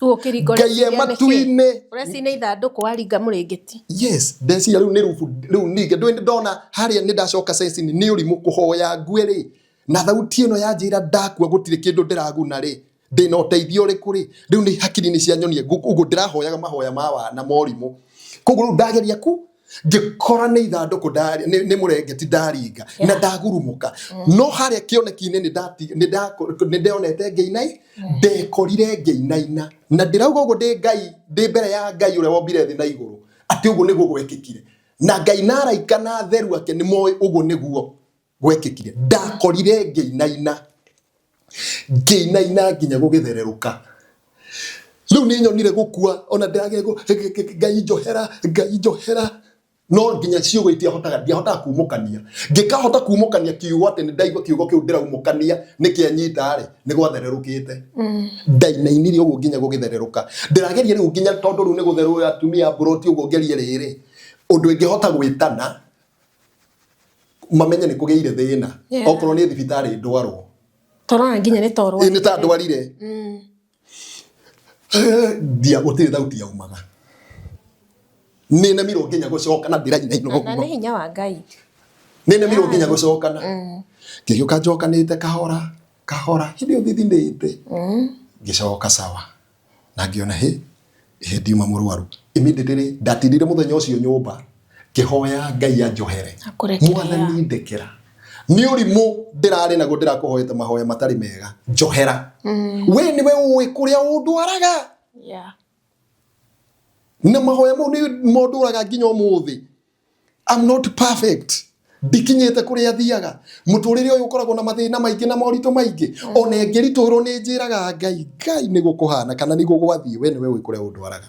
Speaker 2: Ngai e matu-inĩ.
Speaker 1: Ũreciria nĩ ithandũkũ waringa mũrĩngĩti.
Speaker 2: Yes, ndeciria rĩu nĩ rubu, rĩu ningĩ ndũĩ ndona harĩa nĩ ndacoka sense-inĩ nĩ ũrimũ kũhoya ngue rĩ, na thauti ĩno yanjĩra ndakua gũtirĩ kĩndũ ndĩraguna rĩ, ndĩna ũteithio ũrĩkũ rĩ, rĩu nĩ hakiri nĩ cianyonia ũguo ndĩrahoyaga mahoya ma wana morimũ. Koguo rĩu ndageria ku ngĩkora nĩ ithandũkũ nĩ mũrengeti ndaringa na ndagurumũka. No harĩa kĩoneki-inĩ nĩ ndonete ngĩinai, ndekorire ngĩinaina. Na ndĩrauga ũguo ndĩ Ngai, ndĩ mbere ya Ngai ũrĩa wombire thĩ na igũrũ, atĩ ũguo nĩguo gwekĩkire. Na Ngai na araika na atheru ake nĩ moĩ ũguo nĩguo gwekĩkire. Ndakorire ngĩinaina, ngĩinaina nginya gũgĩthererũka. Rĩu nĩ nyonire gũkua, ona ndĩrageria Ngai njohera, Ngai njohera. No nginya ciugo itiahotaga, ndiahotaga kumũkania. Ngĩkahota kumũkania kiugo atĩ nĩ ndaigua kiugo kĩu ndĩraumũkania nĩ kĩanyita rĩ, nĩ gwathererũkĩte. Ndainainire ũguo nginya gũgĩthererũka. Ndĩrageria rĩu nginya tondũ rĩu nĩ gũtherũra atumia mburoti ũguo ngerie rĩrĩ, ũndũ ingĩhota gwĩtana, mamenye nĩ kũgĩire thĩna. Okorwo nĩ thibitarĩ ndwarwo.
Speaker 1: Torona nginya nĩ torwa.
Speaker 2: Nĩ ta ndwarire. Ndia gũtirĩ thauti yaumaga. Nĩ nemirwo nginya gũcoka na ndĩrainaina
Speaker 1: ũguo. Na nĩ hinya wa Ngai.
Speaker 2: Nĩ nemirwo nginya gũcokana. Ngĩgĩũka njokanĩte kahora kahora hĩndĩ ĩyo thithinĩte. Ngĩcoka sawa. Na ngĩona hĩ, ĩhĩ ndiuma mũrwaru. Immediately ndatindire mũthenya ũcio nyũmba ngĩhoya Ngai anjohere. Mwathani ndekera. Nĩ ũrimũ ndĩrarĩ naguo ndĩrakũhoete mahoya matarĩ mega. Njohera. We nĩwe ũĩ kũrĩa ũndwaraga. Na mahoya mau nĩ mondũraga nginya ũmũthĩ. I'm not perfect, ndikinyĩte kũrĩa thiaga. Mũtũrĩre ũyũ ũkoragwo na mathĩna maingĩ na moritũ maingĩ. Ona ĩngĩritũhĩrwo nĩ njĩraga Ngai, Ngai nĩguo kũhana kana nĩguo gwathiĩ, we nĩwe ũĩ kũrĩa ũndwaraga.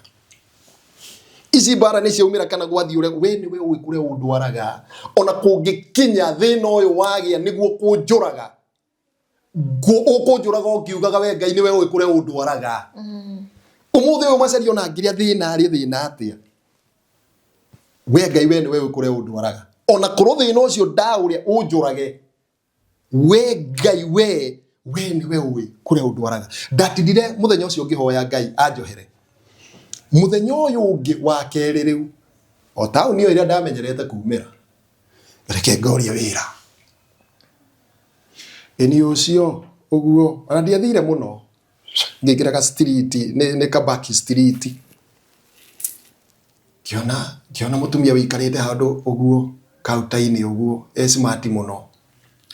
Speaker 2: Ici mbara nĩ ciaumĩra kana gwathiĩ ũrĩa, we nĩwe ũĩ kũrĩa ũndwaraga. Ona kũngĩkinya thĩna ũyũ wagĩa nĩguo kũnjũraga, ũkũnjũraga ũngiugaga we Ngai nĩwe ũĩ kũrĩa ũndwaraga. Ũmũthĩ ũyũ macaria ona ngĩrĩa thĩna arĩ thĩna atĩa, we Ngai we nĩwe ũĩ kũrĩa ũndwaraga. Ona korwo thĩna ũcio ndaũrĩa ũnjũrage, we Ngai we nĩwe ũĩ kũrĩa ũndwaraga. Ndatindire mũthenya ũcio ngĩhoya Ngai anjohere. Mũthenya ũyũ ũngĩ wa kerĩ rĩu, o taũni ĩyo ĩrĩa ndamenyerete kumĩra, reke ngorie wĩra. Ĩni ũcio ũguo, ona ndiathire mũno, ngĩingĩra ga street, nĩ ka back street, ngĩona mũtumia ũikarĩte handũ ũguo counter-inĩ ũguo, e smart mũno,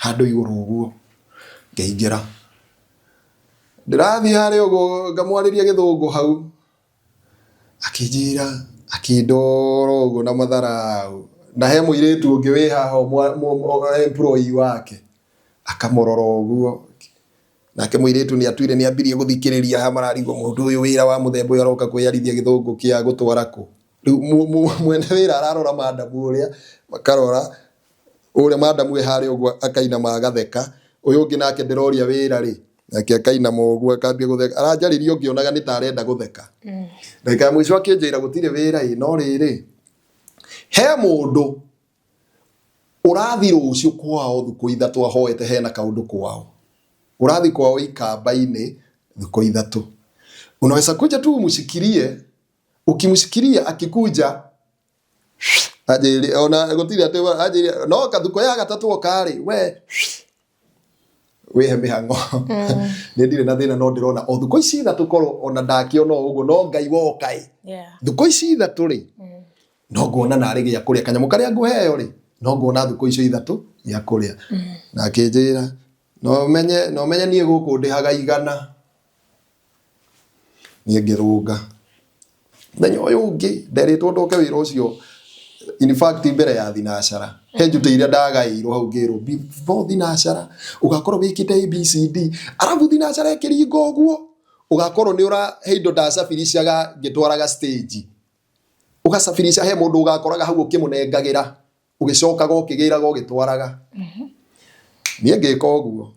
Speaker 2: handũ igũrũ ũguo, ngĩingĩra. Ndĩrathiĩ harĩa ũguo ngamwarĩria gĩthũngũ hau, akĩnjĩra, akĩndora ũguo na matharaũ, na he mũirĩtu ũngĩ wĩ haha employee wake, akamũrora ũguo, nake mũirĩtu nĩ atuire nĩ ambirie gũthikĩrĩria haha mararigwo mũndũ ũyũ wĩra wa mũthemba ũyũ aroka kwĩyarithia gĩthũngũ kĩa gũtwara kũ. Rĩu mwene wĩra ararora madam ũrĩa, makarora, ũrĩa madam wĩ harĩa ũguo akainama agatheka, ũyũ ũngĩ nake ndĩroria wĩra rĩ, nake akainama ũguo akambia gũtheka. Aranjarĩria ngĩonaga nĩ ta arenda gũtheka. Ndagĩka ya mũico akĩnjĩra gũtirĩ wĩra ĩ, no rĩrĩ, he mũndũ ũrathiĩ rũciũ kwao thikũ ithatũ ahoete hena kaũndũ kwao. Ũrathiĩ kwao ikamba-inĩ thikũ ithatũ. Unaweza kuja tu umshikilie, ukimshikilia akikuja anjĩrire ona gũtirĩ atĩ anjĩrire no kathukũ ya gatatũ oka rĩ, we wĩhe mĩhang'o. Nĩ ndirĩ na thĩna, no ndĩrona o thukũ ici ithatũ korwo ona ndakĩona o ũguo no Ngai woka ĩ. Thukũ ici ithatũ rĩ, no nguona narĩ gĩa kũrĩa kanyamũ karĩa ngũheo rĩ, no nguona thukũ icio ithatũ gĩa kũrĩa. Na akĩnjĩra no menye niĩ gũkũ ndĩhaga 100. Niĩ ngĩrũnga. Mũthenya ũyũ ũngĩ nderĩtwo ndoke wĩra ũcio, in fact mbere ya thinacara, he njutĩ iria ndagaĩirwo hau ngĩrwo before thinacara ũgakorwo wĩkĩte ABCD, arabu thinacara ĩkĩringa ũguo ũgakorwo nĩ ũra, he indo ndacabirishaga ngĩtwaraga stage, ũgacabirisha, he mũndũ ũgakoraga hau ũkĩmũnengagĩra, ũgĩcokaga ũkĩgĩraga ũgĩtwaraga. Niĩ ngĩka ũguo.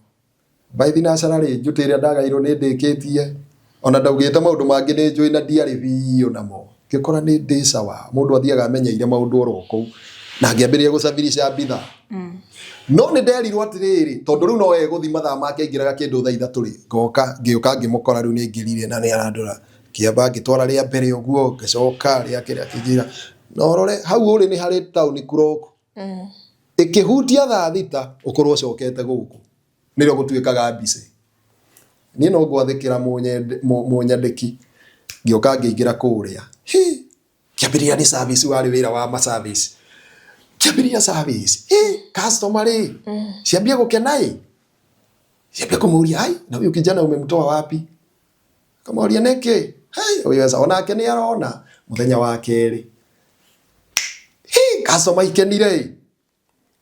Speaker 2: By thinacara rĩ, njutĩ ĩrĩa ndagaĩirwo nĩ ndĩkĩtie, ona ndaugĩte maũndũ mangĩ nĩ njũĩ na ndiarĩ biũ namo, ngĩkora nĩ ndĩ sawa. Mũndũ athiaga amenyeire maũndũ oro kũu, na ngĩambĩrĩria gũcabirisha bidhaa. No nĩ nderirwo atĩrĩrĩ, tondũ rĩu no egũthiĩ mathaa make aingĩraga kĩndũ thaa 3 rĩ, ngoka, ngĩũka ngĩmũkora rĩu nĩ aingĩrire na nĩ arandora. Ngĩamba ngĩtwara rĩa mbere ũguo, ngĩcoka rĩa kerĩ, akĩnjĩra na ũrore hau ũrĩ nĩ harĩ town clock, ĩkĩhutia thaa 6 ũkorwo ũcokete gũkũ, nĩrĩo gũtuĩkaga busy. Niĩ no ngwathĩkĩra mũnyandĩki. Ngĩũka ngĩingĩra kũrĩa, hi, kĩambĩrĩria nĩ service, warĩ wĩra wa ma service. Kĩambĩrĩria service, hi, customer rĩ ciambia gũkena ĩ, ciambia kũmũria, ai, na huyu kijana umemtoa wapi? Akamoria nĩkĩ? Hey, ũyũ eca onake nĩ arona. Mũthenya wa kerĩ, hi, customer ikenire ĩ,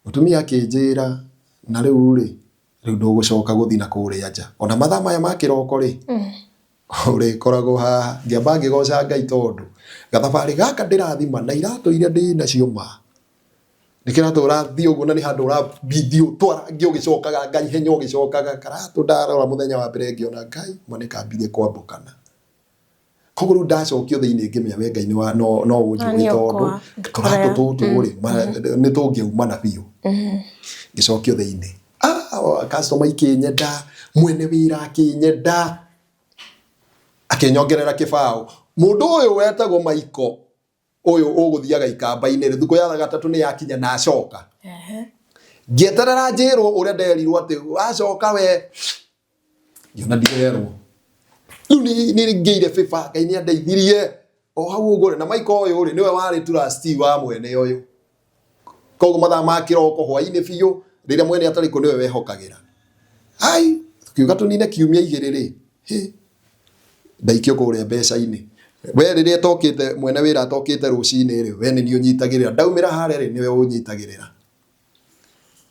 Speaker 2: mũtumia akĩnjĩra, na rĩu rĩ, rĩu ndũgũcoka gũthiĩ na kũrĩa nja ona mathaa maya ma kĩroko rĩ, ũrĩkoragwo haha. Ngĩamba ngĩgoca Ngai tondũ gathabarĩ gaka ndĩrathima na iratũ iria ndĩ nacio, ma nĩ kĩratũ ũrathiĩ ũguo na nĩ handũ ũrabithio ũtwara ngĩ ũgĩcokaga Ngai henya ũgĩcokaga karatũ. Ndarora mũthenya wa mbere ngĩona Ngai ma nĩ kambirie kwambũkana. Koguo rĩu ndacokio thĩinĩ ngĩmenya we Ngai nĩ wa no ũnjũĩ tondũ tũratũ tũtũ rĩ nĩ tũngĩaumana biũ. Ngĩcokio thĩinĩ, ah, customer ikĩnyenda, mwene wĩra akĩnyenda, akĩnyongerera kĩbaũ. Mũndũ ũyũ wetagwo Maiko ũyũ ũgũthiaga ikamba-inĩ rĩ, thukũ ya gatatũ nĩ yakinya na acoka, ngĩeterera njĩrwo ũrĩa nderirwo atĩ wacoka we, ngĩona ndirerwo. Rĩu nĩ ngĩire bĩba Ngai nĩ andeithirie o hau ũguo rĩ. Na Maiko ũyũ rĩ, nĩwe warĩ trustee wa mwene ũyũ, koguo mathaa ma kĩroko, hwainĩ biũ, rĩrĩa mwene atarĩ kuo, nĩwe wehokagĩra. Ai, tukiuga tũnine kiumia 2 rĩ, hĩ, ndaikio kũrĩa mbeca-inĩ. We rĩrĩa ĩtokĩte mwene wĩra atokĩte rũcinĩ rĩ, we nĩ niĩ ũnyitagĩrĩra. Ndaumĩra harĩa rĩ, nĩwe ũnyitagĩrĩra.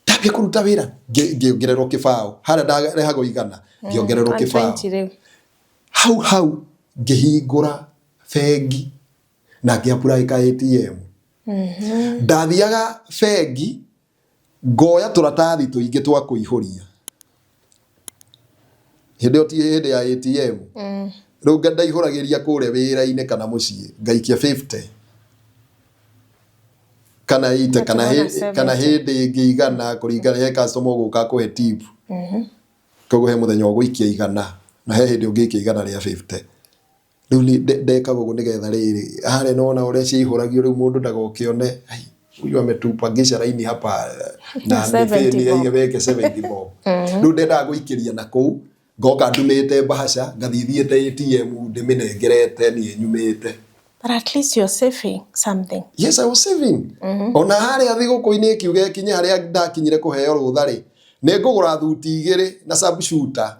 Speaker 2: Ndambia kũruta wĩra, ngĩongererwo kĩbaũ. Harĩa ndarehagwo 100, ngĩongererwo kĩbaũ.
Speaker 1: 120 rĩu.
Speaker 2: Hau hau ngĩhingũra bengi na ngĩ apply ka ATM. Ndathiaga bengi ngoya tũratathi tũingĩ twa kũihũria. Hĩndĩ ĩyo ti hĩndĩ ya ATM. Rĩu ndaihũragĩria kũrĩa wĩra-inĩ kana mũciĩ ngaikia 50 kana 80 kana
Speaker 1: Ũgatũmana
Speaker 2: kana
Speaker 1: 70.
Speaker 2: hĩndĩ ĩngĩ 100 kũringana he customer ũgũka akũhe tip. Koguo he mũthenya ũgũikia 100 na he hĩndĩ ũngĩikia 150. Rĩu niĩ ndekaga ũguo nĩgetha rĩrĩ, harĩa nĩwona ũrĩa ciaihũragio rĩu mũndũ ndagokĩone, ai huyu ametupangisha raini hapa na
Speaker 1: Na 70 bob.
Speaker 2: weke 70 bob. Rĩu ndendaga gũikĩria na kũu, ngoka ndumĩte mbahaca, ngathiĩ thiĩte ATM ndĩmĩnengerete niĩ nyumĩte.
Speaker 1: But at least you're saving something.
Speaker 2: Yes, I was saving. Ona harĩa thigũkũ-inĩ ĩkiuga ĩkinye harĩa ndakinyire kũheo rũtha rĩ, nĩ ngũgũra thuti 2 na sharpshooter.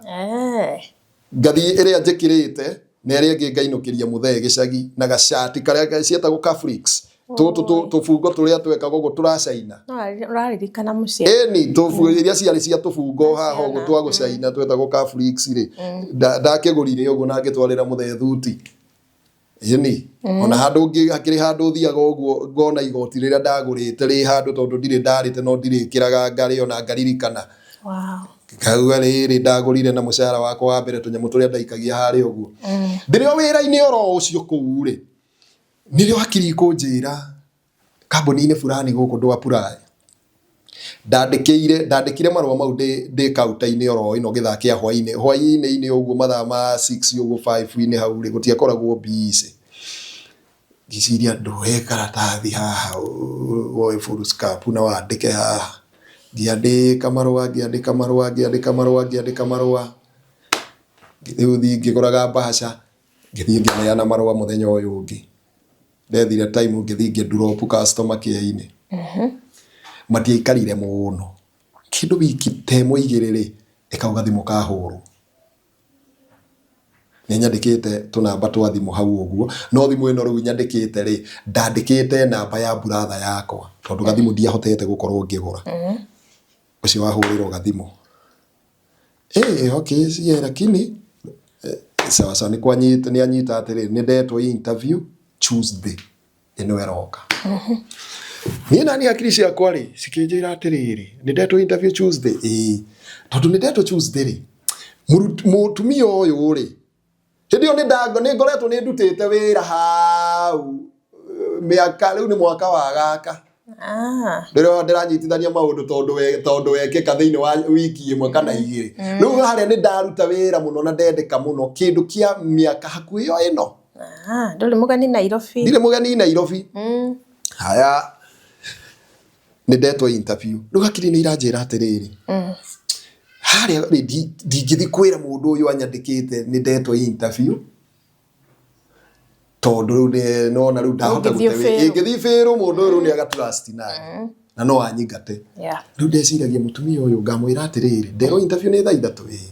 Speaker 2: Ngathiĩ ĩrĩa njĩkĩrĩte na ĩrĩa ĩngĩ ngainũkĩria mũthee gĩcagi na gacati karĩa cietagwo cufflinks. Tũtũ tũbungo tũrĩa twekagwo ũguo tũracaina.
Speaker 1: No ũraririkana mũciĩ.
Speaker 2: Ĩni, iria ciarĩ cia tũbungo haha ũguo twa gũcaina twetagwo cufflinks rĩ. Ndakĩgũrire ũguo na ngĩtwarĩra mũthee thuti. Ĩni, ona handũ ũngĩ hakĩrĩ handũ thiaga ũguo ngona igoti rĩrĩa ndagũrĩte rĩ handũ tondũ ndirĩ ndarĩte no ndirĩkĩraga ngarĩ ona ngaririkana.
Speaker 1: Wow.
Speaker 2: Ngauga rĩrĩ ndagũrire na mũcara wakwa wa mbere tũnyamũ tũrĩa ndaikagia harĩa ũguo. Ndĩrĩ o wĩra-inĩ oro ũcio kũu rĩ, nĩrĩo hakiri ikũnjĩra kambuni-inĩ fulani gũkũ ndũ apply. Ndandĩkĩire, ndandĩkire marũa mau ndĩ ndĩ counter-inĩ oro ĩno gĩthaa kĩa hwainĩ, hwainĩ-inĩ ũguo mathaa ma 6 ũguo 5-inĩ hau rĩ, gũtiakoragwo busy. Ngĩciria ndoe karatathi haha woe foolscap na wandĩke haha. Ngĩandĩka marũa, ngĩandĩka marũa, ngĩandĩka marũa, ngĩandĩka marũa. Rĩu thiĩ ngĩgũraga mbahaca, ngĩthiĩ ngĩneana marũa mũthenya ũyũ ũngĩ. Ndethire time ngĩthiĩ ngĩ drop customer care-inĩ. Matiaikarire mũno. Kĩndũ wiki ta ĩmwe igĩrĩ rĩ, ĩkau gathimũ kahũrwo. Nĩ nyandĩkĩte tũnamba twa thimũ hau ũguo, no thimũ ĩno rĩu nyandĩkĩte rĩ, ndandĩkĩte namba ya brother yakwa, tondũ gathimũ ndiahotete gũkorwo ngĩgũra. Ũcio wahũrĩrwo gathimũ. Okay, sie lakini sawa sawa, nĩ anyita atĩrĩrĩ, nĩ ndetwo interview Tuesday ĩno ĩroka. Niĩ nani hakiri ciakwa rĩ, cikĩnjĩra atĩrĩrĩ, nĩ ndetwo interview Tuesday, ĩĩ. Tondũ nĩ ndetwo Tuesday rĩ, mũtumia ũyũ rĩ, hĩndĩ ĩyo nĩ ngoretwo nĩ ndutĩte wĩra hau mĩaka, rĩu nĩ mwaka wa gaka. Rĩrĩa ndĩranyitithania maũndũ tondũ wekĩka thĩinĩ wa wiki ĩmwe kana igĩrĩ. Rĩu harĩa nĩ ndaruta wĩra mũno na ndendeka mũno kĩndũ kĩa mĩaka hakuhĩ yo ĩno.
Speaker 1: Ndũrĩ mũgeni Nairobi.
Speaker 2: Ndirĩ mũgeni Nairobi. Haya, nĩ ndetwo interview. Rĩu hakiri nĩ iranjĩra atĩrĩrĩ. Harĩa rĩ ndingĩthiĩ kwĩra mũndũ ũyũ anyandĩkĩte nĩ ndetwo interview. Tondũ rĩu nĩ nona rĩu ndahota
Speaker 1: Ũngĩthiĩ
Speaker 2: gũte wĩra.
Speaker 1: ũbĩrwo.
Speaker 2: Ingĩthiĩ bĩrwo mũndũ ũyũ rĩu nĩ aga trust nani. Na no anyingate. Rĩu ndeciragia mũtumia ũyũ ngamwĩra atĩrĩrĩ, nderwo interview nĩ thaa 3 ĩĩ.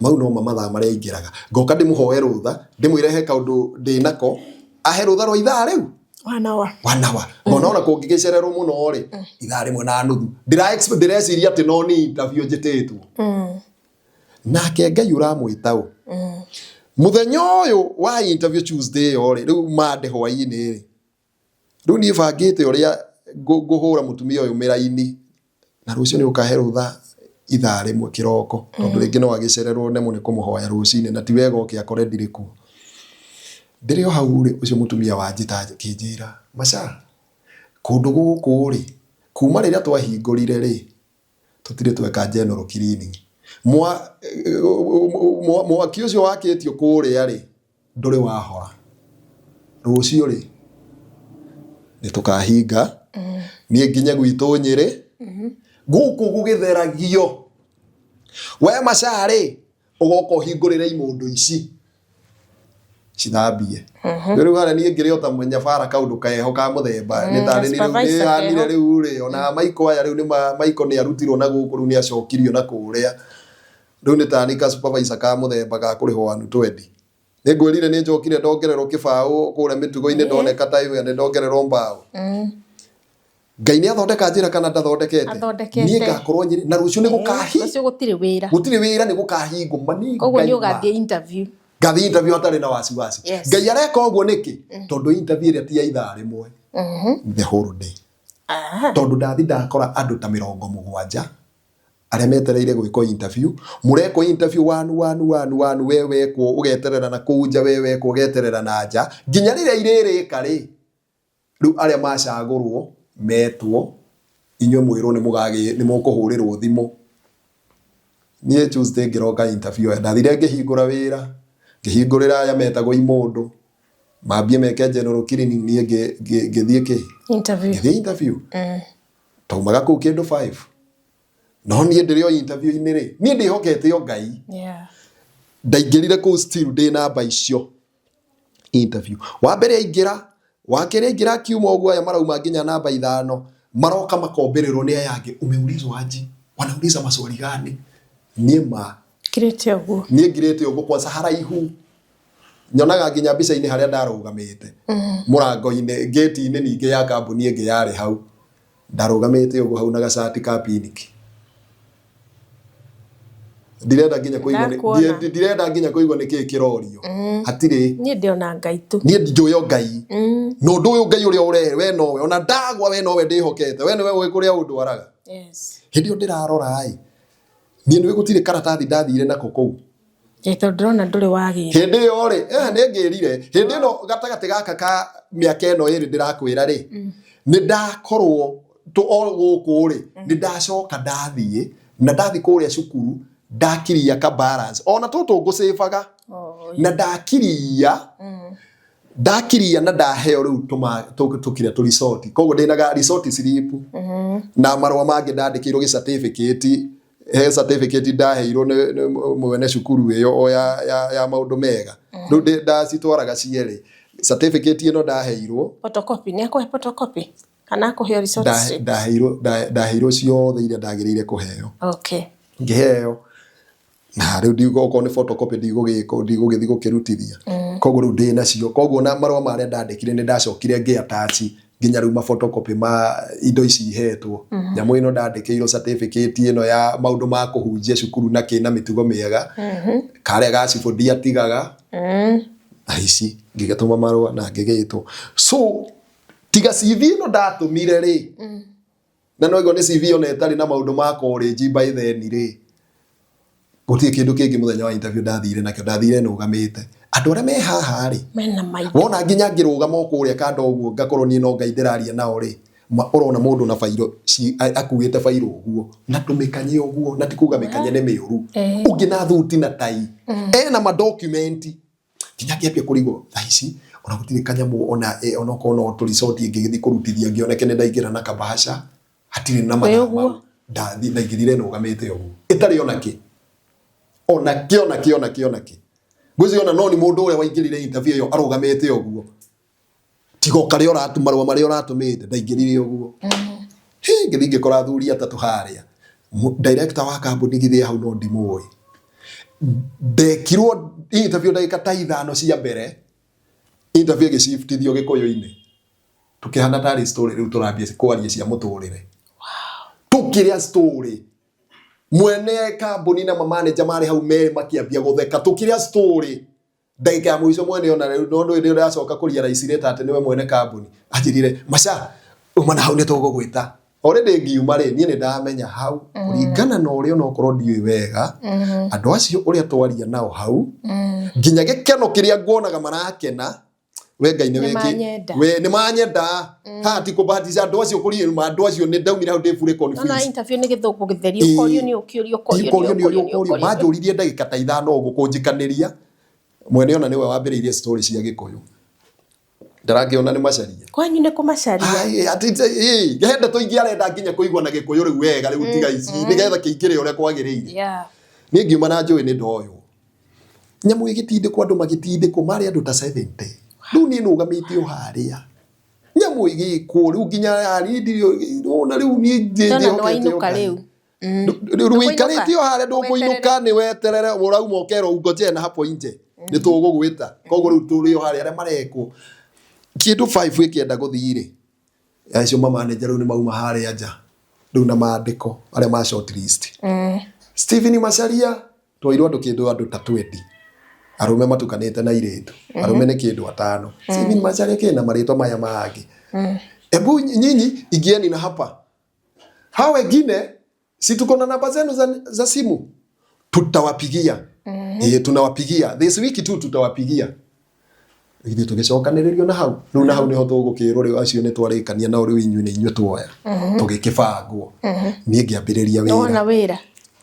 Speaker 2: Mau no ma mathaa marĩa aingĩraga. Ngoka ndĩmũhoe rũtha, ndĩmwĩre he kaũndũ ndĩnako, ahe rũtha rwa ithaa rĩu.
Speaker 1: One hour.
Speaker 2: 1 hour. Ngona ona kũngĩgĩcererwo mũno rĩ, ithaa rĩmwe na nuthu. Ndĩreciria atĩ no nĩ interview njĩtĩtwo. Nake Ngai ũramwĩta ũ. Mũthenya ũyũ wa interview Tuesday ĩyo rĩ, rĩu Monday hwainĩ rĩ, rĩu niĩ bangĩte ũrĩa ngũhũra mũtumia ũyũ mĩraini, na rũciũ nĩ ũkahe rũtha ithaa rĩmwe kĩroko, tondũ rĩngĩ no agĩcererwo nemwo nĩ kũmũhoya rũcinĩ, na ti wega oke akore ndirĩ kuo. Ndĩrĩ o hau rĩ, ũcio mũtumia wanjĩta akĩnjĩra, Macha, kũndũ gũkũ rĩ, kuma rĩrĩa twahingũrire rĩ, tũtirĩ tweka general cleaning. Mwaki ũcio wakĩtio kũrĩa rĩ, ndũrĩ wahora. Rũciũ rĩ, nĩ tũkahinga. Niĩ nginye gwitũ Nyĩrĩ, gũkũ gũgĩtheragio. We Macha rĩ, ũgoka ũhingũrĩre imũndũ ici cithambie. Rĩu harĩa niĩ ngĩrĩ o ta mũnyabara kaũndũ keho ka mũthemba. Nĩ tarĩ nĩ rĩu
Speaker 1: Supervisor
Speaker 2: nĩ hanire
Speaker 1: keho.
Speaker 2: rĩu rĩ, ona Maiko aya rĩu nĩ Maiko nĩ arutirwo na gũkũ rĩu nĩ acokirio na kũrĩa. Rĩu nĩ tarĩ ka supervisor ka mũthemba ga kũrĩhwo 120. Nĩ ngwĩrire nĩ njokire ndongererwo kĩbaũ kũrĩa mĩtugo-inĩ, ndoneka ta ĩyo nĩ ndongererwo mbaũ. Ngai nĩ athondeka njĩra kana ndathondekete?
Speaker 1: Athondekete.
Speaker 2: Niĩ ngakorwo nyĩrĩ na rũciũ nĩ gũkahi
Speaker 1: Rũciũ gũtirĩ wĩra.
Speaker 2: Gũtirĩ wĩra, nĩ gũkahingwo mani.
Speaker 1: Koguo
Speaker 2: Ngai
Speaker 1: nĩ ũgathiĩ interview.
Speaker 2: Ngathiĩ interview hatarĩ na wasiwasi. Ngai areka ũguo nĩkĩ? Tondũ interview ĩrĩa ti ya ithaa rĩmwe, the whole day. Tondũ ndathi ndakora andũ ta 70 arĩa metereire gwĩkwo interview. Mũrekwo interview one one one one, we wekwo ũgeterera na kũu nja, we wekwo ũgeterera na nja nginya rĩrĩa irĩrĩka rĩ. Rĩu arĩa macagũrwo metwo, inyuĩ mwĩrwo nĩ mũgagĩ nĩ mũkũhũrĩrwo thimũ. Niĩ Tuesday ngĩroka interview ĩyo, ndathire ngĩhingũra wĩra, ngĩhingũrĩra aya metagwo imũndũ mambie meke general cleaning, niĩ ngĩthiĩ kĩ
Speaker 1: Interview.
Speaker 2: Ngĩthiĩ interview. Taumaga kũu kĩndũ 5, no niĩ ndĩrĩ o interview-inĩ rĩ, niĩ ndĩhokete o Ngai. Ndaingĩrire kũu still ndĩ namba icio interview. Wa mbere aingĩra, wa kerĩ aingĩra, akiuma ũguo, aya marauma nginya namba 5 maroka makombĩrĩrwo nĩ aya angĩ, umeulizwa aje, wanauliza maswali gani? Niĩ ma
Speaker 1: Kirĩte ũguo.
Speaker 2: Niĩ ngirĩte ũguo kwanza haraihu, nyonaga nginya mbica-inĩ harĩa ndarũgamĩte mũrango-inĩ, ngĩti-inĩ ningĩ ya kambuni ĩngĩ yarĩ hau. Ndarũgamĩte ũguo hau na gacati ka pinki. Ndirenda nginya kũigua
Speaker 1: Ndakuona.
Speaker 2: Ndirenda nginya kũigua nĩ kĩĩ kĩrorio, hatirĩ.
Speaker 1: Niĩ ndĩona Ngai tu.
Speaker 2: Niĩ njũĩ o Ngai na ũndũ ũyũ Ngai ũrĩa ũrehe, we nowe. Ona ndagwa, we nowe ndĩhokete, we nĩwe ũĩ kũrĩa ũndwaraga. Hĩndĩ ĩyo ndĩrarora ĩ, niĩ nĩwe gũtirĩ karatathi ndathire nako kũu.
Speaker 1: Ĩ, tondũ ndĩrona ndũrĩ wagĩra.
Speaker 2: Hĩndĩ ĩyo rĩ, nĩ ngĩrire hĩndĩ ĩno gatagatĩ gaka ka mĩaka ĩno ĩrĩ ndĩrakwĩra rĩ, nĩ ndakorwo tũ o gũkũ rĩ, nĩ ndacoka ndathiĩ na ndathiĩ kũrĩa cukuru, ndakiria ka balance ona tũtũ ngũcĩbaga. Na ndakiria ndakiria na ndaheo rĩu tũkĩrĩa tũ resort. Koguo ndĩnaga resort slip na marũa mangĩ ndandĩkĩirwo gĩ certificate. He certificate ndaheirwo nĩ mwene cukuru ĩyo o ya maũndũ mega. Rĩu ndacitwaraga cierĩ, certificate ĩno ndaheirwo.
Speaker 1: Photocopy, nĩ akũhe photocopy kana akũhe resort slip?
Speaker 2: Ndaheirwo ciothe iria ndagĩrĩire kũheo. Ngĩheo na rĩu ndiuga okorwo nĩ photocopy, ndigũgĩka, ndigũgĩthiĩ gũkĩrutithia. Koguo rĩu ndĩ nacio. Koguo na marũa marĩa ndandĩkire, nĩ ndacokire ngĩ attach nginya rĩu ma photocopy ma indo ici ihetwo. Nyamũ ĩno ndandĩkĩirwo, certificate ĩno ya maũndũ ma kũhunjia cukuru na kĩ na mĩtugo mĩega, karĩa ga cibũ ndiatigaga, na ici ngĩgĩtũma marũa na ngĩgĩtwo. So tiga CV ĩno ndatũmire rĩ, na no nĩ CV ona ĩtarĩ na maũndũ ma college by then rĩ, gũtirĩ kĩndũ kĩngĩ. Mũthenya wa interview ndathire nakĩo, ndathire nũgamĩte andũ arĩa me haha rĩ.
Speaker 1: Mena maitho.
Speaker 2: Wona nginya ngĩrũgama o kũrĩa kando ũguo, ngakorwo niĩ no Ngai ndĩraria nao rĩ, ũrona mũndũ na bairo akuĩte bairo ũguo na tũmĩkanye ũguo, na ti kuga mĩkanye nĩ mĩũru. Ũngĩ na thuti na tai, ena madokumenti, nginya ngĩambia kũrigwo thaa ici ona gũtirĩ kanyamũ ona onokorwo no tũricoti ngĩgĩthiĩ kũrutithia ngĩoneke nĩ ndaingĩra na kabahasha, hatirĩ na mathaa
Speaker 1: ũguo.
Speaker 2: Mau ndathi ndaingĩrire nũgamĩte ũguo ĩtarĩ ona kĩ, ona kĩ, ona kĩ, ona kĩ, ona kĩ. Ngwĩciria ona no nĩ mũndũ ũrĩa waingĩrire interview ĩyo arũgamĩte ũguo, tiga o karĩa ũratũ marũa marĩa ũratũmĩte. Ndaingĩrire ũguo. Hĩ, ngĩthiĩ ngĩkora athuri atatũ harĩa. Director wa kambuni githĩ hau no ndimũĩ. Ndekirwo interview ndagĩka ta 5 cia mbere, interview ĩgĩciftithio gĩkũyũ-inĩ, tũkĩhana tarĩ story rĩu tũrambia kwaria cia mũtũrĩre, tũkĩrĩa story. Mwene kambuni na mamanager marĩ hau merĩ makĩambia gũtheka tũkĩrĩa story. Ndagĩka ya mũico mwene ona rĩu no ndũĩ ndĩracoka kũria raicirĩta atĩ nĩwe mwene kambuni, anjĩrire, "Maca uma na hau, nĩ tũgũgwĩta." Already ngiuma rĩ, niĩ nĩ ndamenya hau kũringana na ũrĩa onokorwo ndiũĩ wega andũ acio ũrĩa twaria nao hau, nginya gĩkeno kĩrĩa nguonaga marakena, we Ngai nĩ
Speaker 1: Nĩ
Speaker 2: wĩkĩ
Speaker 1: manyenda.
Speaker 2: We nĩ manyenda. Haha ti kũbahatisha andũ acio kũria andũ acio, nĩ ndaumire hau ndĩ fully
Speaker 1: Nona
Speaker 2: confused.
Speaker 1: Interview nĩ gĩthũngũ gĩtheri, ũkorio nĩ ũkĩũrio, ũkorio
Speaker 2: ũkorio
Speaker 1: nĩ
Speaker 2: nĩ
Speaker 1: ũkorio
Speaker 2: ũyũ
Speaker 1: nĩ
Speaker 2: ũkorio.
Speaker 1: ũkorio.
Speaker 2: Manjũririe ndagĩka ta 5 ũguo kũnjikanĩria. Mwene ona nĩwe wambĩrĩirie story cia gĩkũyũ, ndarakĩona nĩ macaria.
Speaker 1: Kwanyu nĩ kũmacaria.
Speaker 2: Ai, atĩ he ndeto ingĩ arenda nginya kũigua na gĩkũyũ rĩu wega rĩu, tiga ici, nĩgetha kĩingĩre ũrĩa kwagĩrĩire. Niĩ ngiuma na njũĩ nĩ ndoywo. Nyamũ ĩgĩtindĩkwo, andũ magĩtindĩkwo, marĩ andũ ta 70. Rĩu niĩ nũgamĩte o harĩa nyamũ ĩgĩkwo rĩu nginya niĩ ndirĩ ona rĩu niĩ
Speaker 1: Ndona nĩ
Speaker 2: njĩhokete o
Speaker 1: wainũka
Speaker 2: Ngai.
Speaker 1: rĩu.
Speaker 2: Rĩu
Speaker 1: Ndũkũinũka?
Speaker 2: wĩikarĩte o harĩa, ndũkũinũka, nĩ weterere ũrauma ũkerwo ungojee na hapo nje. Nĩ tũgũgwĩta. Koguo rĩu tũrĩ o harĩa arĩa marekwo. Kĩndũ 5 ĩkĩenda gũthiĩ rĩ, acio mamaneja rĩu nĩ mauma harĩa nja rĩu na mandĩko arĩa ma shortlist. Stephen Macharia twairwo andũ kĩndũ andũ ta 20 arũme matukanĩte na airĩtu. Arũme nĩ kĩndũ atano. Stephen Macharia kĩna marĩtwa maya mangĩ. Ebu nyinyi ingieni na hapa. Hao wengine si tuko na namba zenu za simu, tutawapigia. Tunawapigia this week tu, tutawapigia. Ithuĩ tũgĩcokanĩrĩrio na hau rĩu, na hau nĩho tũgũkĩrwo rĩu acio nĩ twarĩkania nao, rĩu inyuĩ nĩ inyuĩ tuoya. Tũgĩkĩbangwo, niĩ ngĩambĩrĩria wĩra.
Speaker 1: Nĩwona wĩra?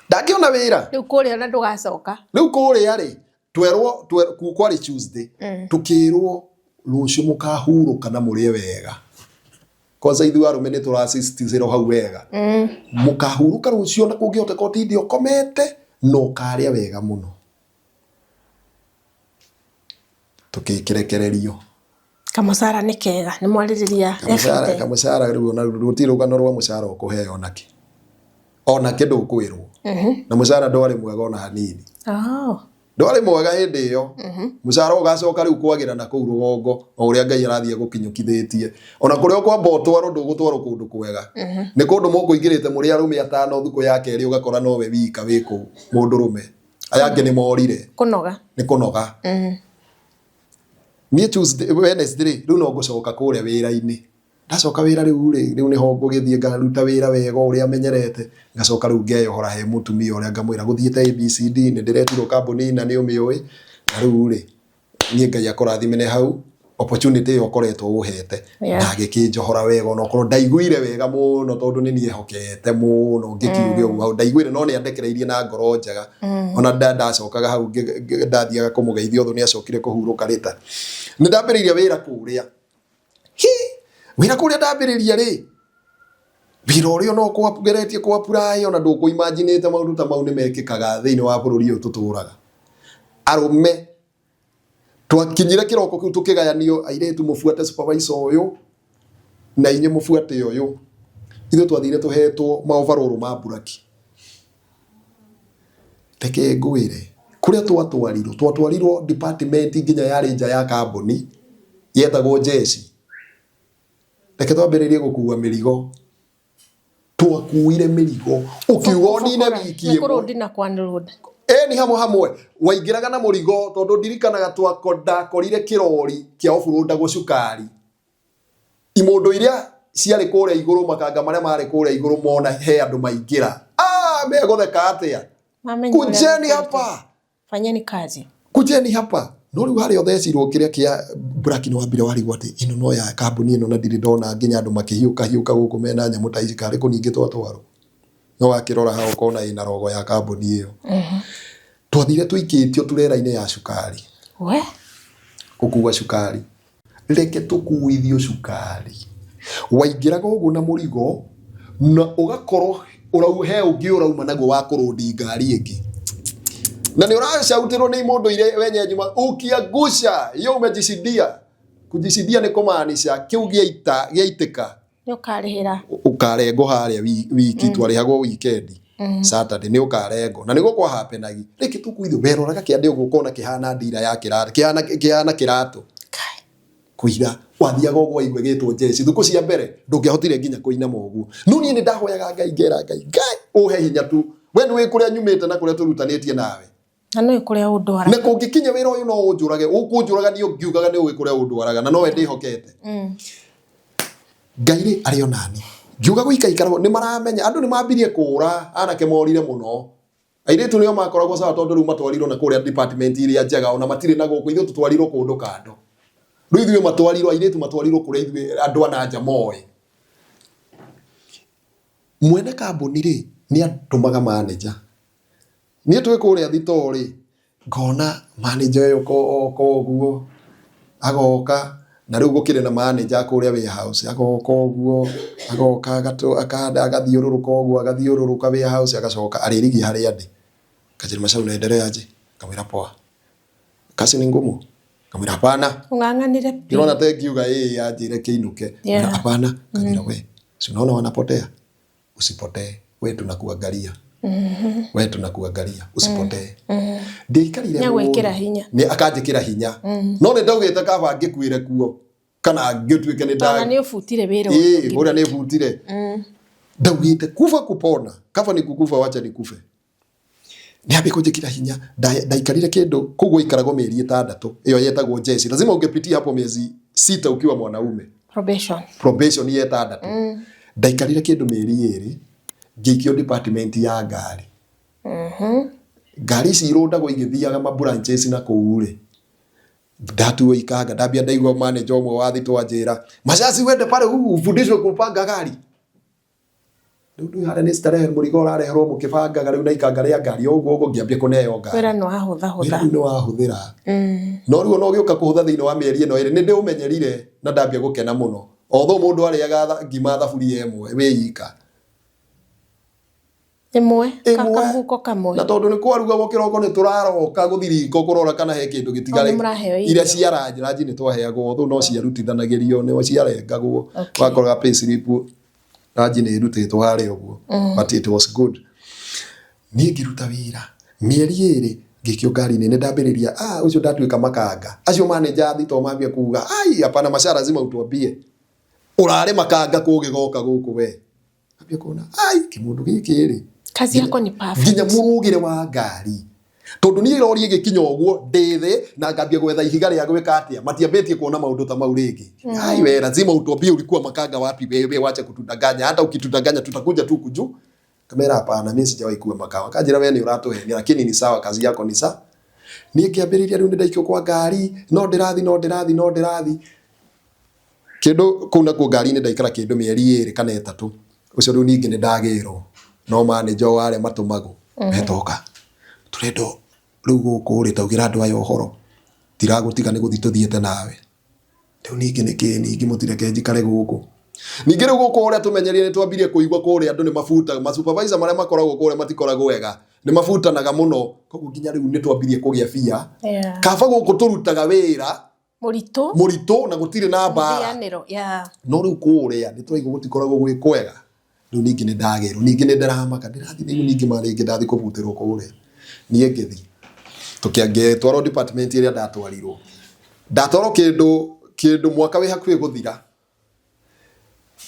Speaker 2: Ndangĩona wĩra.
Speaker 1: Rĩu kũrĩa ona ndũgacoka.
Speaker 2: Rĩu kũrĩa rĩ, twerwo kwarĩ Tuesday, tukirwo rũciũ mũkahurũka na mũrĩe wega. Kwanza ithuĩ arũme nĩ tũrasisitizĩrwo hau wega, mũkahurũka rũciũ na kũngĩhoteka ũtinde ũkomete na ũkarĩa wega mũno. Tũkĩrekererio.
Speaker 1: Kamũcara nĩ kega, nĩ mwarĩrĩria?
Speaker 2: Kamũcara, kamũcara rĩu ona rũtirĩ rũgano rwa mũcara ũkũheo onakĩ, onakĩ ndũkwĩrwo, na mũcara ndwarĩ mwega ona hanini. Ndwarĩ mwega hĩndĩ ĩyo. Mũcara ũgacoka rĩu kwagĩra na kũu rũgongo o ũrĩa Ngai arathiĩ agũkinyũkithĩtie. Ona kũrĩa ũkwamba ũtwarwo, ndũgũtwarwo kũndũ kwega, nĩ kũndũ mũkũingĩrĩte mũrĩ arũme atano, thukũ ya kerĩ ũgakora nowe wika wĩ kũu mũndũrũme, aya angĩ nĩ morire.
Speaker 1: Kũnoga.
Speaker 2: Nĩ kũnoga. Niĩ Tuesday, Wednesday rĩ, rĩu no ngũcoka kũrĩa wĩra-inĩ. Ndacoka wĩra rĩu rĩ, rĩu nĩho ngũgĩthiĩ ngaruta wĩra wega ũrĩa menyerete, ngacoka rĩu ngeyohora he mũtumia ũrĩa, ngamwĩra gũthiĩte ABCD, nĩ ndĩretirwo kambuni na nĩ ũmĩũĩ, na rĩu rĩ, niĩ Ngai akũrathime hau opportunity ĩyo ũkoretwo ũhete. Na agĩkĩnjohora wega, onokorwo ndaiguire wega mũno tondũ nĩ niĩ hokete mũno ngĩkiuge ũguo hau ndaiguire, no nĩ andekereirie na ngoro njega. Ona ndacokaga hau ndathiaga kũmũgeithia ũthũ, nĩ acokire kũhurũka rĩta. Nĩ ndambĩrĩirie wĩra kũrĩa. Hi! Wĩra kũrĩa ndambĩrĩria rĩ, wĩra ũrĩa no ngeretie kũ apply, ona ndũkũ imaginĩte maũndũ ta mau nĩ mekĩkaga thĩinĩ wa bũrũri ũyũ tũtũraga. Arũme twakinyire kĩroko kĩu tũkĩgayanio, airĩtu mũbuate supervisor ũyũ na inyuĩ mũbuate ũyũ. Ithuĩ twathire tũhetwo maovarũrũ ma mburaki. Reke ngwĩre kũrĩa twatwarirwo, twatwarirwo department nginya yarĩ nja ya kambuni yetagwo jeshi. Reke twambĩrĩrie gũkua mĩrigo. Twakuire mĩrigo ũkiuga ũnine wiki
Speaker 1: Nĩ
Speaker 2: ĩmwe.
Speaker 1: Kũrũndi na kwanrũndi.
Speaker 2: Ĩni hamwe hamwe waingĩraga na mũrigo, tondũ ndirikanaga ndakorire kĩrori kĩa oburũndagwo cukari. Imũndũ iria ciarĩ kũrĩa igũrũ, makanga marĩa marĩ kũrĩa igũrũ, mona he andũ maingĩra, ah, megũtheka atĩa.
Speaker 1: Mamenya ũrĩa
Speaker 2: kujeni
Speaker 1: mekĩte.
Speaker 2: Hapa.
Speaker 1: Fanyeni kazi.
Speaker 2: Kujeni hapa. No rĩu harĩa ũthecirwo kĩrĩa kĩa braki nĩ wambire warigwo atĩ ĩno no ya kambuni ĩno, na ndirĩ ndona nginya andũ makĩhiũka hiũka gũkũ mena nyamũ ta ici, karĩ kũ ningĩ twatwarwo. No wakĩrora hau ũkona ĩna rogo ya kambuni ĩyo. Twathire tũikĩtio turera-inĩ ya cukari.
Speaker 1: We.
Speaker 2: Gũkua cukari. Reke tũkuithio cukari. Waingĩraga ũguo na mũrigo na ũgakorwo ũrau he ũngĩ ũrauma naguo wa kũrũndi ngari ĩngĩ, na nĩ ũracautĩrwo nĩ mũndũ iria wenye njuma, ukiangusha hiyo umejishindia. Kujishindia nĩ kũmaanisha kĩu gĩaita gĩaitĩka
Speaker 1: Nĩ ũkarĩhĩra.
Speaker 2: Ũkarengwo harĩa wiki twarĩhagwo weekend, Saturday nĩ ũkarengwo, na nĩguo kwa happenagi. Reke tũkuithio, weroraga kĩande ũguo ũkona kĩhana ndira ya kĩratũ, kĩhana kĩratũ.
Speaker 1: Kai.
Speaker 2: Kũira wathiaga ũguo waigua gĩtwo jeshi, thukũ cia mbere ndũngĩahotire nginya kũinama ũguo. No niĩ nĩ ndahoyaga Ngai, ngera Ngai, Ngai ũhe hinya tu, we nĩ wĩ kũrĩa nyumĩte na kũrĩa tũrutanĩtie nawe.
Speaker 1: Na nĩ kũrĩa ũndwara.
Speaker 2: Na kũngĩkinya wĩra ũyũ no ũnjũrage, ũkũnjũraga niĩ ngiugaga nĩ ũĩ kũrĩa ũndwaraga na nowe ndĩhokete. Ngai rĩ arĩ onani ngiuga gũikaikara nĩ maramenya andũ nĩ mambirie kũra, anake morire mũno, airĩtu nĩo makoragwo sawa, tondũ rĩu matwarirwo na kũrĩa department iria njega, ona matirĩ na gũkũ ithuĩ tũtwarirwo kũndũ kando. Rĩu ithuĩ matwarirwo, airĩtu matwarirwo kũrĩa ithuĩ andũ a na nja moĩ. Mwene kambuni rĩ, nĩ atũmaga manager. Niĩ twĩ kũrĩa thitoo rĩ, ngona manager ũyũ oka ũguo, agoka, na rĩu gũkĩrĩ na manager kũrĩa warehouse, agoka ũguo, agoka agathiũrũrũka ũguo, agathiũrũrũka warehouse, agacoka arĩrigia harĩa ndĩ. Kanjĩra, "Macau, unaendelea aje?" Ngamwĩra, "Poa." "Kazi ni ngumu?" Ngamwĩra, "Hapana."
Speaker 1: Ũng'ang'anire biũ.
Speaker 2: Ndĩrona ta ĩngiuga ĩĩ yanjĩre kĩinũke. Hapana. Kanjĩra, "We si unaona wanapotea, usipotee, we tunakuangalia." We tunakuangalia usipotee. Ndiaikarire
Speaker 1: Nĩagwĩkĩra
Speaker 2: mũno.
Speaker 1: hinya.
Speaker 2: Nĩ akanjĩkĩra hinya. No nĩ ndaugĩte kaba ngĩkuĩre kuo kana ngĩtuĩke nĩ
Speaker 1: Tona
Speaker 2: nda
Speaker 1: nĩ ũbutire wĩra ũrĩa
Speaker 2: ĩĩ
Speaker 1: ũngĩ.
Speaker 2: ũrĩa nĩ butire. Ndaugĩte kufa kupona, kaba ni kukufa, wacha nikufe. Nĩ ambia kũnjĩkĩra hinya. Ndaikarire kĩndũ kũu gwaikaragwo mĩeri 6, ĩyo yetagwo jeshi. Lazima ungepitia hapo miezi 6 ukiwa mwanaume.
Speaker 1: Probation.
Speaker 2: Probation ya 6. Ndaikarire kĩndũ mĩeri 2 ngĩikio department ya ngari. Ngari ici irũndagwo igĩthiaga ma branches na kũu rĩ, ndatuo ikanga, ndambia ndaigua manager ũmwe wa thitũ anjĩra, Macasi wende pale ufundishwe kupanga gari. Rĩu ndĩ harĩa nĩ starehe, mũrigo ũrareherwo mũkĩbangaga rĩu na ikanga rĩa ngari o ũguo ũguo, ngĩambia kũneo ngari.
Speaker 1: Wĩra nĩ wahũthahũtha.
Speaker 2: Wĩra rĩu nĩ wahũthĩra. No rĩu ona ũgĩũka kũhũtha thĩinĩ wa mĩeri ĩno ĩrĩ, nĩ ndĩũmenyerire na ndambia gũkena mũno. Although mũndũ arĩaga ngima thaburia ĩmwe wĩ ika.
Speaker 1: Ĩmwe,
Speaker 2: Ĩmwe.
Speaker 1: kamũhuko kamwe.
Speaker 2: Na tondũ nĩ kwarugagwo kĩroko nĩ tũraroka gũthiĩ riko kũrora kana he kĩndũ gĩtigarĩte.
Speaker 1: Oh, nĩ mũraheo irio.
Speaker 2: Iria cia ranji, ranji nĩ twaheagwo, although no ciarutithanagĩrio, nĩ ciarengagwo.
Speaker 1: Okay.
Speaker 2: Wakoraga pay slip ranji nĩ ĩrutĩtwo harĩa ũguo. But it was good. Niĩ ngĩruta wĩra mĩeri 2 ngĩikio ngari-inĩ, nĩ ndambĩrĩria, ũcio ndatuĩka makanga. Acio manager thitoo mambia kuga, ai, hapana, Macha lazima utuambie. Ũrarĩ makanga kũgĩgoka gũkũ we. Ambia kuona, ai, kĩmũndũ gĩkĩ rĩ.
Speaker 1: Kazi yako ni perfect.
Speaker 2: Nginya mũrũgĩre wa ngari. Tondũ niĩ rori ĩgĩkinya ũguo ndĩ thĩ na ngambia gwetha ihiga rĩa gwĩka atĩa, matiambĩtie kuona maũndũ ta mau rĩngĩ. Ai, we lazima utuambie ulikuwa makanga wapi wewe, wacha kutudanganya. Hata ukitudanganya tutakuja tu kujua. Kamera hapana, mimi sijawahi kuwa makanga. Kanjĩra we nĩ ũratũhenia, lakini ni sawa, kazi yako ni sawa. Niĩ ngĩambĩrĩria rĩu nĩ ndaikio kwa ngari, no ndĩrathi, no ndĩrathi, no ndĩrathi. Kĩndũ kũu nakuo ngari-inĩ ndaikara kĩndũ mĩeri 2 kana 3. Ũcio rĩu ningĩ nĩ ndagĩrwo. No manager wa arĩa matũmagwo, metoka. Tũrenda rĩu gũkũ rĩ, taugĩra andũ aya ũhoro. Ndiragũtiga nĩ gũthiĩ tũthiĩte nawe. Rĩu ningĩ nĩ kĩ, ningĩ mũtireke njikare gũkũ. Ningĩ rĩu gũkũ ũrĩa tũmenyerie nĩ twambirie kũigua kũrĩa andũ nĩ mabutaga, ma supervisor marĩa makoragwo kũrĩa matikoragwo wega, nĩ mabutanaga mũno. Koguo nginya rĩu nĩ twambirie kũgĩa bia. Kaba gũkũ tũrutaga wĩra
Speaker 1: Mũritũ.
Speaker 2: Mũritũ na gũtirĩ na mbara.
Speaker 1: Mũrĩanĩro, yeah.
Speaker 2: No rĩu kũrĩa nĩ twaigua gũtikoragwo gwĩ kwega. Rĩu ningĩ nĩ ndagĩrwo, ningĩ nĩ ndĩramaka, ndĩrathiĩ rĩu ningĩ ma rĩngĩ ndathiĩ kũbutĩrwo kũrĩa. Niĩ ngĩthiĩ. Tũkĩangĩtwarwo department ĩrĩa ndatwarirwo. Ndatwarwo kĩndũ mwaka wĩ hakuhĩ gũthira.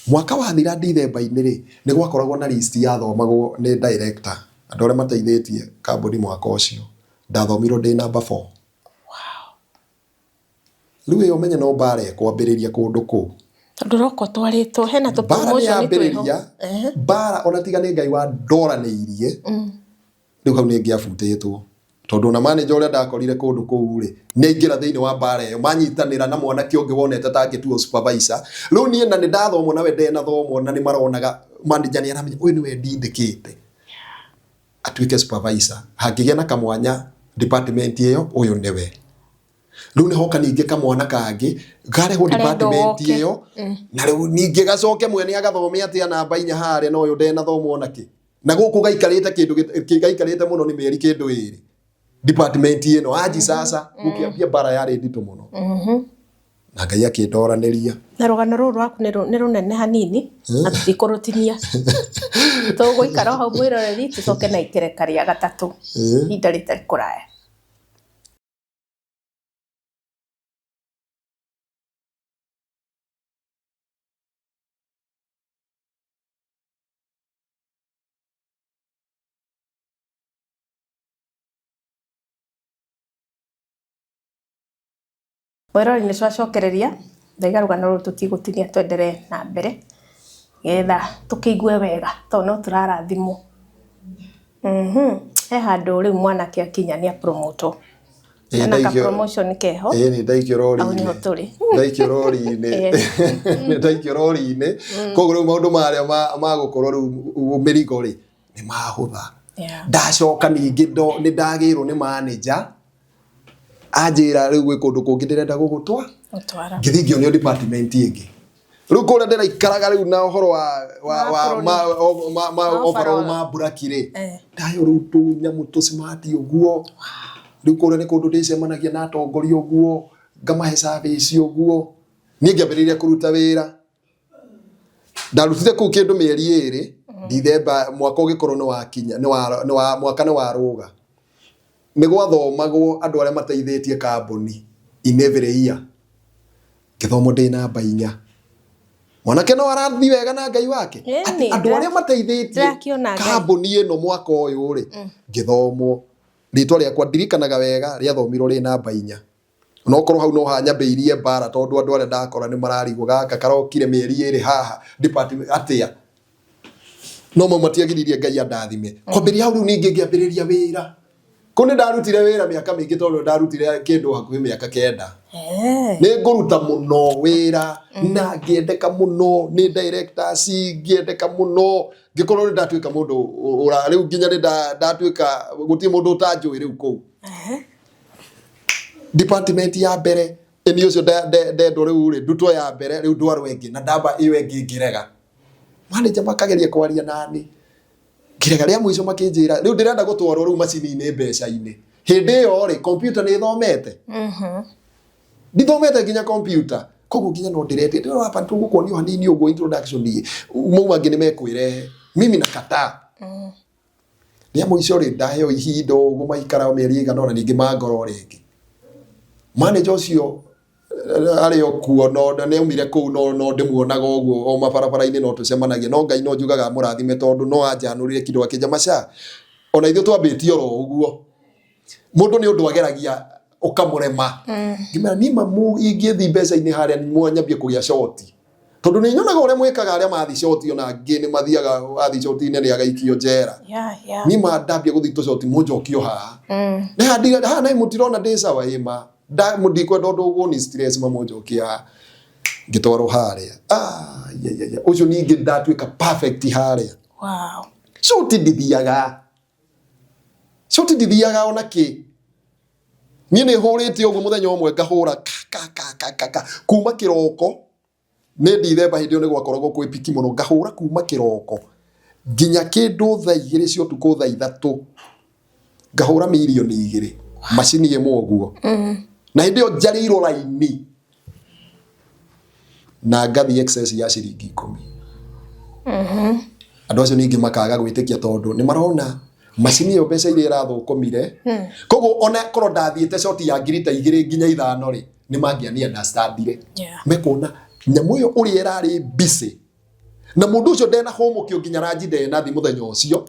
Speaker 2: Mwaka wathira Dithemba-inĩ rĩ, nĩ gwakoragwo na list yathomagwo nĩ director, andũ arĩa mateithĩtie kambuni mwaka ũcio. Ndathomirwo ndĩ number 4. Rĩu ĩyo ũmenye no mbara ĩkwambĩrĩria kũndũ kũu.
Speaker 1: Tondũ ũroka ũtwarĩtwo, hena tũ
Speaker 2: Mbara nĩ
Speaker 1: promotion twĩho.
Speaker 2: yambĩrĩria, mbara ona tiga nĩ Ngai wandoranĩirie, rĩu hau nĩ ngĩabutĩtwo. Tondũ ona manager ũrĩa ndakorire kũndũ kũu rĩ, nĩ aingĩra thĩinĩ wa mbara ĩyo, manyitanĩra na mwanake ũngĩ wonete ta angĩtuo supervisor. Rĩu niĩ na nĩ ndathomwo nawe ndenathomwo na nĩ maronaga manager nĩ aramenya ũyũ nĩwe ndindĩkĩte atuĩke supervisor. Hangĩgĩa na kamwanya department ĩyo, ũyũ nĩwe. Rĩu nĩ hoka ningĩ kamwana kangĩ karehwo
Speaker 1: Karendwo
Speaker 2: department
Speaker 1: goke.
Speaker 2: ĩyo, na rĩu ningĩ gacoke mwene agathome atĩa namba 4 harĩa na ũyũ ndenathomwo nakĩ. Na gũkũ gaikarĩte kĩndũ gaikarĩte mũno nĩ mĩeri kĩndũ 2. Department ĩno aji sasa gũkĩambia mbara yarĩ nditũ mũno. Na Ngai akĩndoranĩria.
Speaker 1: Na rũgano rũrũ rwaku nĩ rũnene hanini, na tũtikũrũtinia. Tũgũikara o hau mwĩroreri, tũcoke na ikereka rĩa gatatũ. Ihinda rĩtarĩ kũraya. Mwĩroreri nĩ twacokereria, ndaiga rũgano rũrũ tũtigũtinia twenderee na mbere nĩgetha tũkĩigue wega tondũ no tũrarathimwo. He handũ rĩu mwanake akinya nĩ apromotwo. Hena ka promotion keho.
Speaker 2: Nĩ ndaikio rori-inĩ.
Speaker 1: Hau nĩho tũrĩ.
Speaker 2: Ndaikio rori-inĩ. Nĩ ndaikio rori-inĩ. Koguo rĩu maũndũ marĩa ma gũkorwo rĩu mĩrigo rĩ, nĩ mahũtha. Ndacoka ningĩ nĩ ndagĩrwo nĩ manager. Anjĩra rĩu gwĩ kũndũ kũngĩ ndĩrenda gũgũtwa.
Speaker 1: Gũtwara.
Speaker 2: Ngĩthiĩ ngĩonio department ĩngĩ. Rĩu kũrĩa ndĩraikaraga rĩu na ũhoro wa ma
Speaker 1: Ma
Speaker 2: overall
Speaker 1: overall.
Speaker 2: ma mburaki rĩ. Ndayo rĩu tũnyamũ tũcimati ũguo. Rĩu kũrĩa nĩ kũndũ ndĩcemanagia na atongoria ũguo, ngamahe service ũguo. Niĩ ngĩambĩrĩria kũruta wĩra. Ndarutire kũu kĩndũ mĩeri 2, Dithemba mwaka ũgĩkorwo nĩ wakinya nĩ wa nĩ wa mwaka nĩ warũga nĩ gwathomagwo andũ arĩa mateithĩtie kambuni in every year. Ngĩthomwo ndĩ namba 4. Mwanake no arathiĩ wega na Ngai wake. Atĩ andũ arĩa mateithĩtie
Speaker 1: Ndĩrakĩona Ngai.
Speaker 2: kambuni ĩno mwaka ũyũ rĩ, ngĩthomwo rĩtwa rĩakwa ndirikanaga wega rĩathomirwo rĩ namba 4. Onokorwo hau no hanyambĩirie mbara tondũ andũ arĩa ndakora nĩ mararigwo gaka karokire mĩeri 2 haha department atĩa. No mau matiagiririe Ngai andathime. Kwambĩrĩria hau rĩu ningĩ ngĩambĩrĩria wĩra. Kũu nĩ ndarutire wĩra mĩaka mĩingĩ tondũ ndarutire kĩndũ hakuhĩ mĩaka 9. Nĩ ngũruta mũno wĩra na ngĩendeka mũno nĩ directors, ngĩendeka mũno ngĩkorwo nĩ ndatuĩka mũndũ ũra rĩu nginya nĩ ndatuĩka gũtirĩ mũndũ ũtanjũĩ rĩu kũu. Department ya mbere ĩni ũcio ndendwo rĩu rĩ ndutwo ya mbere rĩu ndwarwo ĩngĩ na ndamba ĩyo ĩngĩ ngĩrega. Manager makageria kwaria nani ngĩrega rĩa mũico makĩnjĩra rĩu ndĩrenda gũtwarwo rĩu macini-inĩ mbeca-inĩ. Hĩndĩ ĩyo rĩ computer nĩ ĩthomete. Ndithomete nginya computer koguo nginya no ndĩretie ndĩrona hapa tũgũkuonio hanini ũguo introduction ĩ mau mangĩ nĩ mekwĩrehe mimi nakataa. Rĩa mũico rĩ ndaheo ihinda ũguo maikara mĩeri ĩigana ũna ningĩ mangora o rĩngĩ. Manager ũcio arĩ o kuo no nĩ aumire kũu no no ndĩmuonaga ũguo o mabarabara-inĩ no tũcemanagia no Ngai no njugaga amũrathime tondũ no anjanũrire kĩndũ akĩnja maca ona ithuĩ twambĩtie oro ũguo. Mũndũ nĩ ũndũ ageragia ũkamũrema. Ngĩmera niĩ mamu ingĩthiĩ mbeca-inĩ harĩa mwanyambie kũgĩa short. Tondũ nĩ nyonaga ũrĩa mwĩkaga arĩa mathiĩ short ona angĩ nĩ mathiaga athiĩ short-inĩ nĩ agaikio njera. Niĩ ma ndambia gũthiĩ tũcoti mũnjokio haha. Nĩ handire haha na mũtirona ndĩ sawa ĩ ma. Ndikwenda ũndũ ũgũni stress mamũnjokie haha. Ngĩtwarwo harĩa. Ah, ya, ya, ya. Ũcio ningĩ ndatuĩka perfect harĩa.
Speaker 1: Wow.
Speaker 2: Short ndithiaga. Short ndithiaga ona kĩ. Niĩ nĩ hũrĩte ũguo mũthenya ũmwe ngahũra ka ka ka ka ka ka kuma kĩroko nĩ Dithemba hĩndĩ ĩyo nĩ gwakoragwo kwĩ piki mũno ngahũra kuma kĩroko nginya kĩndũ thaa 2 cia ũtukũ thaa 3 ngahũra mirioni 2 macini ĩmwe ũguo. Na hĩndĩ ĩyo njarĩirwo raini na ngathiĩ excess ya ciringi 10. Andũ acio ningĩ makaga gwĩtĩkia tondũ nĩ marona macini ĩyo mbeca iria ĩrathũkũmire. Koguo ona korwo ndathiĩte short ya ngiri ta 2 nginya 5 rĩ, nĩ mangĩani understandire. Mekuona nyamũ ĩyo ũrĩa ĩrarĩ busy na mũndũ ũcio ndena hũmũkio nginya ranji ndenathi mũthenya ũcio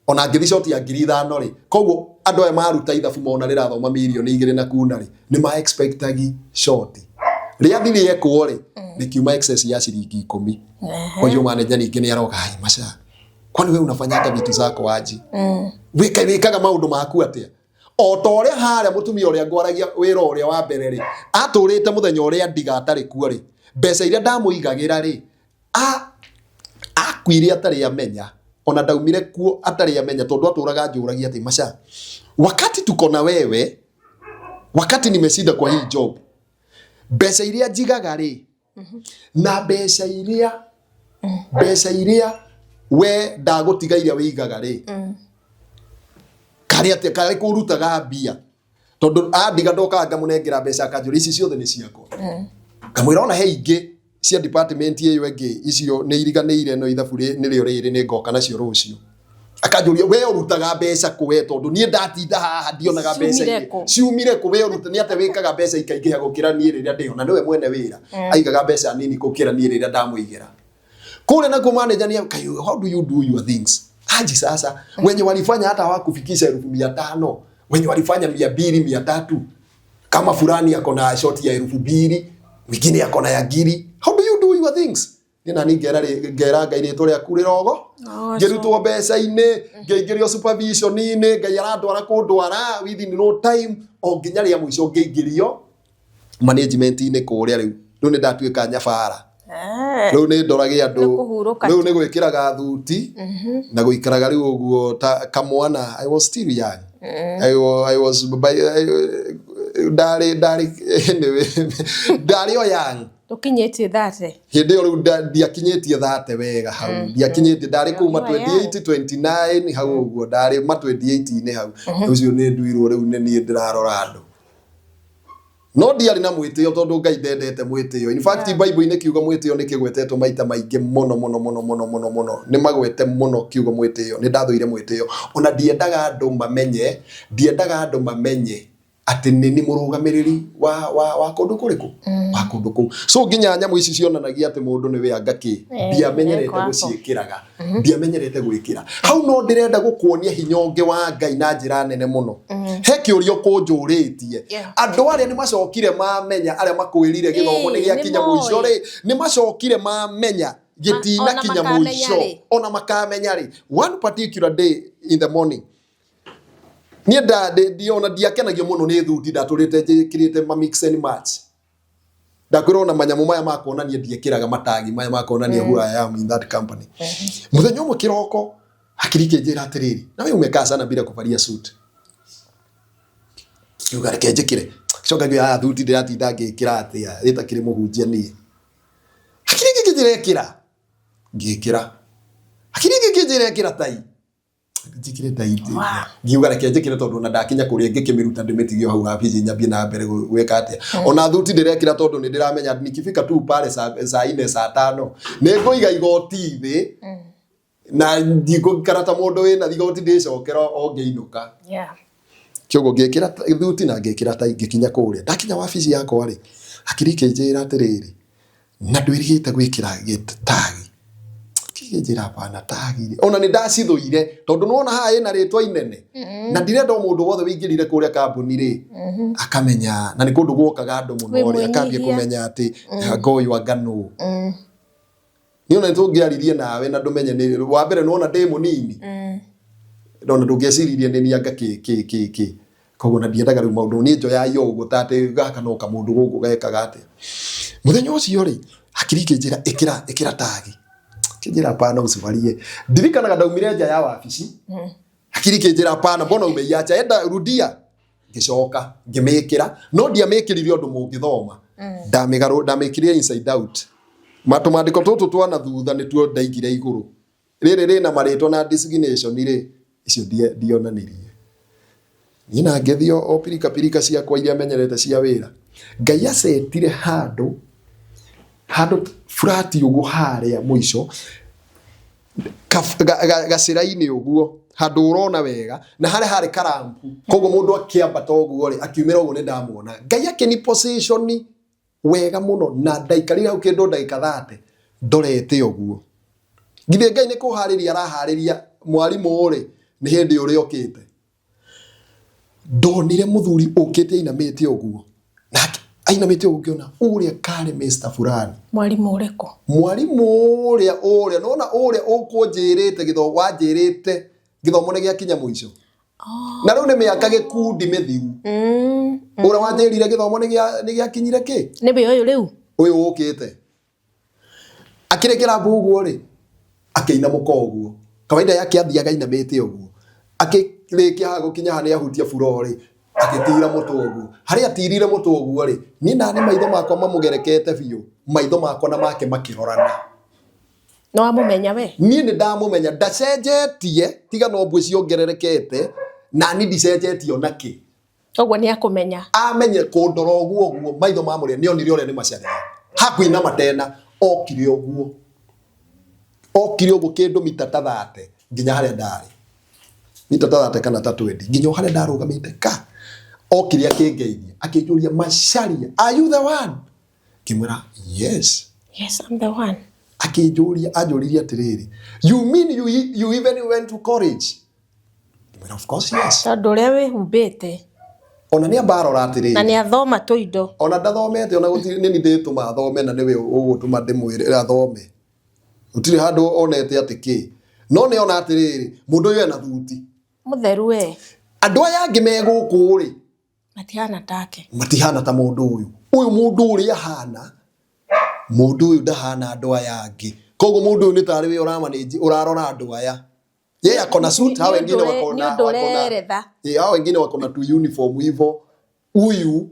Speaker 2: ona ngĩthi short ya ngiri 5 rĩ. Koguo andũ aya maruta ithabu mona rĩrathoma mirioni 2 na kuna rĩ, nĩ ma expectagi short. Rĩathi rĩekwo rĩ, rĩkiuma excess ya ciringi 10. Ũcio manager ningĩ nĩ aroka, hai maca, kwani we unafanyaga vitu zako aje? Wĩkaga maũndũ maku atĩa? O ta ũrĩa harĩa mũtumia ũrĩa ngwaragia wĩra ũrĩa wa mbere rĩ, atũrĩte mũthenya ũrĩa ndiga atarĩ kuo rĩ, mbeca iria ndamũigagĩra rĩ, akuire atarĩ amenya, ona ndaumire kuo atarĩ amenya tondũ atũraga anjũragia atĩ maca, wakati tuko na wewe, wakati nimeshinda kwa hii job, mbeca iria njigaga rĩ, na mbeca iria we ndagũtiga iria wĩigaga rĩ, karĩ atĩa, karĩ kũrutaga mbia tondũ andiga ndokaga ngamũnengera mbeca akanjũria ici ciothe nĩ ciakwa. Ngamwĩra ona he ingĩ cia department ĩyo ĩngĩ icio nĩ iriganĩire no ithabu nĩrĩo rĩrĩ nĩ ngoka nacio rũciũ. Akanjũria we ũrutaga mbeca kũ we tondũ niĩ ndatinda haha ndionaga mbeca
Speaker 1: Ciumire
Speaker 2: ingĩ.
Speaker 1: kũ?
Speaker 2: Ciumire kũ we ũruta nĩ atĩa wĩkaga mbeca ikaingĩha gũkĩra niĩ rĩrĩa ndĩho na nĩwe mwene wĩra. Aigaga mbeca nini gũkĩra niĩ rĩrĩa ndamũigĩra. Kũrĩa nakuo manager nĩ kaĩ how do you do your things? Aji sasa wenye walifanya hata hawakufikisha 500,000, wenye walifanya 200, 300, kama fulani ako na short ya 2,000, mwingine ako na ya 1,000. How do you do your things? Niĩ nani ngera Ngai rĩtwa rĩaku rĩrogo. Ngĩrutwo mbeca-inĩ, ngĩingĩrio supervision-inĩ, Ngai arandwara kũndwara within no time, o nginya rĩa mũico ngĩingĩrio management-inĩ kũrĩa rĩu. Rĩu nĩ ndatuĩka nyabara. Rĩu nĩ ndorage andũ.
Speaker 1: Nĩ kũhurũka
Speaker 2: Rĩu nĩ gwĩkĩraga thuti na gũikaraga rĩu ũguo ta kamwana. I was still young. I was by, I, ndarĩ ndarĩ anyway, ndarĩ o young.
Speaker 1: Ndũkinyĩtie 30.
Speaker 2: Hĩndĩ ĩyo rĩu ndiakinyĩtie 30 wega hau. Ndiakinyĩtie, ndarĩ kũu ma 28, 29 hau ũguo, ndarĩ ma 28-inĩ hau. Ũcio nĩ nduirwo rĩu nĩ niĩ ndĩrarora andũ. No ndiarĩ na mwĩtĩo tondũ Ngai ndendete mwĩtĩo. In fact, Bible-inĩ kiugo mwĩtĩo nĩ kĩgwetetwo maita maingĩ mũno mũno mũno mũno mũno mũno. Nĩ magwete mũno kiugo mwĩtĩo. Nĩ ndathũire mwĩtĩo. Ona ndiendaga andũ mamenye, ndiendaga andũ mamenye atĩ nĩ nĩ mũrũgamĩrĩri wa, wa, wa kũndũ kũrĩkũ wa kũndũ kũu. So nginya nyamũ ici cionanagia atĩ mũndũ nĩwe anga kĩ, ndiamenyerete
Speaker 1: eko ako.
Speaker 2: gũciĩkĩraga, ndiamenyerete gwĩkĩra. Hau no ndĩrenda gũkuonia hinya ũngĩ wa Ngai na njĩra nene mũno. He kĩũria ũkũnjũrĩtie. Andũ arĩa nĩ macokire mamenya, arĩa makwĩrire gĩthomo nĩ gĩakinya mũico rĩ, nĩ macokire mamenya gĩtinakinya mũico, ona makamenya rĩ. One particular day in the morning, niĩ ona ndiakenagio mũno nĩ thuti, ndatũrĩte njĩkĩrĩte ma mix and match. Ndakwĩra ona manyamũ maya ma kuonania ndiĩkĩraga matagi maya ma kuonania who I am in that company. Mũthenya ũmwe kĩroko hakiri ikĩnjĩra atĩrĩrĩ, na wewe umekaa sana bila kuvalia suit. Kiuga reke njĩkĩre. Coka ngiuga ah, thuti ndĩratinda ngĩkĩra atĩa ĩtakĩrĩ mũhunjia niĩ. Hakiri ĩngĩ ĩkĩnjĩra ĩkĩra. Ngĩkĩra. Hakiri ĩngĩ ĩkĩnjĩra ĩkĩra tai. Njĩkĩre tai. Ngiuga reke njĩkĩre tondũ ona ndakinya kũrĩa ngĩkĩmĩruta ndĩmĩtige o hau wabici nyambie na mbere gwĩka atĩa. Ona thuti ndĩrekĩra tondũ nĩ ndĩramenya nikifika tu pale saa ine saa tano nĩ ngũiga igoti thĩ na ndigũikara ta mũndũ wĩna igoti ndĩcokera o ngĩinũka. Kĩoguo ngĩkĩra thuti na ngĩkĩra tai ngĩkinya kũrĩa. Ndakinya wabici yakwa rĩ, hakiri ikĩnjĩra atĩrĩrĩ, na ndwĩrĩgĩte gwĩkĩra tagi. Kĩnjĩra hapana tagi rĩ. Ona nĩ ndacithũire tondũ nĩwona haha ĩna rĩtwa inene. Na ndirenda o mũndũ wothe wĩingĩrire kũrĩa kambuni rĩ, akamenya, na nĩ kũndũ guokaga andũ mũno rĩ, akambia kũmenya atĩ anga ũyũ anga nũ. Niĩ ona nĩtũngĩaririe nawe na ndũmenye nĩ wa mbere nĩwona ndĩ mũnini. Ona ndũngĩeciririe nĩ niĩ anga kĩ kĩ kĩ kĩ. Koguo na ndiendaga rĩu maũndũ niĩ njoyagia ũguo ta atĩ gaka no kamũndũ gũkũ gekaga atĩa. Mũthenya ũcio rĩ, hakiri ikĩnjĩra ĩkĩra ĩkĩra tagi. Kĩnjĩra hapana usivalie. Ndirikanaga ndaumire nja ya wabici. Hakiri ikĩnjĩra hapana mbona umeiacha enda rudia. Ngĩcoka ngĩmĩkĩra no ndiamĩkĩrire ũndũ mũngĩthoma. Ndamĩgarũ ndamĩkĩrire inside out. Tũmandĩko tũtũ twa na thutha nĩtuo ndaigire igũrũ. Rĩrĩ rĩna marĩtwa na designation rĩ, icio ndionanirie. Niĩ na ngĩthiĩ o pirika pirika ciakwa iria menyerete cia wĩra. Ngai acetire handũ, handũ flat ũguo harĩa mũico, gacĩra-inĩ ũguo, handũ ũrona wega, na harĩa harĩ karampu. Koguo mũndũ akĩambata ũguo rĩ, akiumĩra ũguo nĩ ndamuona. Ngai akĩni position wega mũno, na ndaikarire hau kĩndũ ndagĩka 30 ndorete ũguo. Githĩ Ngai nĩ kũharĩria araharĩria mwarimũ rĩ, nĩ hĩndĩ ũrĩa okĩte. Ndonire mũthuri ũkĩte ainamĩte ũguo, na ainamĩte ũguo ngĩona ũrĩa karĩ Mr. Fulani.
Speaker 1: Mwarimũ ũrĩkũ?
Speaker 2: Mwarimũ ũrĩa ũrĩa, nona ũrĩa ũkũnjĩrĩte gĩthomo, wanjĩrĩte gĩthomo nĩ gĩakinya mũico. Na rĩu nĩ mĩaka gĩkundi mĩthiru. Ũrĩa wanjĩrire gĩthomo nĩ gĩakinyire kĩ?
Speaker 1: Nĩwe ũyũ rĩu?
Speaker 2: Ũyũ ũkĩte. Akĩrekera mbu ũguo rĩ, akĩinamũka ũguo. Kawaida yake athiaga ainamĩte ũguo. Akĩrĩkia haha gũkinya haha nĩ ahutia buro rĩ, agĩtira mũtwe ũguo. Harĩa atirire mũtwe ũguo rĩ, niĩ nani maitho makwa mamũgerekete biũ, maitho makwa na make makĩrorana.
Speaker 1: Nĩ wamũmenya we?
Speaker 2: Niĩ nĩ ndamũmenya, ndacenjetie, tiga no mbuĩ ciongererekete, nani ndicenjetie ona kĩ.
Speaker 1: Koguo nĩ akũmenya.
Speaker 2: Amenye kũndora ũguo ũguo, maitho mamũrĩa, nĩ onire ũrĩa nĩ macaria. Hakuinama tena, okire ũguo. Okire ũguo kĩndũ mita ta 30 nginya harĩa ndarĩ. Mita ta 30 kana ta 20 nginya o harĩa ndarũgamĩte ka. Okire akĩngeithia, akĩnjũria Macharia, are you the one? Ngĩmwĩra yes.
Speaker 1: Yes, I'm the one.
Speaker 2: Akĩnjũria, anjũririe atĩrĩrĩ, you mean you even went to college? Ngĩmwĩra of course yes.
Speaker 1: Tondũ ũrĩa wĩhumbĩte.
Speaker 2: Ona nĩ amba arora atĩrĩrĩ.
Speaker 1: Na nĩ athoma tũindo.
Speaker 2: Ona ndathomete, ona gũtirĩ, nĩ niĩ ndĩtũma athome na nĩwe ũgũtũma ndĩmwĩre athome. Gũtirĩ handũ onete atĩ kĩ. No nĩ ona atĩrĩrĩ, mũndũ ũyũ ena thuti.
Speaker 1: Mũtheru we.
Speaker 2: Andũ aya angĩ me gũkũ rĩ,
Speaker 1: Matihana take.
Speaker 2: Matihana ta mũndũ ũyũ. Ũyũ mũndũ ũrĩa ahana, mũndũ ũyũ ndahana andũ aya angĩ. Koguo mũndũ ũyũ nĩ tarĩ we ũramanage, ũrarora andũ aya. Yeye ako na suit, hao wengine wako na wako na hao wengine wako na tu uniform hivyo. Huyu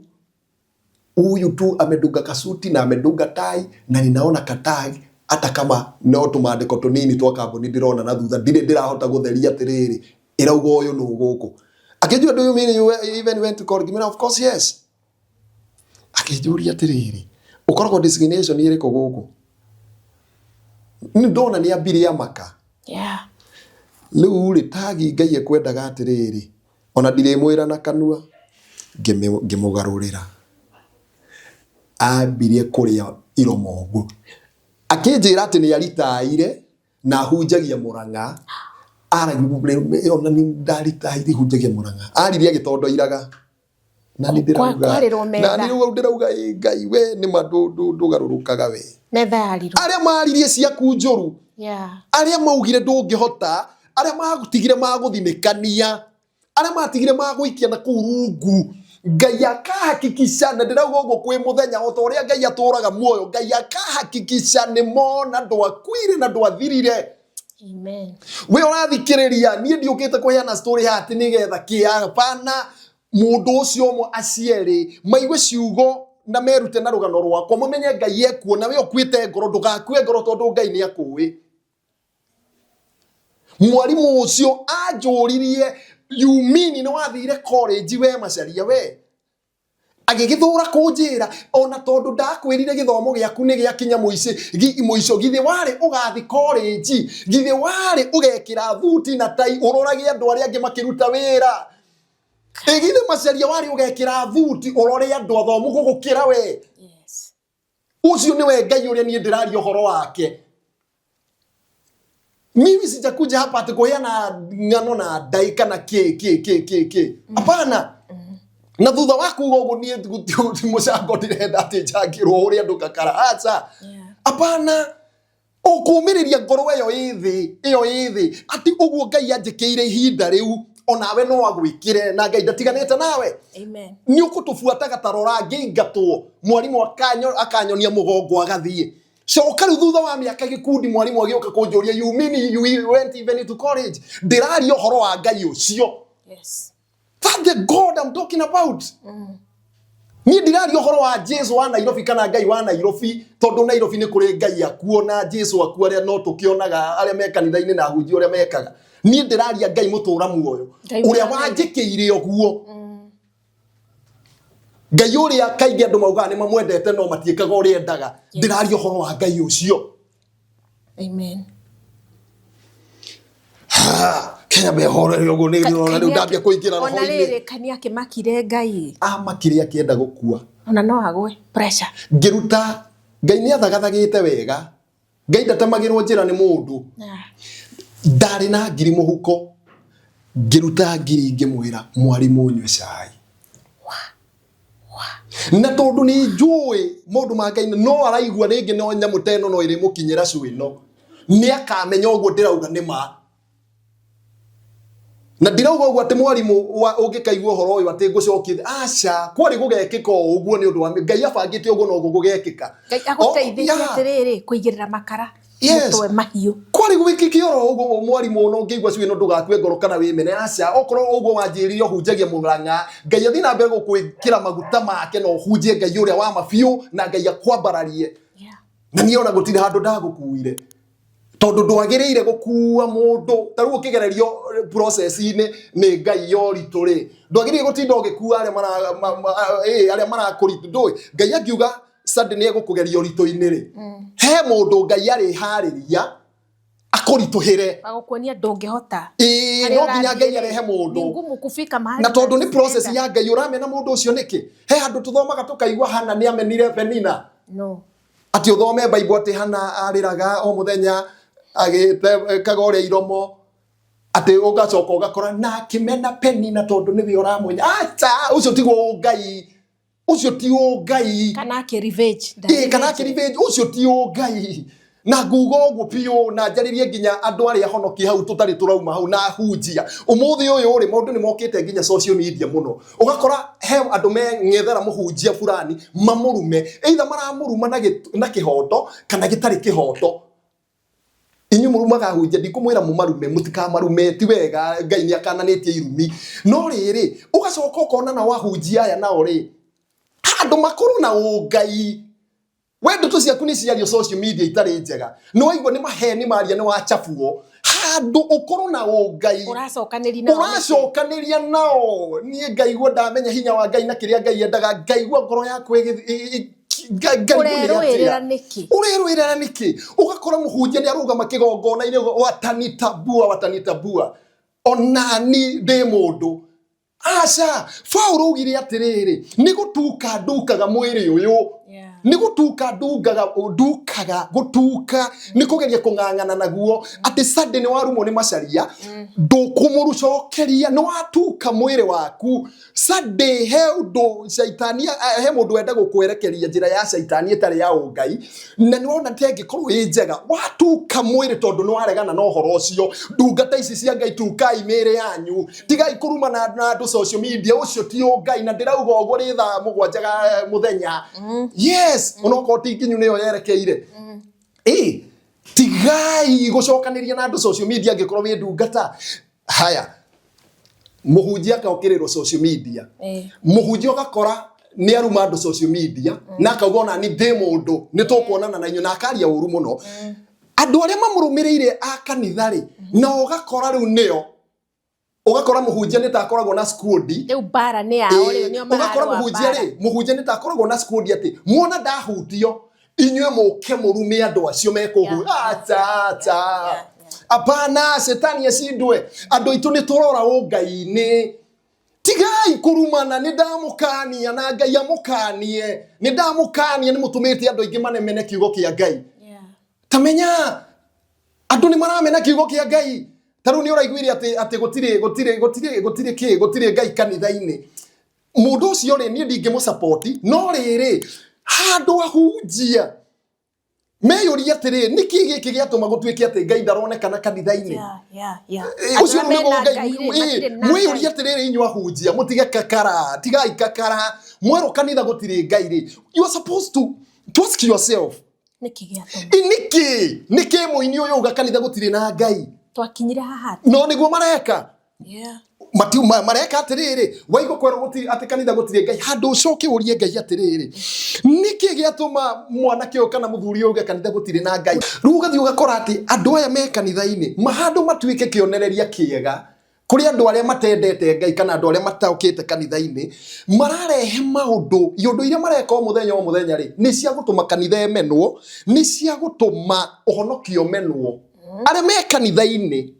Speaker 2: huyu tu amedunga kasuti na amedunga tai na ninaona katai hata kama no tumandĩko tũnini twa kambuni ndĩrona na thutha ndirĩ ndĩrahota gũtheria atĩrĩrĩ ĩrauga ũyũ nũ gũkũ. Akĩnjũria, do you mean you even went to college? Ngĩmwĩra of course yes. Akĩnjũria atĩrĩrĩ, ũkoragwo designation ĩrĩkũ gũkũ? Nĩ ndona nĩ ambirie amaka. Rĩu rĩ, tagi Ngai ekwendaga atĩrĩrĩ, ona ndirĩmwĩra na kanua, ngĩmũgarũrĩra. Ambirie kũrĩa iromo ũguo. Akĩnjĩra atĩ nĩ aritaire na hunjagia Murang'a. Aragia ona nĩ ndaritaire hunjagia Murang'a. Aririe agĩtondoiraga. Na nĩ ndĩrauga,
Speaker 1: Kwarĩrwo metha.
Speaker 2: Na nĩ rĩu ndĩrauga, ĩ Ngai we nĩ ma ndũgarũrũkaga we.
Speaker 1: Metha yarirwo.
Speaker 2: Arĩa maririe ciaku njũru. Arĩa maugire ndũngĩhota, arĩa matigire magũthinĩkania, arĩa matigire magũikia na kũu rungu. Ngai akahakikisha, na ndĩrauga ũguo kwĩ mũthenya, o ta ũrĩa Ngai atũraga muoyo, Ngai akahakikisha nĩ mona ndwakuire na ndwathirire.
Speaker 1: Amen.
Speaker 2: We ũrathikĩrĩria, niĩ ndiũkĩte kũheana story haha atĩ nĩgetha kĩ, hapana. Mũndũ ũcio ũmwe acierĩ maigue ciugo na merute na rũgano rwakwa, mamenye Ngai ekuo, na we ũkuĩte ngoro, ndũgakue ngoro tondũ Ngai nĩ akũĩ. Mwarimũ ũcio anjũririe, you mean nĩ wathire college we Macharia we? Agĩgĩthũra kũnjĩra, ona tondũ ndakwĩrire gĩthomo gĩaku nĩ gĩakinya mũico, githĩ warĩ ũgathi college, githĩ warĩ ũgekĩra thuti na tai ũrorage andũ arĩa angĩ makĩruta wĩra. Ĩ githĩ Macharia warĩ ũgekĩra thuti ũrore andũ athomu gũgũkĩra we? Ũcio nĩwe Ngai ũrĩa niĩ ndĩraria ũhoro wake. Mimi sijakuja hapa ati kuheana ng'ano na ndai kana kĩ kĩ kĩ kĩ kĩ. Hapana. Na thutha wa kuga ũguo niĩ ti mũcango ndĩrenda atĩ njangĩrwo ũrĩa andũ kakara. Aca. Hapana. Ũkũmĩrĩria ngoro ĩyo ĩ thĩ, ĩyo ĩ thĩ, atĩ ũguo Ngai anjĩkĩire ihinda rĩu, onawe no agwĩkĩre, na Ngai ndatiganĩte nawe.
Speaker 1: Amen.
Speaker 2: Nĩ ũkũtũbuataga ta rora ngĩingatwo, mwarimũ akanyonia mũgongo agathiĩ. Coka rĩu thutha wa mĩaka gĩkundi mwarimũ agĩũka kũnjũria, you mean you went even to college? Ndĩraria ũhoro wa Ngai ũcio. That's the God I'm talking about. Niĩ ndiraria ũhoro wa Jesu wa Nairobi kana Ngai wa Nairobi, tondũ Nairobi nĩ kũrĩ Ngai akuo na Jesu akuo arĩa no tũkĩonaga arĩa me kanitha-inĩ na ahunjia ũrĩa mekaga. Niĩ ndĩraria Ngai mũtũra muoyo,
Speaker 1: Ngai
Speaker 2: ũrĩa
Speaker 1: wa Ngai.
Speaker 2: wanjĩkĩire ũguo. Ngai ũrĩa kaingĩ andũ maugaga nĩ mamwendete no matiĩkaga ũrĩa endaga. Ndĩraria ũhoro wa Ngai ũcio.
Speaker 1: Amen.
Speaker 2: Ha, Kenya mehorere ũguo nĩ ndĩrona rĩu ndambia kũingĩra
Speaker 1: Ona
Speaker 2: roho-inĩ.
Speaker 1: rĩrĩ kani akĩmakire Ngai.
Speaker 2: Amakire akĩenda gũkua.
Speaker 1: Ona no agwe pressure.
Speaker 2: Ngĩruta Ngai nĩ athagathagĩte wega. Ngai ndatemagĩrwo njĩra nĩ mũndũ. Ndarĩ na ngiri mũhuko. Ngĩruta ngiri ngĩmwĩra mwarimũ nyue cai. Na tondũ nĩ njũĩ maũndũ ma Ngai no araigua rĩngĩ no nyamũ ta ĩno no ĩrĩmũkinyĩra cũ ĩno. Nĩ akamenya ũguo ndĩrauga nĩ ma. Na ndirauga ũguo atĩ mwarimũ ũngĩkaigua ũhoro ũyũ atĩ ngũcokie, aca, kwarĩ gũgekĩka o ũguo nĩ ũndũ wa Ngai abangĩte ũguo noguo gũgekĩka.
Speaker 1: Ngai agũteithĩtie atĩrĩrĩ kũigĩrĩra makara mũtwe mahiũ.
Speaker 2: Kwarĩ gwĩkĩke oro ũguo mwarimũ ona ũngĩigua cũ ĩno ndũgakue ngoro kana wĩmene, aca, okorwo ũguo wanjĩrire ũhunjagia Mũrang'a, Ngai athiĩ na mbere gũkwĩkĩra maguta make na ũhunjie Ngai ũrĩa wa ma biũ na Ngai akwambararie. Na niĩ ona gũtirĩ handũ ndagũkuire. Tondũ ndwagĩrĩire gũkua mũndũ ta rĩu ũkĩgererio process-inĩ nĩ Ngai ya ũritũ rĩ, ndwagĩrĩire gũtinda ũgĩkua arĩa arĩa marakũritũ, ndũĩ Ngai angiuga Sunday nĩ egũkũgeria ũritũ-inĩ rĩ, he mũndũ Ngai arĩharĩria akũritũhĩre.
Speaker 1: Agũkuonia ndũngĩhota.
Speaker 2: Ĩĩ, no nginya Ngai arehe mũndũ.
Speaker 1: Ni ngumu kufika mahali
Speaker 2: Na tondũ nĩ process ya Ngai ũramena mũndũ ũcio nĩkĩ? He handũ tũthomaga tũkaigua Hana nĩ amenire Penina.
Speaker 1: No.
Speaker 2: Atĩ ũthome Bible atĩ Hana arĩraga o mũthenya agĩtekaga ũrĩa iromo, atĩ ũgacoka ũgakora na akĩmena Penina tondũ nĩwe ũramwenya. Aca, ũcio tiguo Ngai. Ũcio ti Ngai.
Speaker 1: Kana akĩ revenge.
Speaker 2: Ĩĩ, kana akĩ revenge, ũcio ti Ngai. Na nguga ũguo biũ na njarĩrie nginya andũ arĩa honoki hau tũtarĩ tũrauma hau na hunjia. Ũmũthĩ ũyũ rĩ, maũndũ nĩ mokĩte nginya social media mũno. Ũgakora he andũ meng'ethera mũhunjia fulani mamũrume. Either maramũruma na kĩhoto kana gĩtarĩ kĩhoto. Inyuĩ mũrumaga ahunjia, ndikũmwĩra mũmarume, mũtikamarume, ti wega, Ngai nĩ akananĩtie irumi. No rĩrĩ, ũgacoka ũkona nao ahunjia aya nao rĩ, handũ makorwo na ũngai. We ndeto ciaku nĩ ciario social media itarĩ njega. Nĩ waigua nĩ maheni maria nĩ wachabuo. Handũ ũkorwo na ũngai.
Speaker 1: Ũracokanĩria nao nĩkĩ?
Speaker 2: Ũracokanĩria nao. Niĩ ngaigua ndamenya hinya wa Ngai na kĩrĩa Ngai endaga, ngaigua ngoro yakwa ngaigua nĩ
Speaker 1: Ũrerũĩrĩra
Speaker 2: atĩa.
Speaker 1: nĩkĩ?
Speaker 2: Ũrerũĩrĩra nĩkĩ? Ũgakora mũhunjia nĩ arũgama kĩgongona-inĩ, watanitabua, watanitabua. Onani ndĩ mũndũ. Aca, Paulo augire atĩrĩrĩ, nĩ gũtuka ndukaga mwĩrĩ ũyũ. Nĩ gũtuka ndungaga, ndukaga, gũtuka, nĩ kũgeria kũng'ang'ana naguo. Atĩ Sunday nĩ warumwo nĩ Macharia, ndũkũmũcokeria, nĩ watuka mwĩrĩ waku. Sunday he ũndũ caitani, he mũndũ wenda gũkwerekeria njĩra ya caitani ĩtarĩ ya ũngai, na nĩ wona ta ĩngĩkorwo ĩ njega, watuka mwĩrĩ tondũ nĩ waregana na ũhoro ũcio. Ndungata ici cia Ngai, tukai mĩĩrĩ yanyu. Tigai kũrumana na andũ social media, ũcio ti ũngai, na ndĩrauga ũguo rĩ thaa mũgwanja ga mũthenya. Yes, onokorwo ti nginyu nĩyo yerekeire. Ĩ, tigai gũcokanĩria na andũ social media angĩkorwo wĩ ndungata. Haya, mũhunjia akokĩrĩrwo social media. Mũhunjia ũgakora nĩ aruma andũ social media, na akauga ona ni ndĩ mũndũ, nĩ tũkuonana na inyuĩ, na akaria ũru mũno. Andũ arĩa mamũrũmĩrĩire a kanitha rĩ, na ũgakora rĩu nĩo, ũgakora mũhunjia nĩ ta akoragwo na squad.
Speaker 1: Rĩu mbara nĩ yao rĩu, nĩo
Speaker 2: Ũgakora
Speaker 1: mararũa
Speaker 2: mũhunjia
Speaker 1: mbara.
Speaker 2: rĩ, mũhunjia nĩ ta akoragwo na squad atĩ muona ndahutio inyuĩ mũke mũrume andũ acio mekũhu. Acha, acha. Hapana, shetani acindwe. Andũ aitũ nĩ tũrora ũngai-inĩ. Tigai kũrumana, nĩ ndamũkania na Ngai amũkanie. Nĩ ndamũkania, nĩ mũtũmĩte andũ aingĩ manemene kiugo kĩa Ngai. Ta menya andũ nĩ maramena kiugo kĩa Ngai. Ta rĩu nĩ ũraiguire atĩ gũtirĩ, gũtirĩ, gũtirĩ, gũtirĩ kĩ, gũtirĩ Ngai kanitha-inĩ. Mũndũ ũcio rĩ, niĩ ndingĩmũsupport, no rĩrĩ, handũ ahunjia meyũrie atĩrĩ, nĩkĩ gĩkĩ gĩatũma gũtuĩke atĩ Ngai ndaronekana kanitha-inĩ? Ũcio
Speaker 1: Andũ
Speaker 2: nĩguo
Speaker 1: mena
Speaker 2: Ngai,
Speaker 1: Ngai rĩ, matirĩ na
Speaker 2: mwĩyũrie
Speaker 1: Ngai.
Speaker 2: atĩrĩrĩ inyuĩ ahunjia, mũtige kakara, tigai kakara. Mwerwo kanitha gũtirĩ Ngai rĩ, you are supposed to ask yourself,
Speaker 1: Nĩkĩ gĩatũma?
Speaker 2: Nĩkĩ? Nĩkĩ mũini ũyũ uga kanitha gũtirĩ na Ngai?
Speaker 1: Twakinyire haha atĩa?
Speaker 2: No nĩguo mareka. Matiu mareka atĩrĩrĩ, waigua kwerwo gũtirĩ atĩ kanitha gũtirĩ Ngai, handũ ũcoke ũrie Ngai atĩrĩrĩ, nĩkĩ gĩatũma mwanake ũyũ kana mũthuri ũyũ uge kanitha gũtirĩ na Ngai? Rĩu ũgathiĩ ũgakora atĩ andũ aya me kanitha-inĩ mahandũ matuĩke kĩonereria kĩega kũrĩ andũ arĩa matendete Ngai kana andũ arĩa mataũkĩte kanitha-inĩ, mararehe maũndũ, iũndũ iria mareka o mũthenya o mũthenya rĩ, nĩ cia gũtũma kanitha ĩmenwo, nĩ cia gũtũma ũhonokio ũmenwo. Arĩa me kanitha-inĩ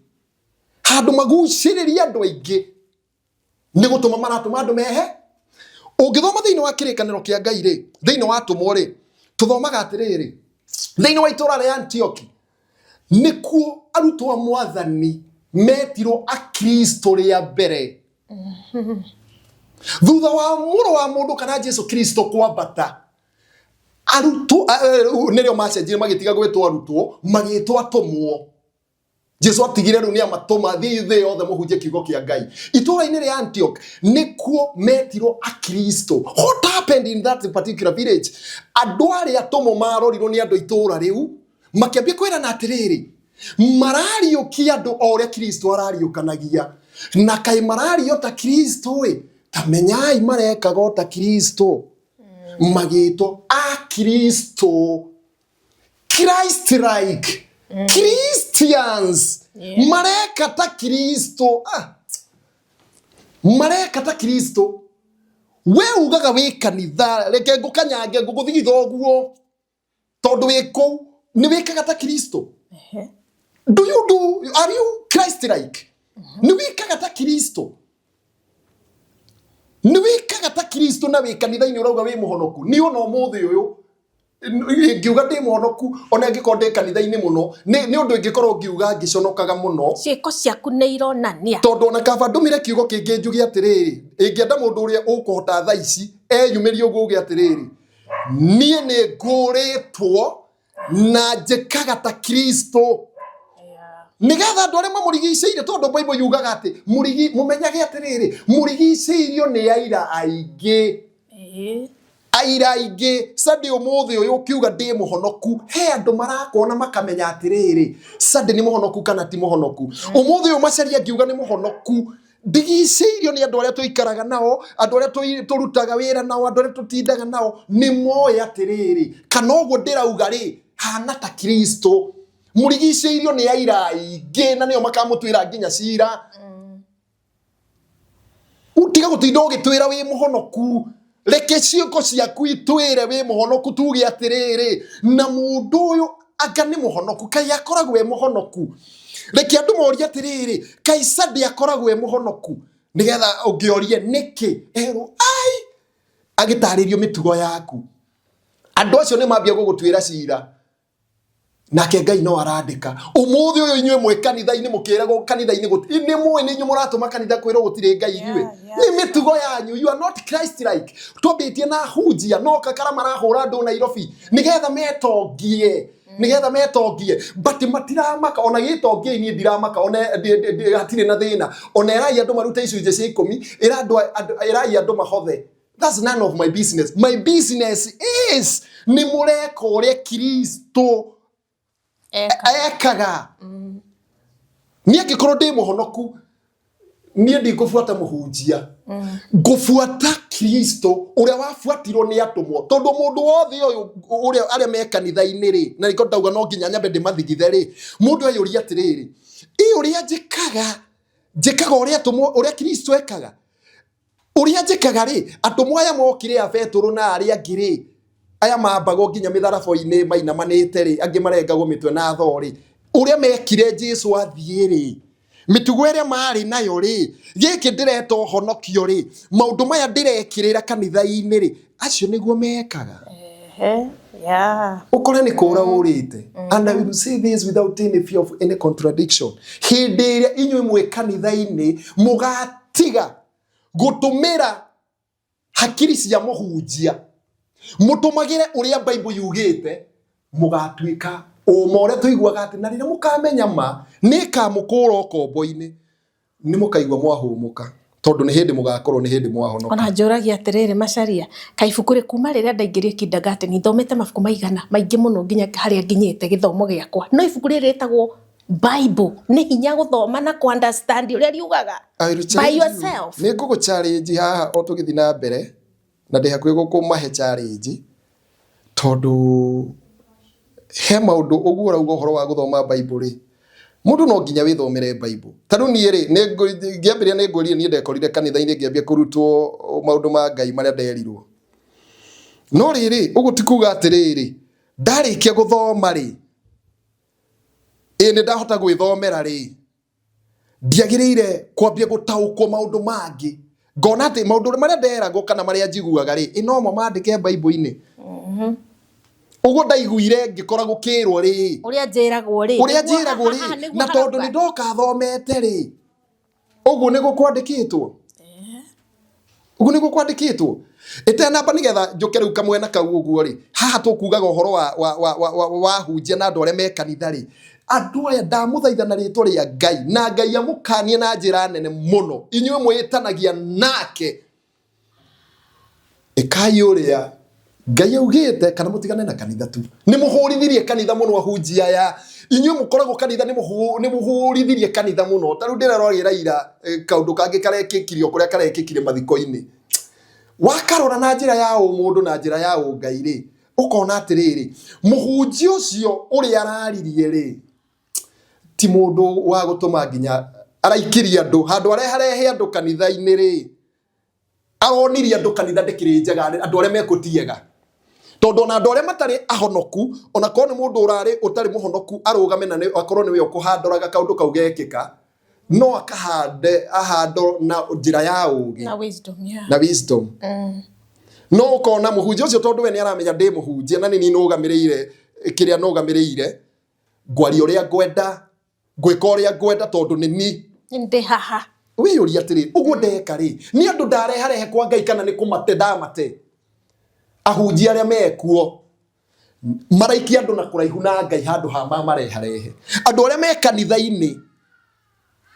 Speaker 2: handũ magucĩrĩria andũ aingĩ nĩ gũtũma maratũma andũ mehe. Ũngĩthoma thĩinĩ wa kĩrĩkanĩro kĩa Ngai rĩ, thĩinĩ wa atũmwo rĩ, tũthomaga atĩrĩrĩ, thĩinĩ wa itũũra rĩa Antioki nĩkuo arutwo a Mwathani metirwo Akristo rĩa mbere. Thutha wa mũrũ wa mũndũ kana Jesu Kristo kwambata, arutwo, nĩrĩo macenjirie magĩtiga gwĩtwo arutwo, magĩtwo atũmwo. Jesu atigire rĩu nĩ amatũma thiĩ thĩ yothe mũhunjie kiugo kĩa Ngai. Itũũra-inĩ rĩa Antioch nĩkuo metirwo Akristo. What happened in that particular village? Andũ arĩa atũmwo marorirwo nĩ andũ itũũra rĩu makĩambia kwĩrana atĩrĩrĩ, marariũkia andũ o ũrĩa Kristo arariũkanagia, na kaĩ marario ta Kristo ĩ, ta menyai marekaga o ta Kristo. Magĩtwo Akristo. Christ like Christians. Mareka ta Kristo. Mareka ta Kristo. We ugaga wĩ kanitha, reke ngũkanyange ngũgũthigitha ũguo tondũ wĩ kũu nĩ wĩkaga ta Kristo. Do you do, are you Christ like? Nĩ wĩkaga ta Kristo. Nĩ wĩkaga ta Kristo na wĩ kanitha-inĩ ũrauga wĩ mũhonoku. Niĩ ona ũmũthĩ ũyũ ngiuga ndĩ mũhonoku ona angĩkorwo ndĩ kanitha-inĩ mũno, nĩ ũndũ ingĩkorwo ngiuga ngĩconokaga mũno.
Speaker 1: Ciĩko ciaku nĩ ironania.
Speaker 2: Tondũ ona kaba ndũmĩre kiugo kĩngĩ njuge atĩrĩrĩ, ingĩenda mũndũ ũrĩa ũkũhota thaa ici eyumĩrie ũguo uge atĩrĩrĩ, niĩ nĩ ngũrĩtwo na njĩkaga ta Kristo. Nĩgetha andũ arĩa mamũrigicĩirie, tondũ Bible yugaga atĩ mũmenyage atĩrĩrĩ, mũrigicĩirio nĩ aira aingĩ. Aira aingĩ. Sunday ũmũthĩ ũyũ ũkiuga ndĩ mũhonoku, he andũ marakuona makamenya atĩrĩrĩ, Sunday nĩ mũhonoku kana ti mũhonoku. Ũmũthĩ ũyũ Macharia ngiuga nĩ mũhonoku, ndigicĩirio nĩ andũ arĩa tũikaraga nao, andũ arĩa tũrutaga wĩra nao, andũ arĩa tũtindaga nao, nĩ moĩ atĩrĩrĩ, kana ũguo ndĩrauga rĩ, hana ta Kristo. Mũrigicĩirio nĩ aira aingĩ na nĩo makamũtuĩra nginya cira. Tiga gũtinda ũgĩtwĩra wĩ mũhonoku. Reke ciĩko ciaku itwĩre wĩ mũhonoku, tuge atĩrĩrĩ, na mũndũ ũyũ anga nĩ mũhonoku, kaĩ akoragwo e mũhonoku. Reke andũ morie atĩrĩrĩ, kaĩ Sunday akoragwo e mũhonoku, nĩgetha ũngĩorie nĩkĩ, erwo ai, agĩtarĩrio mĩtugo yaku. Andũ acio nĩ mambia gũgũtuĩra cira. Nake Ngai no arandĩka ũmũthĩ ũyũ inyuĩ mwĩ kanitha-inĩ mũkĩragwo kanitha-inĩ nĩ mũĩ nĩ inyuĩ mũratũma kanitha kwĩrwo gũtirĩ Ngai inyuĩ. Nĩ mĩtugo yanyu, you are not Christ like. Twambĩtie na hunjia no kakara marahũra andũ Nairobi nĩgetha metongie, nĩgetha metongie, but matiramaka ona gĩtongie niĩ ndiramaka ona hatirĩ na thĩna. Ona ĩrai andũ marute icunjĩ cia ikũmi, ĩrai andũ mahothe. That's none of my business. My business is nĩ mũreka ũrĩa Kristo ekaga. Niĩ angĩkorwo ndĩ mũhonoku, niĩ ndikũbuata mũhunjia. Ngũbuata Kristo ũrĩa wabuatirwo nĩ atũmwo. Tondũ mũndũ wothe ũyũ ũrĩa arĩa me kanitha-inĩ rĩ, na nĩkĩo ndauga no nginya nyambe ndĩmathigithe rĩ, mũndũ eyũria atĩrĩrĩ, ĩ ũrĩa njĩkaga, njĩkaga ũrĩa atũmwo, ũrĩa Kristo ekaga. Ũrĩa njĩkaga rĩ, atũmwo aya mokire a Betũrũ na arĩa angĩ rĩ, aya mambagwo nginya mĩtharaba-inĩ mainamanĩte rĩ, angĩ marengagwo mĩtwe na thoo rĩ, ũrĩa mekire Jesu athiĩ rĩ, mĩtugo ĩrĩa marĩ nayo rĩ, gĩkĩ ndĩreta ũhonokio rĩ, maũndũ maya ndĩrekĩrĩra kanitha-inĩ rĩ, acio nĩguo mekaga. Ũkore nĩ kũra ũrĩte. And I will say this without any fear of any contradiction. Hĩndĩ ĩrĩa inyuĩ mwĩ kanitha-inĩ mũgatiga gũtũmĩra hakiri cia mũhunjia, mũtũmagĩre ũrĩa Bible yugĩte, mũgatuĩka ũma ũrĩa tũiguaga atĩ na rĩrĩa mũkamenya ma nĩ ĩkamũkũra ũkombo-inĩ, nĩ mũkaigua mwahũmũka, tondũ nĩ hĩndĩ mũgakorwo nĩ hĩndĩ mwahonoka.
Speaker 1: Ona njũragia atĩrĩrĩ Macharia, kaĩ ibuku rĩ kuma rĩrĩa ndaingĩrire kindergarten thomete mabuku maigana maingĩ mũno nginya harĩa nginyĩte gĩthomo gĩakwa, no ibuku rĩrĩ rĩtagwo Bible nĩ hinya gũthoma na kũ understand ũrĩa riugaga
Speaker 2: I will
Speaker 1: by
Speaker 2: challenge you.
Speaker 1: yourself.
Speaker 2: Nĩ ngũgũ challenge haha o tũgĩthiĩ na mbere, na ndĩ hakuhĩ gũkũmahe challenge, tondũ he maũndũ ũguo ũrauga ũhoro wa gũthoma Bible rĩ, mũndũ no nginya wĩthomere Bible. Ta rĩu niĩ rĩ, ngĩambĩrĩria nĩ ngwĩrire niĩ ndekorire kanitha-inĩ ngĩambia kũrutwo maũndũ ma Ngai marĩa nderirwo. No rĩrĩ, ũguo ti kuga atĩrĩrĩ, ndarĩkia gũthoma rĩ, ĩ nĩ ndahota gwĩthomera rĩ, ndiagĩrĩire kwambia gũtaũkwo maũndũ mangĩ, ngona atĩ maũndũ marĩa nderagwo kana marĩa njiguaga rĩ, ĩ nomo mandĩke Bible-inĩ. Ũguo ndaiguire ngĩkora gũkĩrwo rĩ,
Speaker 1: ũrĩa njĩragwo rĩ,
Speaker 2: ũrĩa njĩragwo rĩ, na tondũ nĩ ndoka thomete rĩ, ũguo nĩguo kwandĩkĩtwo, ũguo nĩguo kwandĩkĩtwo. Ĩtanamba nĩgetha njũke rĩu kamwena kau ũguo rĩ, haha tũkugaga ũhoro wa hunjia na andũ arĩa me kanitha rĩ, andũ aya ndamũthaitha na rĩtwa rĩa Ngai, na Ngai amũkanie na njĩra nene mũno, inyuĩ mwĩtanagia nake, ĩkai ũrĩa Ngai augĩte kana mũtigane na kanitha tu. Nĩ mũhũrithirie kanitha mũno ahunjia aya, inyuĩ mũkoragwo kanitha nĩ mũhũrithirie kanitha mũno. Ta rĩu ndĩraroragĩra ira kaũndũ kangĩ karekĩkire o kũrĩa karekĩkire mathiko-inĩ, wakarora na njĩra ya ũmũndũ na njĩra ya ũngai rĩ, ũkona atĩrĩrĩ, mũhunjia ũcio ũrĩa araririe rĩ, ti mũndũ wa gũtũma nginya araikirie andũ handũ areharehe andũ kanitha-inĩ rĩ, aronirie andũ kanitha ndĩkĩrĩ njega, andũ arĩa mekũtiega, tondũ ona andũ arĩa matarĩ ahonoku, ona korwo nĩ mũndũ ũrarĩ ũtarĩ mũhonoku arũgame na akorwo nĩwe ũkũhandoraga kaũndũ kau gekĩka, no akahande ahando na njĩra ya ũũgĩ
Speaker 1: na wisdom, yeah.
Speaker 2: Na wisdom. No ũkona mũhunjia ũcio tondũ we nĩ aramenya ndĩ mũhunjia na nĩ niĩ nũgamĩrĩire kĩrĩa nũgamĩrĩire, ngwaria ũrĩa ngwenda, ngwĩka ũrĩa ngwenda tondũ nĩ niĩ
Speaker 1: ndĩ haha.
Speaker 2: Wĩyũria atĩrĩ, ũguo ndeka rĩ, nĩ andũ ndareharehe kwa Ngai kana nĩ kũmate ndamate? Ahunjia arĩa mekuo maraikia andũ na kũraihu na Ngai handũ ha mamareharehe. Andũ arĩa me kanitha-inĩ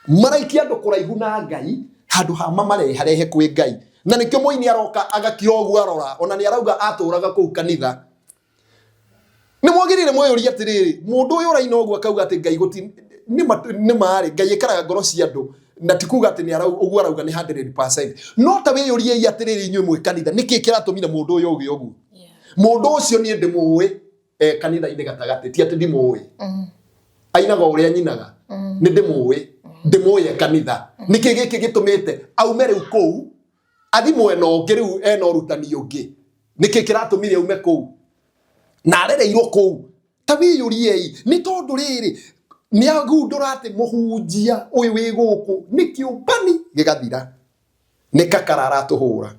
Speaker 2: maraikia andũ kũraihu na Ngai handũ ha mamareharehe kwĩ Ngai. Na nĩkĩo mũini aroka agakira ũguo arora, ona nĩ arauga atũraga kũu kanitha. Nĩ mwagĩrĩire mwĩyũrie atĩrĩrĩ, mũndũ ũyũ ũraina ũguo akauga atĩ Ngai gũti nĩ marĩ Ngai ĩkaraga ngoro cia andũ, na ti kuga atĩ nĩ ũguo arauga nĩ 100%. No ta wĩyũriei atĩrĩrĩ inyuĩ mwĩ kanitha, nĩkĩ kĩratũmire mũndũ ũyũ auge ũguo? Mũndũ ũcio niĩ ndĩmũĩ kanitha-inĩ gatagatĩ, ti atĩ ndimũĩ. Ainaga o ũrĩa nyinaga. Nĩ ndĩmũĩ. Ndĩmũĩ e kanitha. Nĩkĩ gĩkĩ gĩtũmĩte aume rĩu kũu athi mwena ũngĩ rĩu ena ũrutani ũngĩ? Nĩkĩ kĩratũmire aume kũu na arereirwo kũu? Ta wĩyũriei, nĩ tondũ rĩrĩ nĩ agundũra atĩ mũhunjia ũyũ wĩ gũkũ nĩ kĩũmbani gĩgathira, nĩ kakara aratũhũra.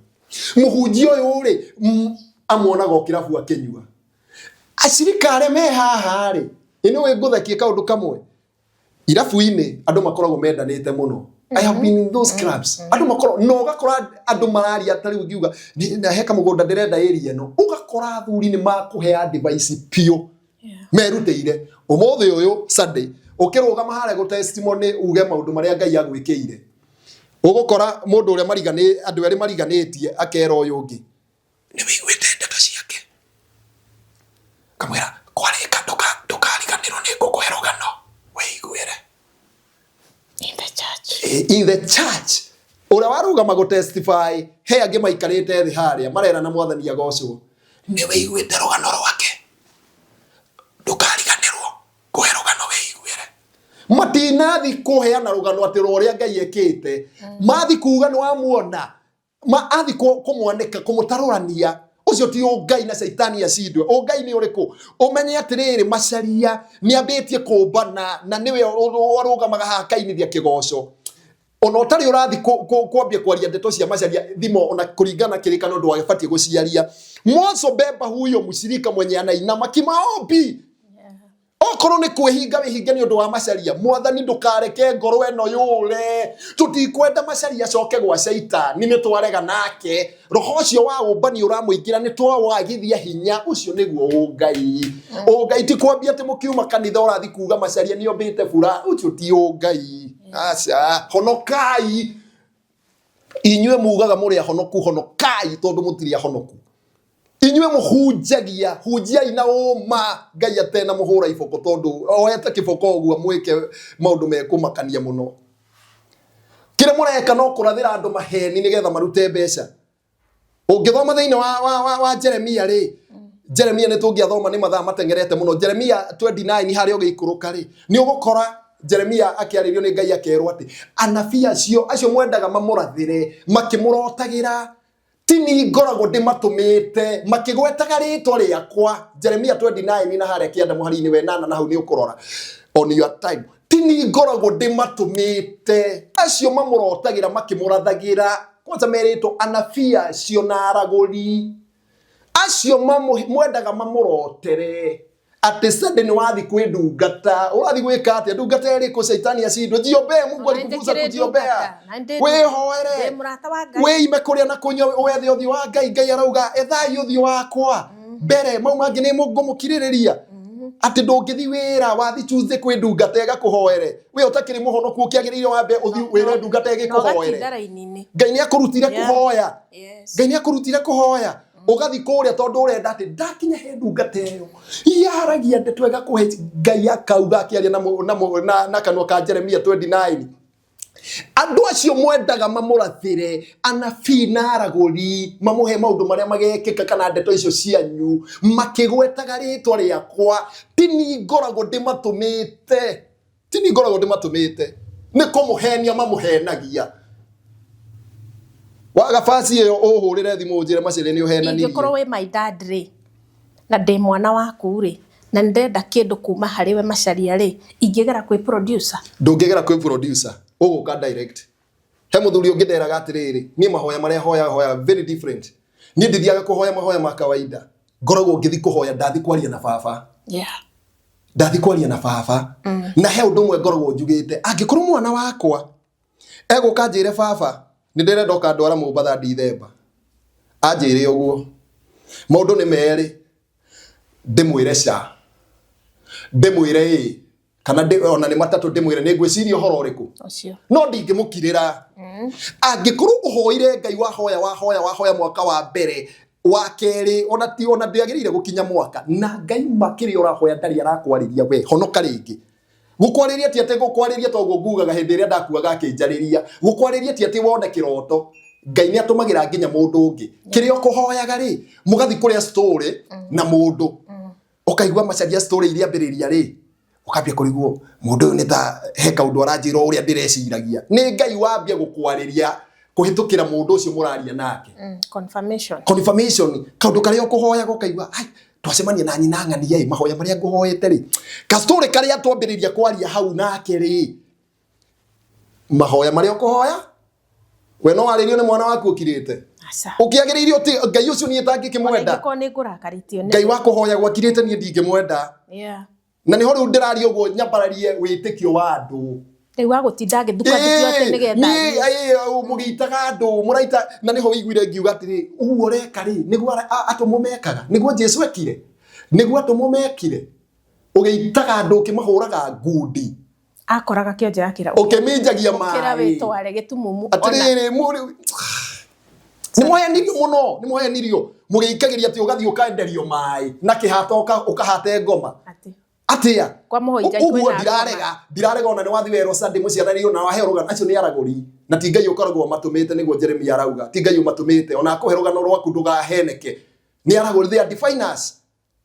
Speaker 2: Mũhunjia ũyũ rĩ, amuonaga o kĩrabu akĩnyua. Acirika arĩa me haha rĩ, ĩ nĩ ũĩ ngũthekie kaũndũ kamwe, irabu-inĩ andũ makoragwo mendanĩte mũno. I have been in those clubs. Andũ makoragwo na ũgakora andũ mararia ta rĩu ngiuga na he kamũgũnda ndĩrenda area ĩno, ũgakora athuri nĩ makũhe advice biũ merutĩire. Ũmũthĩ ũyũ Sunday ũkĩrũgama harĩa gũ testimony uge maũndũ marĩa Ngai agwĩkĩire, ũgũkora mũndũ ũrĩa marigani, andũ erĩ mariganĩtie akera ũyũ ũngĩ, nĩ wĩiguĩte ndeto ciake? Kamwĩra kwarĩka ndũkariganĩrwo nĩ ngũkũhe rũgano wĩiguĩre.
Speaker 1: In the church.
Speaker 2: In the church ũrĩa warũgama gũ testify he angĩ maikarĩte thĩ harĩa marera na Mwathani agocwo, nĩ wĩiguĩte rũgano rwake, ndũkariganĩrwo kũhe rũgano wĩiguĩre. Matinathi kũheana rũgano atĩ rwa ũrĩa Ngai ekĩte, mathi kuga nĩ wamuona, ma athi kũmwanĩka kũmũtarũrania. Ũcio ti ũngai na caitani acindwe. Ũngai nĩ ũrĩkũ? Ũmenye atĩrĩrĩ, Macharia nĩ ambĩtie kũmbana na nĩwe arũgamaga haha akainithia kĩgoco. Ona ũtarĩ ũrathi kwambia kwaria ndeto cia Macharia thimo, ona kũringana kĩrĩkano ndwagĩbatiĩ gũciaria. Mwanzo beba huyo mshirika mwenye anainama kimaombi. Okorwo nĩ kwĩhinga wĩhinge nĩ ũndũ wa Macharia. Mwathani ndũkareke ngoro ĩno yũre. Tũtikwenda Macharia acoke gwa caitani, nĩ twarega nake. Roho ũcio wa ũmbani ũramũingĩra nĩ twawagithia hinya. Ũcio nĩguo ũngai. Ũngai ti kwambia atĩ mũkiuma kanitha ũrathi kuga Macharia nĩ ombĩte bura. Ũcio ti ũngai. Aca, honokai. Inyuĩ mugaga mũrĩ ahonoku, honokai tondũ mũtirĩ ahonoku. Inyuĩ mũhunjagia, hunjiai na ũma Ngai atena mũhũra iboko, tondũ oete kĩboko ũguo mwĩke maũndũ mekũmakania mũno. Kĩrĩa mũreka no kũrathĩra andũ maheni nĩgetha marute mbeca. Ũngĩthoma thĩinĩ wa Jeremia rĩ, Jeremia nĩ tũngĩathoma nĩ mathaa mateng'erete mũno. Jeremia 29 harĩa ũgĩikũrũka rĩ, nĩ ũgũkora Jeremia akĩarĩrio nĩ Ngai akerwo atĩ anabii acio mwendaga mamũrathĩre makĩmũrotagĩra, ti ni ngoragwo ndĩmatũmĩte makĩgwetaga rĩtwa rĩakwa. Jeremia 29 na harĩa kĩanda mũhari-inĩ wa ĩnana na hau nĩ ũkũrora on your time. Ti ni ngoragwo ndĩmatũmĩte acio mamũrotagĩra makĩmũrathagĩra. Kwanza merĩtwo anabii acio na aragũri acio mwendaga mamũrotere atĩ Sunday nĩ wathi kwĩ ndungata, ũrathi gwĩka atĩa? Ndungata ĩrĩkũ? Caitani acindwe. Jiombee, Mungu alikufunza kujiombea. Wĩhoere, wĩime kũrĩa na kũnyua, wethe ũthiũ wa Ngai. Ngai arauga ethai ũthiũ wakwa mbere, mau mangĩ nĩ ngũmũkirĩrĩria. Atĩ ndũngĩthi wĩra wathi Tuesday kwĩ ndungata ĩgakũhoere, we ũtakĩrĩ mũhonoku ũkĩagĩrĩire wambe ũthi wĩre ndungata ĩgĩkũhoere. Ngai nĩ akũrutire kũhoya. Ngai nĩ akũrutire kũhoya. Ũgathi kũrĩa tondũ ũrenda atĩ ndakinya he ndungata ĩyo yaragia ndeto ĩgakũhe. Ngai akauga akĩaria na kanua ka Jeremia 29, andũ acio mwendaga mamũrathĩre anabii na aragũri mamũhe maũndũ marĩa magekĩka kana ndeto icio cianyu makĩgwetaga rĩtwa rĩakwa, ti ni ngoragwo ndĩmatũmĩte, ti ni ngoragwo ndĩmatũmĩte, nĩ kũmũhenia mamũhenagia. Waga baci ĩyo ũhũrĩre thimũ ũnjĩre Macharia nĩ ũhenanirie.
Speaker 1: Ingĩkorwo wĩ my dad rĩ, na ndĩ mwana waku rĩ, na nĩndĩrenda kĩndũ kuma harĩ we Macharia rĩ, ingĩgera kwĩ producer?
Speaker 2: Ndũngĩgera kwĩ producer, ũgũka direct. He mũthuri ũngĩ nderaga atĩrĩrĩ, niĩ mahoya marĩa hoya hoya very different. Niĩ ndithiaga kũhoya mahoya ma kawaida, ngoragwo ngĩthi kũhoya ndathi kwaria na baba. Ndathi kwaria na baba. Na he ũndũ ũmwe ngoragwo njugĩte, angĩkorwo mwana wakwa egũka njĩre baba nĩ ndĩrenda ũkandwara Mombatha Ndithemba, anjĩre ũguo, maũndũ nĩ merĩ, ndĩmwĩre ca, ndĩmwĩre ĩ, kana ona nĩ matatũ, ndĩmwĩre nĩ ngwĩciria ũhoro ũrĩkũ, no ndingĩmũkirĩra. Angĩkorwo ũhoire Ngai, wahoya wahoya wahoya mwaka wa mbere wa kerĩ, ona ti ona ndĩagĩrĩire gũkinya mwaka, na Ngai makĩrĩa ũrahoya ndarĩ arakwarĩria, we honoka rĩngĩ. Gũkwarĩria ti atĩ gũkwarĩria toguo ngugaga hĩndĩ ĩrĩa ndakuaga akĩnjarĩria. Gũkwarĩria ti atĩ wone kĩroto. Ngai nĩ atũmagĩra nginya mũndũ ũngĩ. Kĩrĩa ũkũhoyaga rĩ, mũgathi kũrĩa story na mũndũ. Ũkaigua Macharia story iria ambĩrĩria rĩ, Ũkambia kũrigwo mũndũ ũyũ nĩ ta he kaũndũ aranjĩra ũrĩa ndĩreciragia. Nĩ Ngai wambia gũkwarĩria kũhĩtũkĩra mũndũ ũcio mũraria nake.
Speaker 1: Confirmation.
Speaker 2: Confirmation, kaũndũ karĩa ũkũhoyaga ũkaigua, ai, twacemania na nyina ng'ania ĩ, mahoya marĩa ngũhoete rĩ, ka story karĩa twambĩrĩria kwaria hau nake rĩ, mahoya marĩa ũkũhoya we no warĩrio nĩ mwana waku ũkirĩte.
Speaker 1: Aca.
Speaker 2: Ũkĩagĩrĩire ũti Ngai ũcio niĩ tangĩkĩmwenda.
Speaker 1: Ona ingĩkorwo nĩ ngũrakarĩtio nĩ.
Speaker 2: Ngai wa kũhoya gwakirĩte niĩ ndingĩmwenda. Na nĩho rĩu ndĩraria ũguo nyambararie wĩtĩkio wa andũ.
Speaker 1: Rĩu wa gũtinda agĩthuka thukio atĩ nĩgetha
Speaker 2: Niĩ mũgĩitaga andũ mũraita, na nĩho wĩiguire ngiuga atĩrĩ, ũguo ũreka rĩ nĩguo atũmwo mekaga, nĩguo Jesu ekire, nĩguo atũmwo mekire, ũgĩitaga andũ ũkĩmahũraga ngundi.
Speaker 1: Akoraga kĩonje akĩra
Speaker 2: ũkĩminjagia
Speaker 1: ũkĩra
Speaker 2: maĩ.
Speaker 1: Wĩtware gĩtumumu ona.
Speaker 2: Atĩrĩrĩ, nĩ mwaheanirio mũno, nĩ mwaheanirio mũgĩikagĩria atĩ ũgathiĩ ũkenderio maĩ na kĩhata ũkahate ngoma.
Speaker 1: Atĩ.
Speaker 2: Atĩa?
Speaker 1: Kwa mũhũnja
Speaker 2: Ũguo
Speaker 1: kwĩna ngoma.
Speaker 2: Ndirarega ona nĩ wathiĩ werwo Sunday mũciaranĩrio na waheo rũgano, acio nĩ aragũri na ti Ngai ũkoragwo matũmĩte, nĩguo Jeremia arauga, ti Ngai ũmatũmĩte. Ona akũhe rũgano rwaku ndũgaheneke, nĩ aragũri, they are diviners,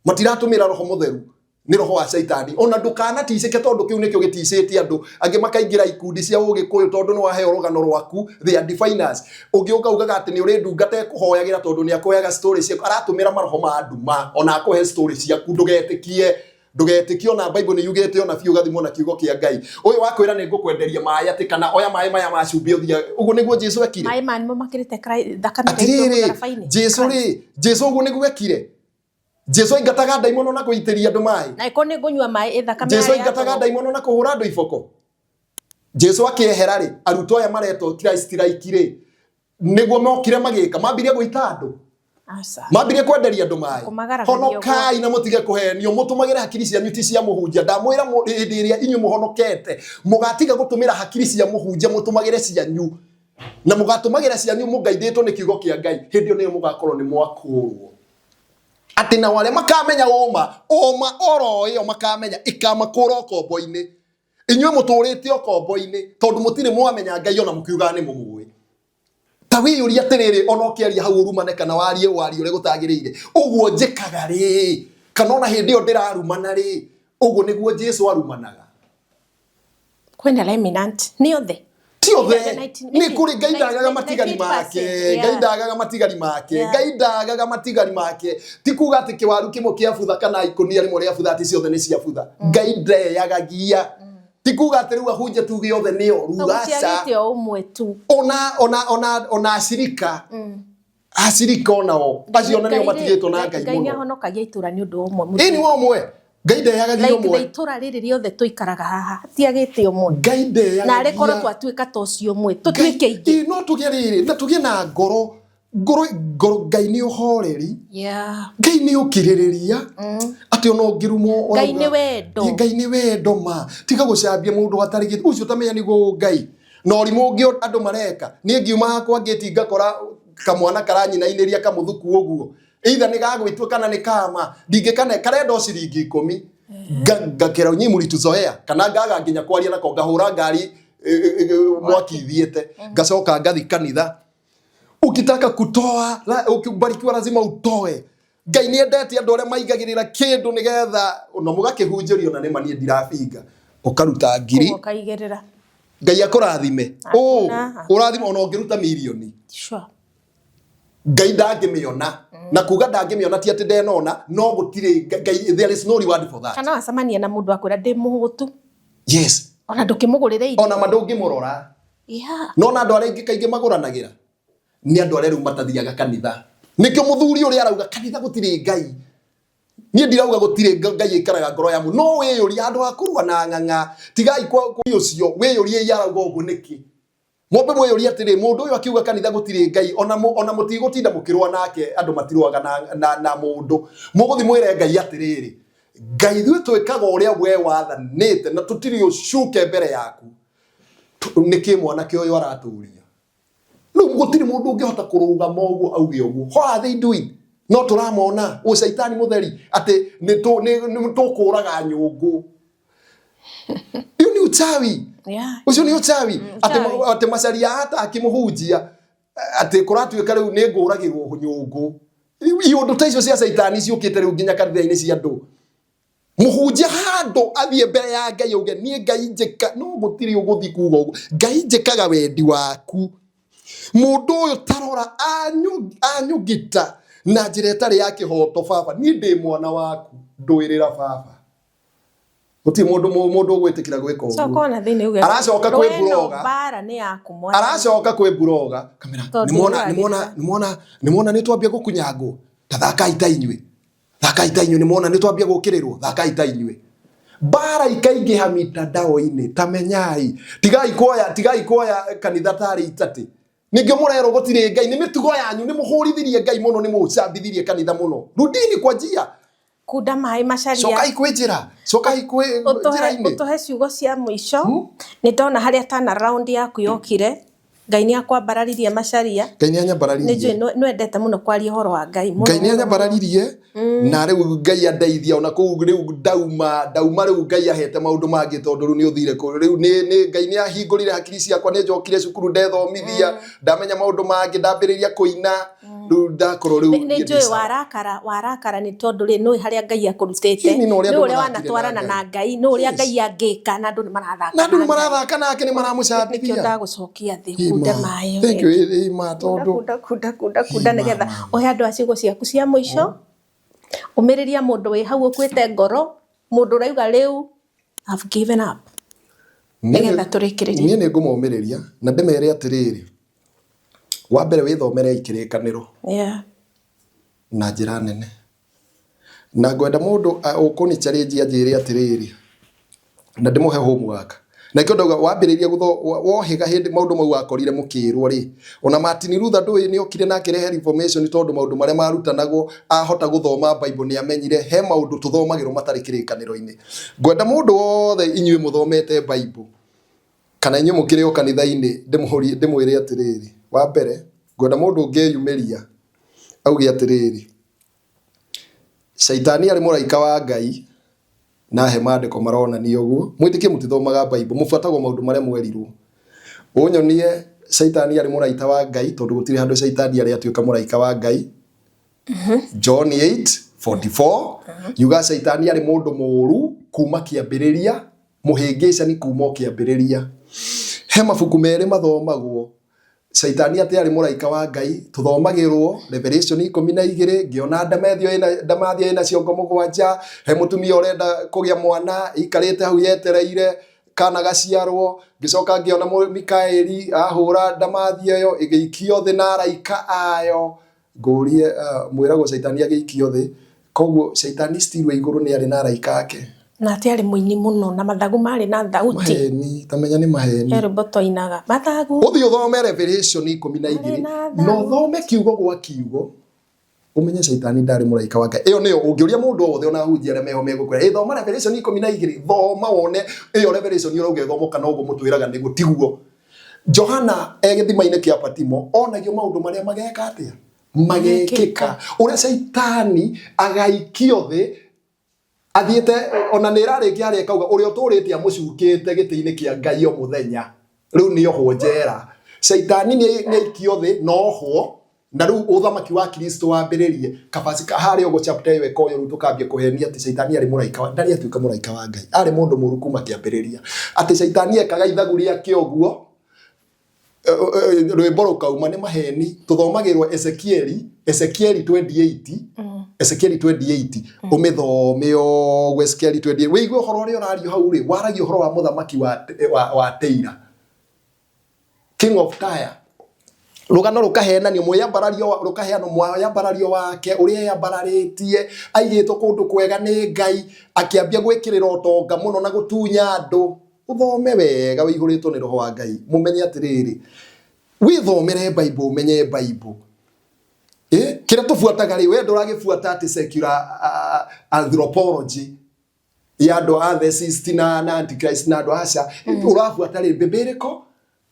Speaker 2: matiratũmĩra roho mũtheru, nĩ roho wa caitani. Ona ndũkanaticĩke tondũ kĩu nĩkĩo gĩticĩtie andũ angĩ makaingĩra ikundi cia ũgĩkũyũ tondũ nĩ waheo rũgano rwaku. They are diviners. Ũngĩ ũkaugaga atĩ nĩ ũrĩ ndungata ĩkũhoyagĩra tondũ nĩ akũheaga story ciaku, aratũmĩra maroho ma nduma. Ona akũhe story ciaku, ndũgetĩkie, ndũgetĩkie. Ona Bible nĩ yugĩte ona biũ ũgathimwo na kiugo kĩa Ngai. Ũyũ wakwĩra nĩ ngũkwenderia maĩ atĩ kana oya maĩ maya ma cumbĩ ũthiĩ, ũguo nĩguo Jesu ekire.
Speaker 1: Maĩ maya nĩmo makĩrĩte thakame ĩkaitwo
Speaker 2: Atĩrĩrĩ,
Speaker 1: mũtharaba-inĩ.
Speaker 2: Jesu rĩ, Jesu ũguo nĩguo ekire. Jesu aingataga ndaimono na kũitĩria andũ maĩ.
Speaker 1: Na ĩkorwo nĩ ngũnyua maĩ ĩ thakame
Speaker 2: Jesu
Speaker 1: yarĩ ya
Speaker 2: aingataga
Speaker 1: tũhũ.
Speaker 2: ndaimono na kũhũra andũ iboko. Jesu akĩehera rĩ, arutwo aya maretwo Christ like rĩ, nĩguo mokire magĩka, mambirie gũita andũ.
Speaker 1: Aca.
Speaker 2: Mambirie kwenderia andũ maĩ.
Speaker 1: Kũmagaragaria ũguo.
Speaker 2: Honokai na mũtige kũhenio, mũtũmagĩre hakiri cianyu ti cia mũhunjia. Ndamwĩra hĩndĩ ĩrĩa inyuĩ mũhonokete, mũgatiga gũtũmĩra hakiri cia mũhunjia, mũtũmagĩre cianyu. Na mũgatũmagĩra cianyu mũgaithĩtwo nĩ kiugo kĩa Ngai, hĩndĩ ĩyo nĩyo mũgakorwo nĩ mwakũrwo. Atĩ nao arĩa makamenya ũma, ũma oro ĩyo makamenya, ĩkamakũra ũkombo-inĩ. Inyuĩ mũtũrĩte ũkombo-inĩ tondũ mũtirĩ mwamenya Ngai ona mũkiugaga nĩ mũmũĩ. Ta wĩyũrie atĩrĩrĩ, ona ũkĩaria hau ũrumane kana warie warie ũrĩa gũtagĩrĩire, ũguo njĩkaga rĩ, kana ona hĩndĩ ĩyo ndĩrarumana rĩ, ũguo nĩguo Jesu arumanaga?
Speaker 1: Kwĩna remnant, nĩ othe.
Speaker 2: Ti othe.
Speaker 1: Either 19
Speaker 2: Nĩ kũrĩ Ngai ndagaga matigari
Speaker 1: 98%,
Speaker 2: make. Ngai ndagaga matigari make. Ngai ndagaga matigari make. Ti kuga atĩ kĩwaru kĩmwe kĩa butha kana ikũnia rĩmwe rĩa butha atĩ ciothe nĩ cia butha. Ngai ndeyagagia. Ti kuga atĩ rĩu ahunjia tuge othe nĩ oru.
Speaker 1: No
Speaker 2: Aca.
Speaker 1: gũtiagĩte o ũmwe tu.
Speaker 2: Ona acirika. Acirika onao. Acio ona nĩo matigĩtwo na Ngai
Speaker 1: Ngai
Speaker 2: mũno.
Speaker 1: nĩahonokagia itũra nĩ ũndũ wa ũmwe.
Speaker 2: Ĩĩ nĩ wa ũmwe. Ngai ndeyagagia
Speaker 1: Like
Speaker 2: ũmwe.
Speaker 1: the itũra rĩrĩ rĩothe tũikaraga haha hatiagĩte ũmwe.
Speaker 2: Ngai ndeyagagia.
Speaker 1: Na arĩ korwo twatuĩka ta ũcio ũmwe, tũtuĩke aingĩ.
Speaker 2: Ĩĩ, no tũgĩe rĩrĩ, na tũgĩe na ngoro. Ngoro, ngoro, Ngai nĩ ũhoreri. Ngai nĩ ũkirĩrĩria. Atĩ ona ũngĩrumwo
Speaker 1: Ngai
Speaker 2: ũrauga,
Speaker 1: nĩ wendo.
Speaker 2: Ĩ, Ngai nĩ wendo ma. Tiga gũcambia mũndũ hatarĩ gĩtũmi. Ũcio ũtamenya nĩguo Ngai. Na ũrimũ ũngĩ andũ mareka. Niĩ ngiuma hakwa ngĩti ngakora kamwana karanyinainĩria kamũthuku ũguo. Either nĩ gagwĩtua kana nĩ kama. Ndingĩkane, karenda o ciringi 10. Ngakera nyinyi mlituzoea. Kana ngaga nginya kwaria nako, ngahũra ngari, mwaki thiĩte. Ngacoka ngathi kanitha. Ukitaka kutoa, ukibarikiwa lazima utoe. Ngai nĩ endete andũ arĩa maigagĩrĩra kĩndũ nĩgetha ona mũgakĩhunjĩrio na nĩma niĩ ndirabinga. Ũkaruta ngiri.
Speaker 1: Koguo ũkaigĩrĩra.
Speaker 2: Ngai akũrathime.
Speaker 1: Hakuna,
Speaker 2: Ũ, ũrathime ona ũngĩruta mirioni. Ngai ndangĩmĩona. Na kuga ndangĩmĩona ti atĩ ndenona, no gũtirĩ Ngai, there is no reward for that.
Speaker 1: Kana wacemania na mũndũ akwĩra ndĩ mũhũtu.
Speaker 2: Yes.
Speaker 1: Ona ndũkĩmũgũrĩre irio.
Speaker 2: Ona ma ndũngĩmũrora. No na andũ arĩa aingĩ kaingĩ magũranagĩra nĩ andũ arĩa rĩu matathiaga kanitha. Nĩkĩo mũthuri ũrĩa arauga kanitha gũtirĩ Ngai. Niĩ ndirauga gũtirĩ Ngai aikaraga ngoro ya mũndũ. No wĩyũrie handũ ha kũrũa na ng'ang'a. Tigai kwa ũcio, wĩyũrie iria arauga ũguo nĩkĩ. Mwambe mwĩyũrie atĩrĩ, mũndũ ũyũ akiuga kanitha gũtirĩ Ngai, ona mũtigũtinda mũkĩrũa nake, andũ matirũaga na mũndũ. Mũgũthiĩ mwĩre Ngai atĩrĩrĩ, Ngai ithuĩ twĩkaga ũrĩa we wathanĩte na tũtirĩ ũcuke mbere yaku. Nĩkĩ mwanake ũyũ aratũria? Rĩu gũtirĩ mũndũ ũngĩhota kũrũgama ũguo auge ũguo. What are they doing? No tũramona ũcaitani mũtheri atĩ nĩ tũkũraga nyũngũ. Hiyo ni uchawi. Ucio ni uchawi. Atĩ macaria hata akĩmũhunjia atĩ kũratuĩka rĩu nĩ ngũragĩrwo nyũngũ. Iũndũ ta icio cia caitani ciũkĩte rĩu nginya kanitha-inĩ cia andũ. Mũhunjia handũ athiĩ mbere ya Ngai auge niĩ Ngai njĩka, no gũtirĩ ũgũthiĩ kuga ũguo. Ngai njĩkaga wendi waku. Mũndũ ũyũ tarora anyugita na njĩra ĩtarĩ ya kĩhoto baba, niĩ ndĩ mwana waku, ndũĩrĩra baba. Gũtirĩ mũndũ mũndũ ũgwĩtĩkĩra gwĩka ũguo.
Speaker 1: Coka ona thĩinĩ uge
Speaker 2: Aracoka kwĩ
Speaker 1: Rweno
Speaker 2: buroga.
Speaker 1: mbara nĩ yaku mwathani.
Speaker 2: Aracoka kwĩ buroga kamera
Speaker 1: Tondũ
Speaker 2: nĩmwona
Speaker 1: nĩwagĩrĩra.
Speaker 2: nĩmwona nĩmwona nĩmwona nĩtwambia gũkunyangwo ta thakai ta inyuĩ thakai ta inyuĩ nĩmwona nĩtwambia gũkĩrĩrwo thakai ta inyuĩ mbara ikaingĩha mitandao-inĩ ta menyai tigai kuoya tigai kuoya kanitha tarĩ itatĩ ningĩ mũrerwo gũtirĩ ngai nĩ mĩtugo yanyu nĩ mũhũrithirie ngai mũno nĩ mũcambithirie kanitha mũno rudini kwa njia
Speaker 1: Kunda maĩ macaria.
Speaker 2: Cokai kwĩ njĩra, cokai kwĩ njĩra-inĩ.
Speaker 1: Ũtũhe ciugo cia mũico. Nĩ ndona harĩa turn around yaku yokire. Ngai nĩ akwambararirie macaria.
Speaker 2: Ngai nĩ anyambararirie.
Speaker 1: Nĩ njũĩ nĩ wendete mũno kwaria ũhoro wa Ngai.
Speaker 2: Ngai nĩ anyambararirie na rĩu Ngai andeithia ona kũu rĩu ndauma ndauma rĩu Ngai ahete maũndũ mangĩ tondũ rĩu nĩ ũthire kũu rĩu nĩ nĩ Ngai nĩ ahingũrire hakiri ciakwa nĩ njokire cukuru ndethomithia ndamenya maũndũ mangĩ ndambĩrĩria kũina rĩu ndakorwo rĩu
Speaker 1: Nĩ njũĩ warakara warakara nĩ tondũ rĩ nũĩ harĩa Ngai akũrutĩte
Speaker 2: Ĩni, na ũrĩa
Speaker 1: nĩ
Speaker 2: andũ
Speaker 1: ũrĩa
Speaker 2: mathakire
Speaker 1: wanatwarana
Speaker 2: na
Speaker 1: na Ngai nĩ ũrĩa Ngai angĩka na andũ nĩ marathaka
Speaker 2: na andũ nĩ
Speaker 1: na Ngai.
Speaker 2: marathaka nake nĩ
Speaker 1: Nĩkĩo
Speaker 2: maramũcambithia
Speaker 1: ndagũcokia thĩ kunde
Speaker 2: Ĩma.
Speaker 1: maĩ
Speaker 2: Thank you, ĩma tondũ
Speaker 1: kunda kunda kunda kunda
Speaker 2: Ĩma,
Speaker 1: nĩgetha
Speaker 2: ma.
Speaker 1: ũhe andũ a ciugo ciaku cia mũico ũmĩrĩria mũndũ wĩ hau ũkuĩte ngoro mũndũ ũrauga rĩu I've given up nĩgetha tũrĩkĩrĩrie.
Speaker 2: Niĩ nĩ ngũmomĩrĩria na ndĩmere atĩrĩrĩ wa mbere wĩthomerei kĩrĩkanĩro na njĩra nene na ngwenda mũndũ ũkũni challenge anjĩre atĩrĩrĩ na ndĩmũhe homework na ikĩo ndauga wambĩrĩria gũtho wohĩga hĩndĩ maũndũ mau wakorire mũkĩrwo rĩ ona Martin Luther ndũĩ nĩ okire na akĩrehe reformation tondũ maũndũ marĩa marutanagwo ahota gũthoma Bible nĩ amenyire he maũndũ tũthomagĩrwo matarĩ kĩrĩkanĩro-inĩ ngwenda mũndũ wothe inyuĩ mũthomete Bible kana inyuĩ mũkĩrĩ o kanitha-inĩ ndĩmũrie ndĩmwĩre atĩrĩrĩ wa mbere ngwenda mũndũ ũngĩyumĩria auge atĩrĩrĩ caitani arĩ mũraika wa Ngai na he maandĩko maronania ũguo mwĩtĩkie mũtithomaga Bible mũbuatagwo maũndũ marĩa mwerirwo ũnyonie caitani arĩ mũraika wa Ngai tondũ gũtirĩ handũ caitani arĩ atuĩka mũraika wa Ngai John 8:44 yuga caitani arĩ mũndũ mũũru kuma kĩambĩrĩria mũhĩngĩcani kuma o kĩambĩrĩria he mabuku merĩ mathomagwo caitani atĩ arĩ mũraika wa Ngai tũthomagĩrwo Revelation 12 ngĩona ndamathia ĩna ndamathia ĩna ciongo mũgwanja he mũtumia ũrenda kũgĩa mwana ikarĩte hau yetereire kana gaciarwo ngĩcoka ngĩona Mikaeli ahũra ndamathia ĩyo ĩgĩikio thĩ na araika ayo ngũrie uh, mwĩragwo caitani agĩikio thĩ koguo caitani still wĩ igũrũ nĩ arĩ na araika ake
Speaker 1: na atĩ arĩ mũini mũno na mathagu marĩ na thauti
Speaker 2: maheni tamenya nĩ maheni
Speaker 1: he rwĩmbo twainaga mathagu
Speaker 2: ũthiĩ ũthome Revelation 12
Speaker 1: Marĩ na
Speaker 2: na ũthome kiugo gwa kiugo ũmenye caitani ndarĩ mũraika wa Ngai ĩyo nĩyo ũngĩũria mũndũ o wothe ona ahunjia arĩa meho megũkwĩra ĩ thoma Revelation 12 thoma wone ĩyo Revelation ũrauga ĩthomwo kana ũguo mũtwĩraga nĩguo tiguo Johana e gĩthima-inĩ kĩa Patimo onagio maũndũ marĩa mageka atĩa magekĩka ũrĩa caitani agaikio thĩ athiĩte ona nĩ ĩrarĩkia harĩa ĩkauga ũrĩa ũtũrĩte amũcukĩte gĩtĩ-inĩ kĩa Ngai o mũthenya rĩu nĩ ohwo njera caitani nĩ aikio thĩ na ohwo na rĩu ũthamaki wa Kristo wambĩrĩrie kabasi harĩa ũguo chapter ĩyo ĩkoyo rĩu tũkambia kũhenia atĩ caitani arĩ mũraika wa ndarĩ atuĩka mũraika wa Ngai arĩ mũndũ mũru kuma kĩambĩrĩria atĩ caitani ekaga ithagu rĩake ũguo rwĩmbo rũkauma nĩ maheni tũthomagĩrwo Ezekieli Ezekieli 28 Ezekieli 28 ũmĩthome ũguo Ezekieli 28 wĩigue ũhoro ũrĩa ũrario hau rĩ waragia ũhoro wa mũthamaki wa, wa, wa Teira King of Tyre rũgano rũkahenanio mwĩyambarario rũkaheanwo mwĩyambarario wake ũrĩa eyambararĩtie aigĩtwo kũndũ kwega nĩ Ngai akĩambia gwĩkĩrĩra ũtonga mũno na gũtunya andũ ũthome wega wĩihũrĩtwo nĩ roho wa Ngai mũmenye atĩrĩrĩ wĩthomere Bible ũmenye Bible eh kĩrĩa tũbuataga rĩ we ndũragĩbuata atĩ secular anthropology ya andũ a atheist na na antichrist na andũ aca ũrabuata rĩ biblical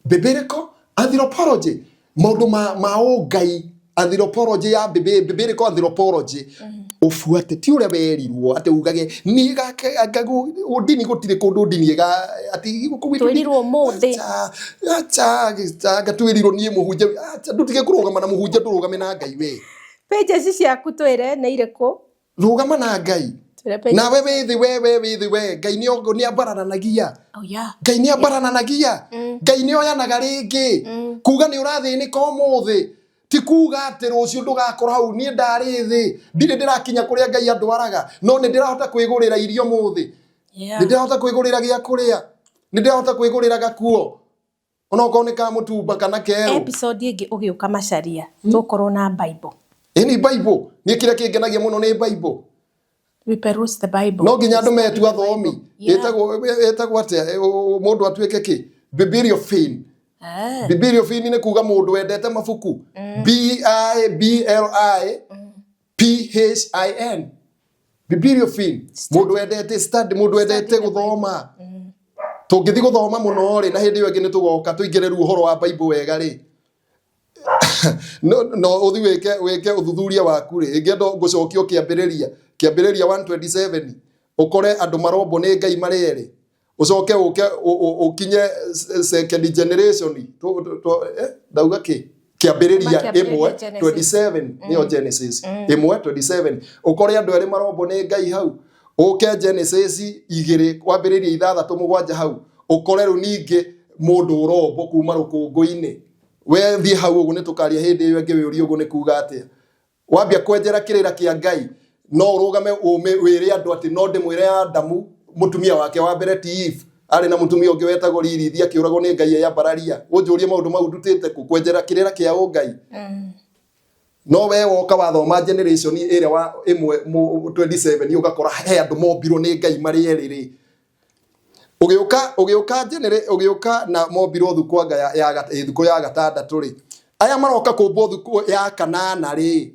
Speaker 2: biblical anthropology maũndũ ma ma ũngai anthropology ya biblical anthropology ũbuate ti ũrĩa werirwo atĩ ugage niĩ ndini gũtirĩ kũndũ ndini ĩga atĩ gũkũ gwitũ
Speaker 1: Twĩrirwo ũmũthĩ.
Speaker 2: acha acha anga twĩrirwo niĩ mũhunjia acha ndũtige kũrũgama na mũhunjia ndũrũgame na Ngai we
Speaker 1: pages ciaku twĩre nĩ irĩkũ
Speaker 2: rũgama na Ngai
Speaker 1: Twĩre page.
Speaker 2: Nawe wĩ thĩ, we wĩ thĩ, we Ngai nĩ ambararanagia.
Speaker 1: Oh yeah.
Speaker 2: Ngai nĩ ambararanagia. Ngai nĩ oyanaga rĩngĩ. Kuga nĩ ũrathĩnĩka ũmũthĩ ti kuga atĩ rũciũ ndũgakora hau. Niĩ ndarĩ thĩ, ndirĩ ndĩrakinya kũrĩa Ngai andwaraga, no nĩ ndĩrahota kwĩgũrĩra irio mũthĩ. Nĩ ndĩrahota kwĩgũrĩra gĩa kũrĩa, nĩ ndĩrahota kwĩgũrĩra gakuo, onokorwo nĩ ka mũtumba kana kerũ.
Speaker 1: Episode ĩngĩ ũgĩũka Macharia, tũkorwo na Bible.
Speaker 2: Ĩni Bible, niĩ kĩrĩa kĩngenagia mũno nĩ Bible.
Speaker 1: We peruse the Bible.
Speaker 2: No nginya andũ metu athomi. Ĩtagwo atĩa? Mũndũ atuĩke kĩ bibliophile. Bibliophile nĩ kuga mũndũ wendete mabuku. B I B L I P H I N, bibliophile, mũndũ wendete study, mũndũ wendete gũthoma. Tũngĩthiĩ gũthoma mũno rĩ, na hĩndĩ ĩyo ĩngĩ nĩ tũgoka tũingĩre rĩu ũhoro wa Bible wega rĩ, no ũthi wĩke ũthuthuria waku rĩ. Ĩngĩenda ngũcokio kĩambĩrĩria 127, ũkore andũ marombwo nĩ Ngai marĩ erĩ, ũcoke ũke ũkinye second generation. Ndauga kĩ? Kĩambĩrĩria
Speaker 1: Kĩambĩrĩria,
Speaker 2: 1
Speaker 1: Genesis.
Speaker 2: 27, nĩyo Genesis 1:27, ũkore andũ erĩ marombwo nĩ Ngai hau. Ũke Genesis 2 kwambĩrĩria 6:7 hau, ũkore rĩu ningĩ mũndũ ũrombwo kuma rũkũngũ-inĩ. We thiĩ hau ũguo, nĩ tũkaria hĩndĩ ĩyo ĩngĩ. Wĩũrie ũguo nĩ kuga atĩa. Wambia kwenjera kĩrĩra kĩa Ngai, no ũrũgame ũme wĩre andũ atĩ no ndĩmwĩre Adamu mũtumia wake wa mbere ti Eve, arĩ na mũtumia ũngĩ wetagwo Lilith, akĩũragwo nĩ Ngai eyambararia. Ũnjũrie maũndũ mau ndutĩte kũ kwenjera kĩrĩra kĩa ũngai? No we woka wathoma generation ĩrĩa wa 1:27, ũgakora he andũ mombirwo nĩ Ngai marĩ erĩ rĩ. Ũgĩũka na mombirwo thukũ anga thukũ ya gatandatũ rĩ, aya maroka kũmbwo thukũ ya kanana rĩ,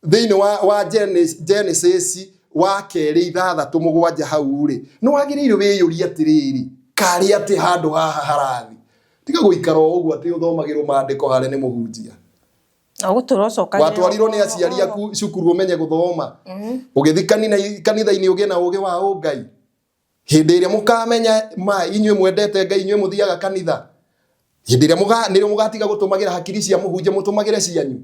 Speaker 2: thĩinĩ wa Genesis 2:6-7 hau rĩ, nĩ wagĩrĩire wĩyũrie atĩrĩrĩ, karĩ atĩ handũ haha harathi. Tiga gũikara o ũguo atĩ ũthomagĩrwo maandĩko harĩa nĩ mũhunjia.
Speaker 1: Na ũgũtũra ũcokagĩra.
Speaker 2: Watwarirwo nĩ aciari aku cukuru ũmenye gũthoma, ũgĩthi kanitha-inĩ ũgĩe na ũgĩ wa ũngai. Hĩndĩ ĩrĩa mũkamenya ma, inyuĩ mwendete Ngai, inyuĩ mũthiaga kanitha, hĩndĩ ĩrĩa nĩrĩo mũgatiga gũtũmagĩra hakiri cia mũhunjia, mũtũmagĩre cianyu.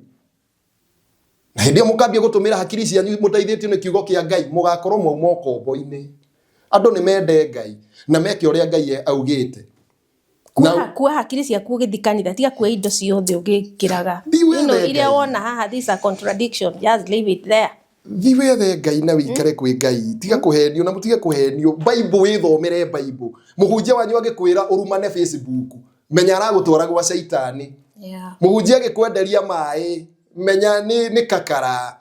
Speaker 2: Na hĩndĩ ĩyo mũkambia gũtũmĩra hakiri cianyu mũteithĩtio nĩ kiugo kĩa Ngai, mũgakorwo mwauma ũkombo-inĩ. Andũ nĩ mende Ngai na meke ũrĩa Ngai augĩte.
Speaker 1: Kua hakiri ciaku ũgĩthi kanitha, tiga kua indo ciothe ũgĩkĩraga.
Speaker 2: Thiĩ wethe
Speaker 1: Iria
Speaker 2: Ngai.
Speaker 1: Wona haha, these are contradiction, just leave it there.
Speaker 2: Thi wethe Ngai na wikare kwĩ Ngai. Tiga kũhenio na mũtige kũhenio. Bible, wĩthomere Bible. Mũhunjia wanyu angĩkwĩra ũrumane Facebook, menya aragũtwara gwa caitani. Mũhunjia agĩkwenderia maĩ, menya nĩ kakara.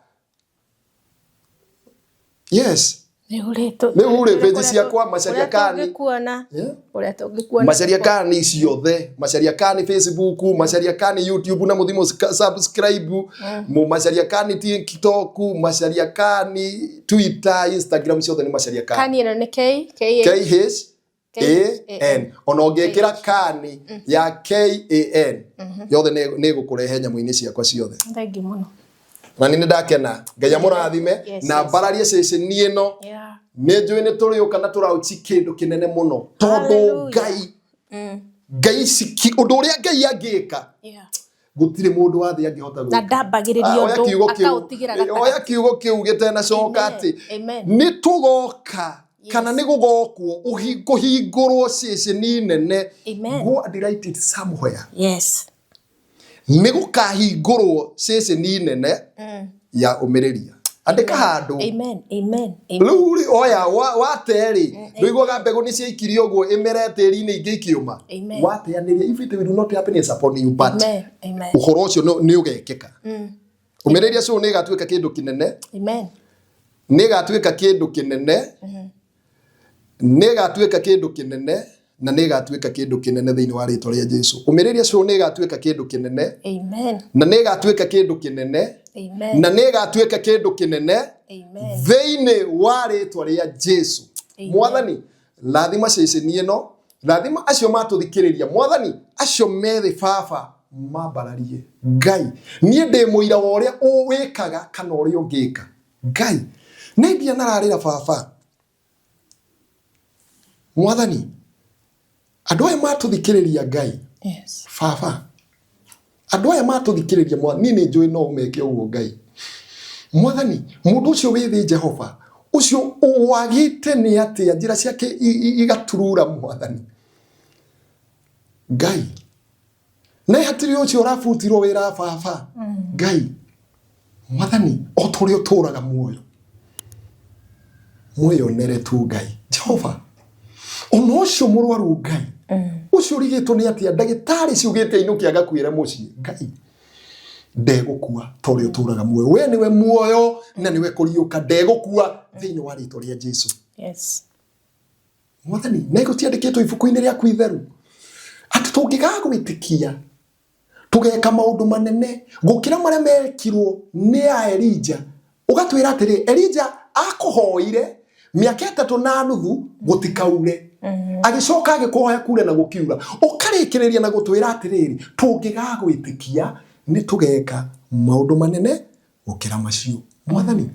Speaker 2: Yes.
Speaker 1: Rĩu
Speaker 2: Rĩu rĩ, page ciakwa, Macharia Kani.
Speaker 1: Tũngĩkuona ũrĩa tũngĩkuona.
Speaker 2: Macharia Kani ciothe, Macharia Kani Facebook, Macharia Kani YouTube, na mũthi subscribe mu Macharia Kani TikTok, Macharia Kani Twitter, Instagram, ciothe nĩ Macharia Kani.
Speaker 1: Kani ĩno nĩ K K A?
Speaker 2: K H A N. Ona ũngĩkĩra Kani ya K A N yothe, nĩ ĩgũkũrehe nyamũ-inĩ ciakwa ciothe.
Speaker 1: Thank you mũno.
Speaker 2: Na nĩ ndakena. Ngai amũrathime. Na mbararie ceceni ĩno. Nĩ njũĩ nĩ tũrĩũka na tũrauchi kĩndũ kĩnene mũno, tondũ
Speaker 1: Hallelujah.
Speaker 2: Ngai ũndũ ũrĩa Ngai angĩka, gũtirĩ mũndũ wa thĩ angĩhota
Speaker 1: Na
Speaker 2: gwĩka.
Speaker 1: ndambagĩrĩria
Speaker 2: Oya
Speaker 1: ũndũ
Speaker 2: kiugo kĩu.
Speaker 1: akaũtigĩra
Speaker 2: Oya
Speaker 1: gatagatĩ.
Speaker 2: kiugo kĩu gĩtenacoka atĩ
Speaker 1: Amen.
Speaker 2: nĩ tũgoka kana nĩ gũgokwo kũhingũrwo ceceni nene.
Speaker 1: Amen.
Speaker 2: Go and write it somewhere. Nĩ gũkahingũrwo ceceni nene ya ũmĩrĩria. Andĩka handũ.
Speaker 1: Amen. Amen. Amen.
Speaker 2: Rĩu rĩ, oya wate rĩ, ndũiguaga mbegũ nĩ ciaikirio ũguo ĩmere tĩri-inĩ, ingĩ ikiũma.
Speaker 1: Amen.
Speaker 2: Wateanĩria, if it will not happen, is upon you, but
Speaker 1: Amen. Amen.
Speaker 2: ũhoro ũcio nĩ ũgekĩka. Ũmĩrĩria show nĩ ĩgatuĩka kĩndũ kĩnene.
Speaker 1: Amen.
Speaker 2: Nĩ ĩgatuĩka kĩndũ kĩnene, nĩ ĩgatuĩka kĩndũ kĩnene, na nĩ ĩgatuĩka kĩndũ kĩnene thĩinĩ wa rĩtwa rĩa Jesu. Ũmĩrĩria show nĩ ĩgatuĩka kĩndũ kĩnene.
Speaker 1: Amen.
Speaker 2: Na nĩ ĩgatuĩka kĩndũ kĩnene.
Speaker 1: Amen.
Speaker 2: Na nĩ ĩgatuĩka kĩndũ kĩnene
Speaker 1: Amen.
Speaker 2: thĩinĩ wa rĩtwa rĩa Jesu.
Speaker 1: Amen.
Speaker 2: Mwathani, rathima ceceni ĩno, rathima acio matũthikĩrĩria. Mwathani, acio methĩ baba mambararie. Ngai, niĩ ndĩ mũira wa ũrĩa wĩkaga kana ũrĩa ũngĩka. Ngai, nĩ ndianararĩra baba. Mwathani, andũ aya matũthikĩrĩria, Ngai, baba, andũ aya matũthikĩrĩria, niĩ nĩ njũĩ no ũmeke ũguo. Ngai Mwathani, mũndũ ũcio wĩ thĩ, Jehova, Ũcio wagĩte nĩ atĩa njĩra ciake igaturura mwathani Ngai na hatirĩ ũcio ũrabutirwo wĩra baba Ngai mwathani o ta ũrĩa ũtũraga muoyo mwĩyonere tu Ngai Jehova ona ũcio mũrwaru Ngai ũcio ũrigĩtwo nĩ atĩa ndagĩtarĩ ciugĩte ainũke agakuĩre mũciĩ Ngai ndegũkua ta ũrĩa ũtũraga muoyo we nĩwe muoyo na nĩwe kũriũka ndegũkua thĩinĩ wa rĩtwa rĩa Jesu.
Speaker 1: Yes.
Speaker 2: Mwathani na gũtiandĩkĩtwo ibuku-inĩ rĩaku itheru atĩ tũngĩgagwĩtĩkia tũgeka maũndũ manene gũkĩra marĩa mekirwo nĩ a Elija. Ũgatwĩra atĩrĩ Elija akũhoire mĩaka ĩtatũ na nuthu gũtikaure agĩcoka agĩkũhoya kure na gũkiura ũkarĩkĩrĩria na gũtwĩra atĩrĩrĩ tũngĩgagwĩtĩkia nĩ tũgeka maũndũ manene gũkĩra macio. Mwathani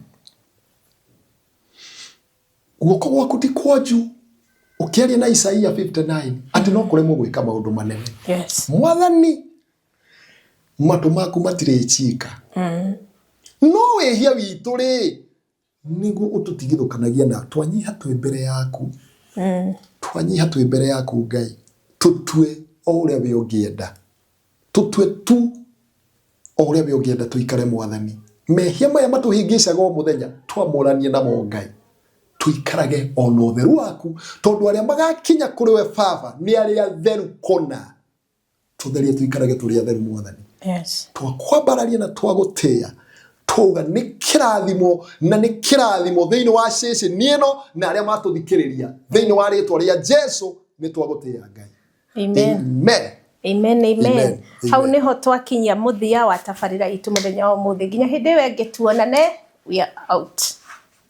Speaker 2: guoko gwaku ti kwonju ũkĩaria na Isaia 59 atĩ no kũremwo gwĩka maũndũ manene.
Speaker 1: Yes.
Speaker 2: Mwathani matũ maku matirĩ cika no wĩhia witũ rĩ nĩguo ũtũtigithũkanagia na twanyiha twĩ mbere yaku twanyiha twĩ mbere yaku Ngai tũtue o ũrĩa we ũngĩenda tũtue tu o ũrĩa we ũngĩenda tũikare mwathani mehia maya matũhĩngĩcaga o mũthenya twamũranie namo Ngai tũikarage o na ũtheru waku tondũ arĩa magakinya kũrĩ we baba nĩ arĩa atheru kũna tũtherie tũikarage tũrĩ atheru mwathani.
Speaker 1: Yes.
Speaker 2: Twakwambararia na twagũtĩĩa twauga nĩ kĩrathimo na nĩ kĩrathimo thĩinĩ wa ceceni ĩno na arĩa matũthikĩrĩria thĩinĩ wa rĩtwa rĩa Jesu nĩ twagũtĩĩa Ngai.
Speaker 1: Amen.
Speaker 2: Amen.
Speaker 1: Amen, amen.
Speaker 2: Amen.
Speaker 1: Hau
Speaker 2: Amen.
Speaker 1: niho twakinyia muthia wa tabarĩra itũ muthenya wa ũmũthĩ nginya hĩndĩ ĩyo ĩngĩ tuonane, we are out.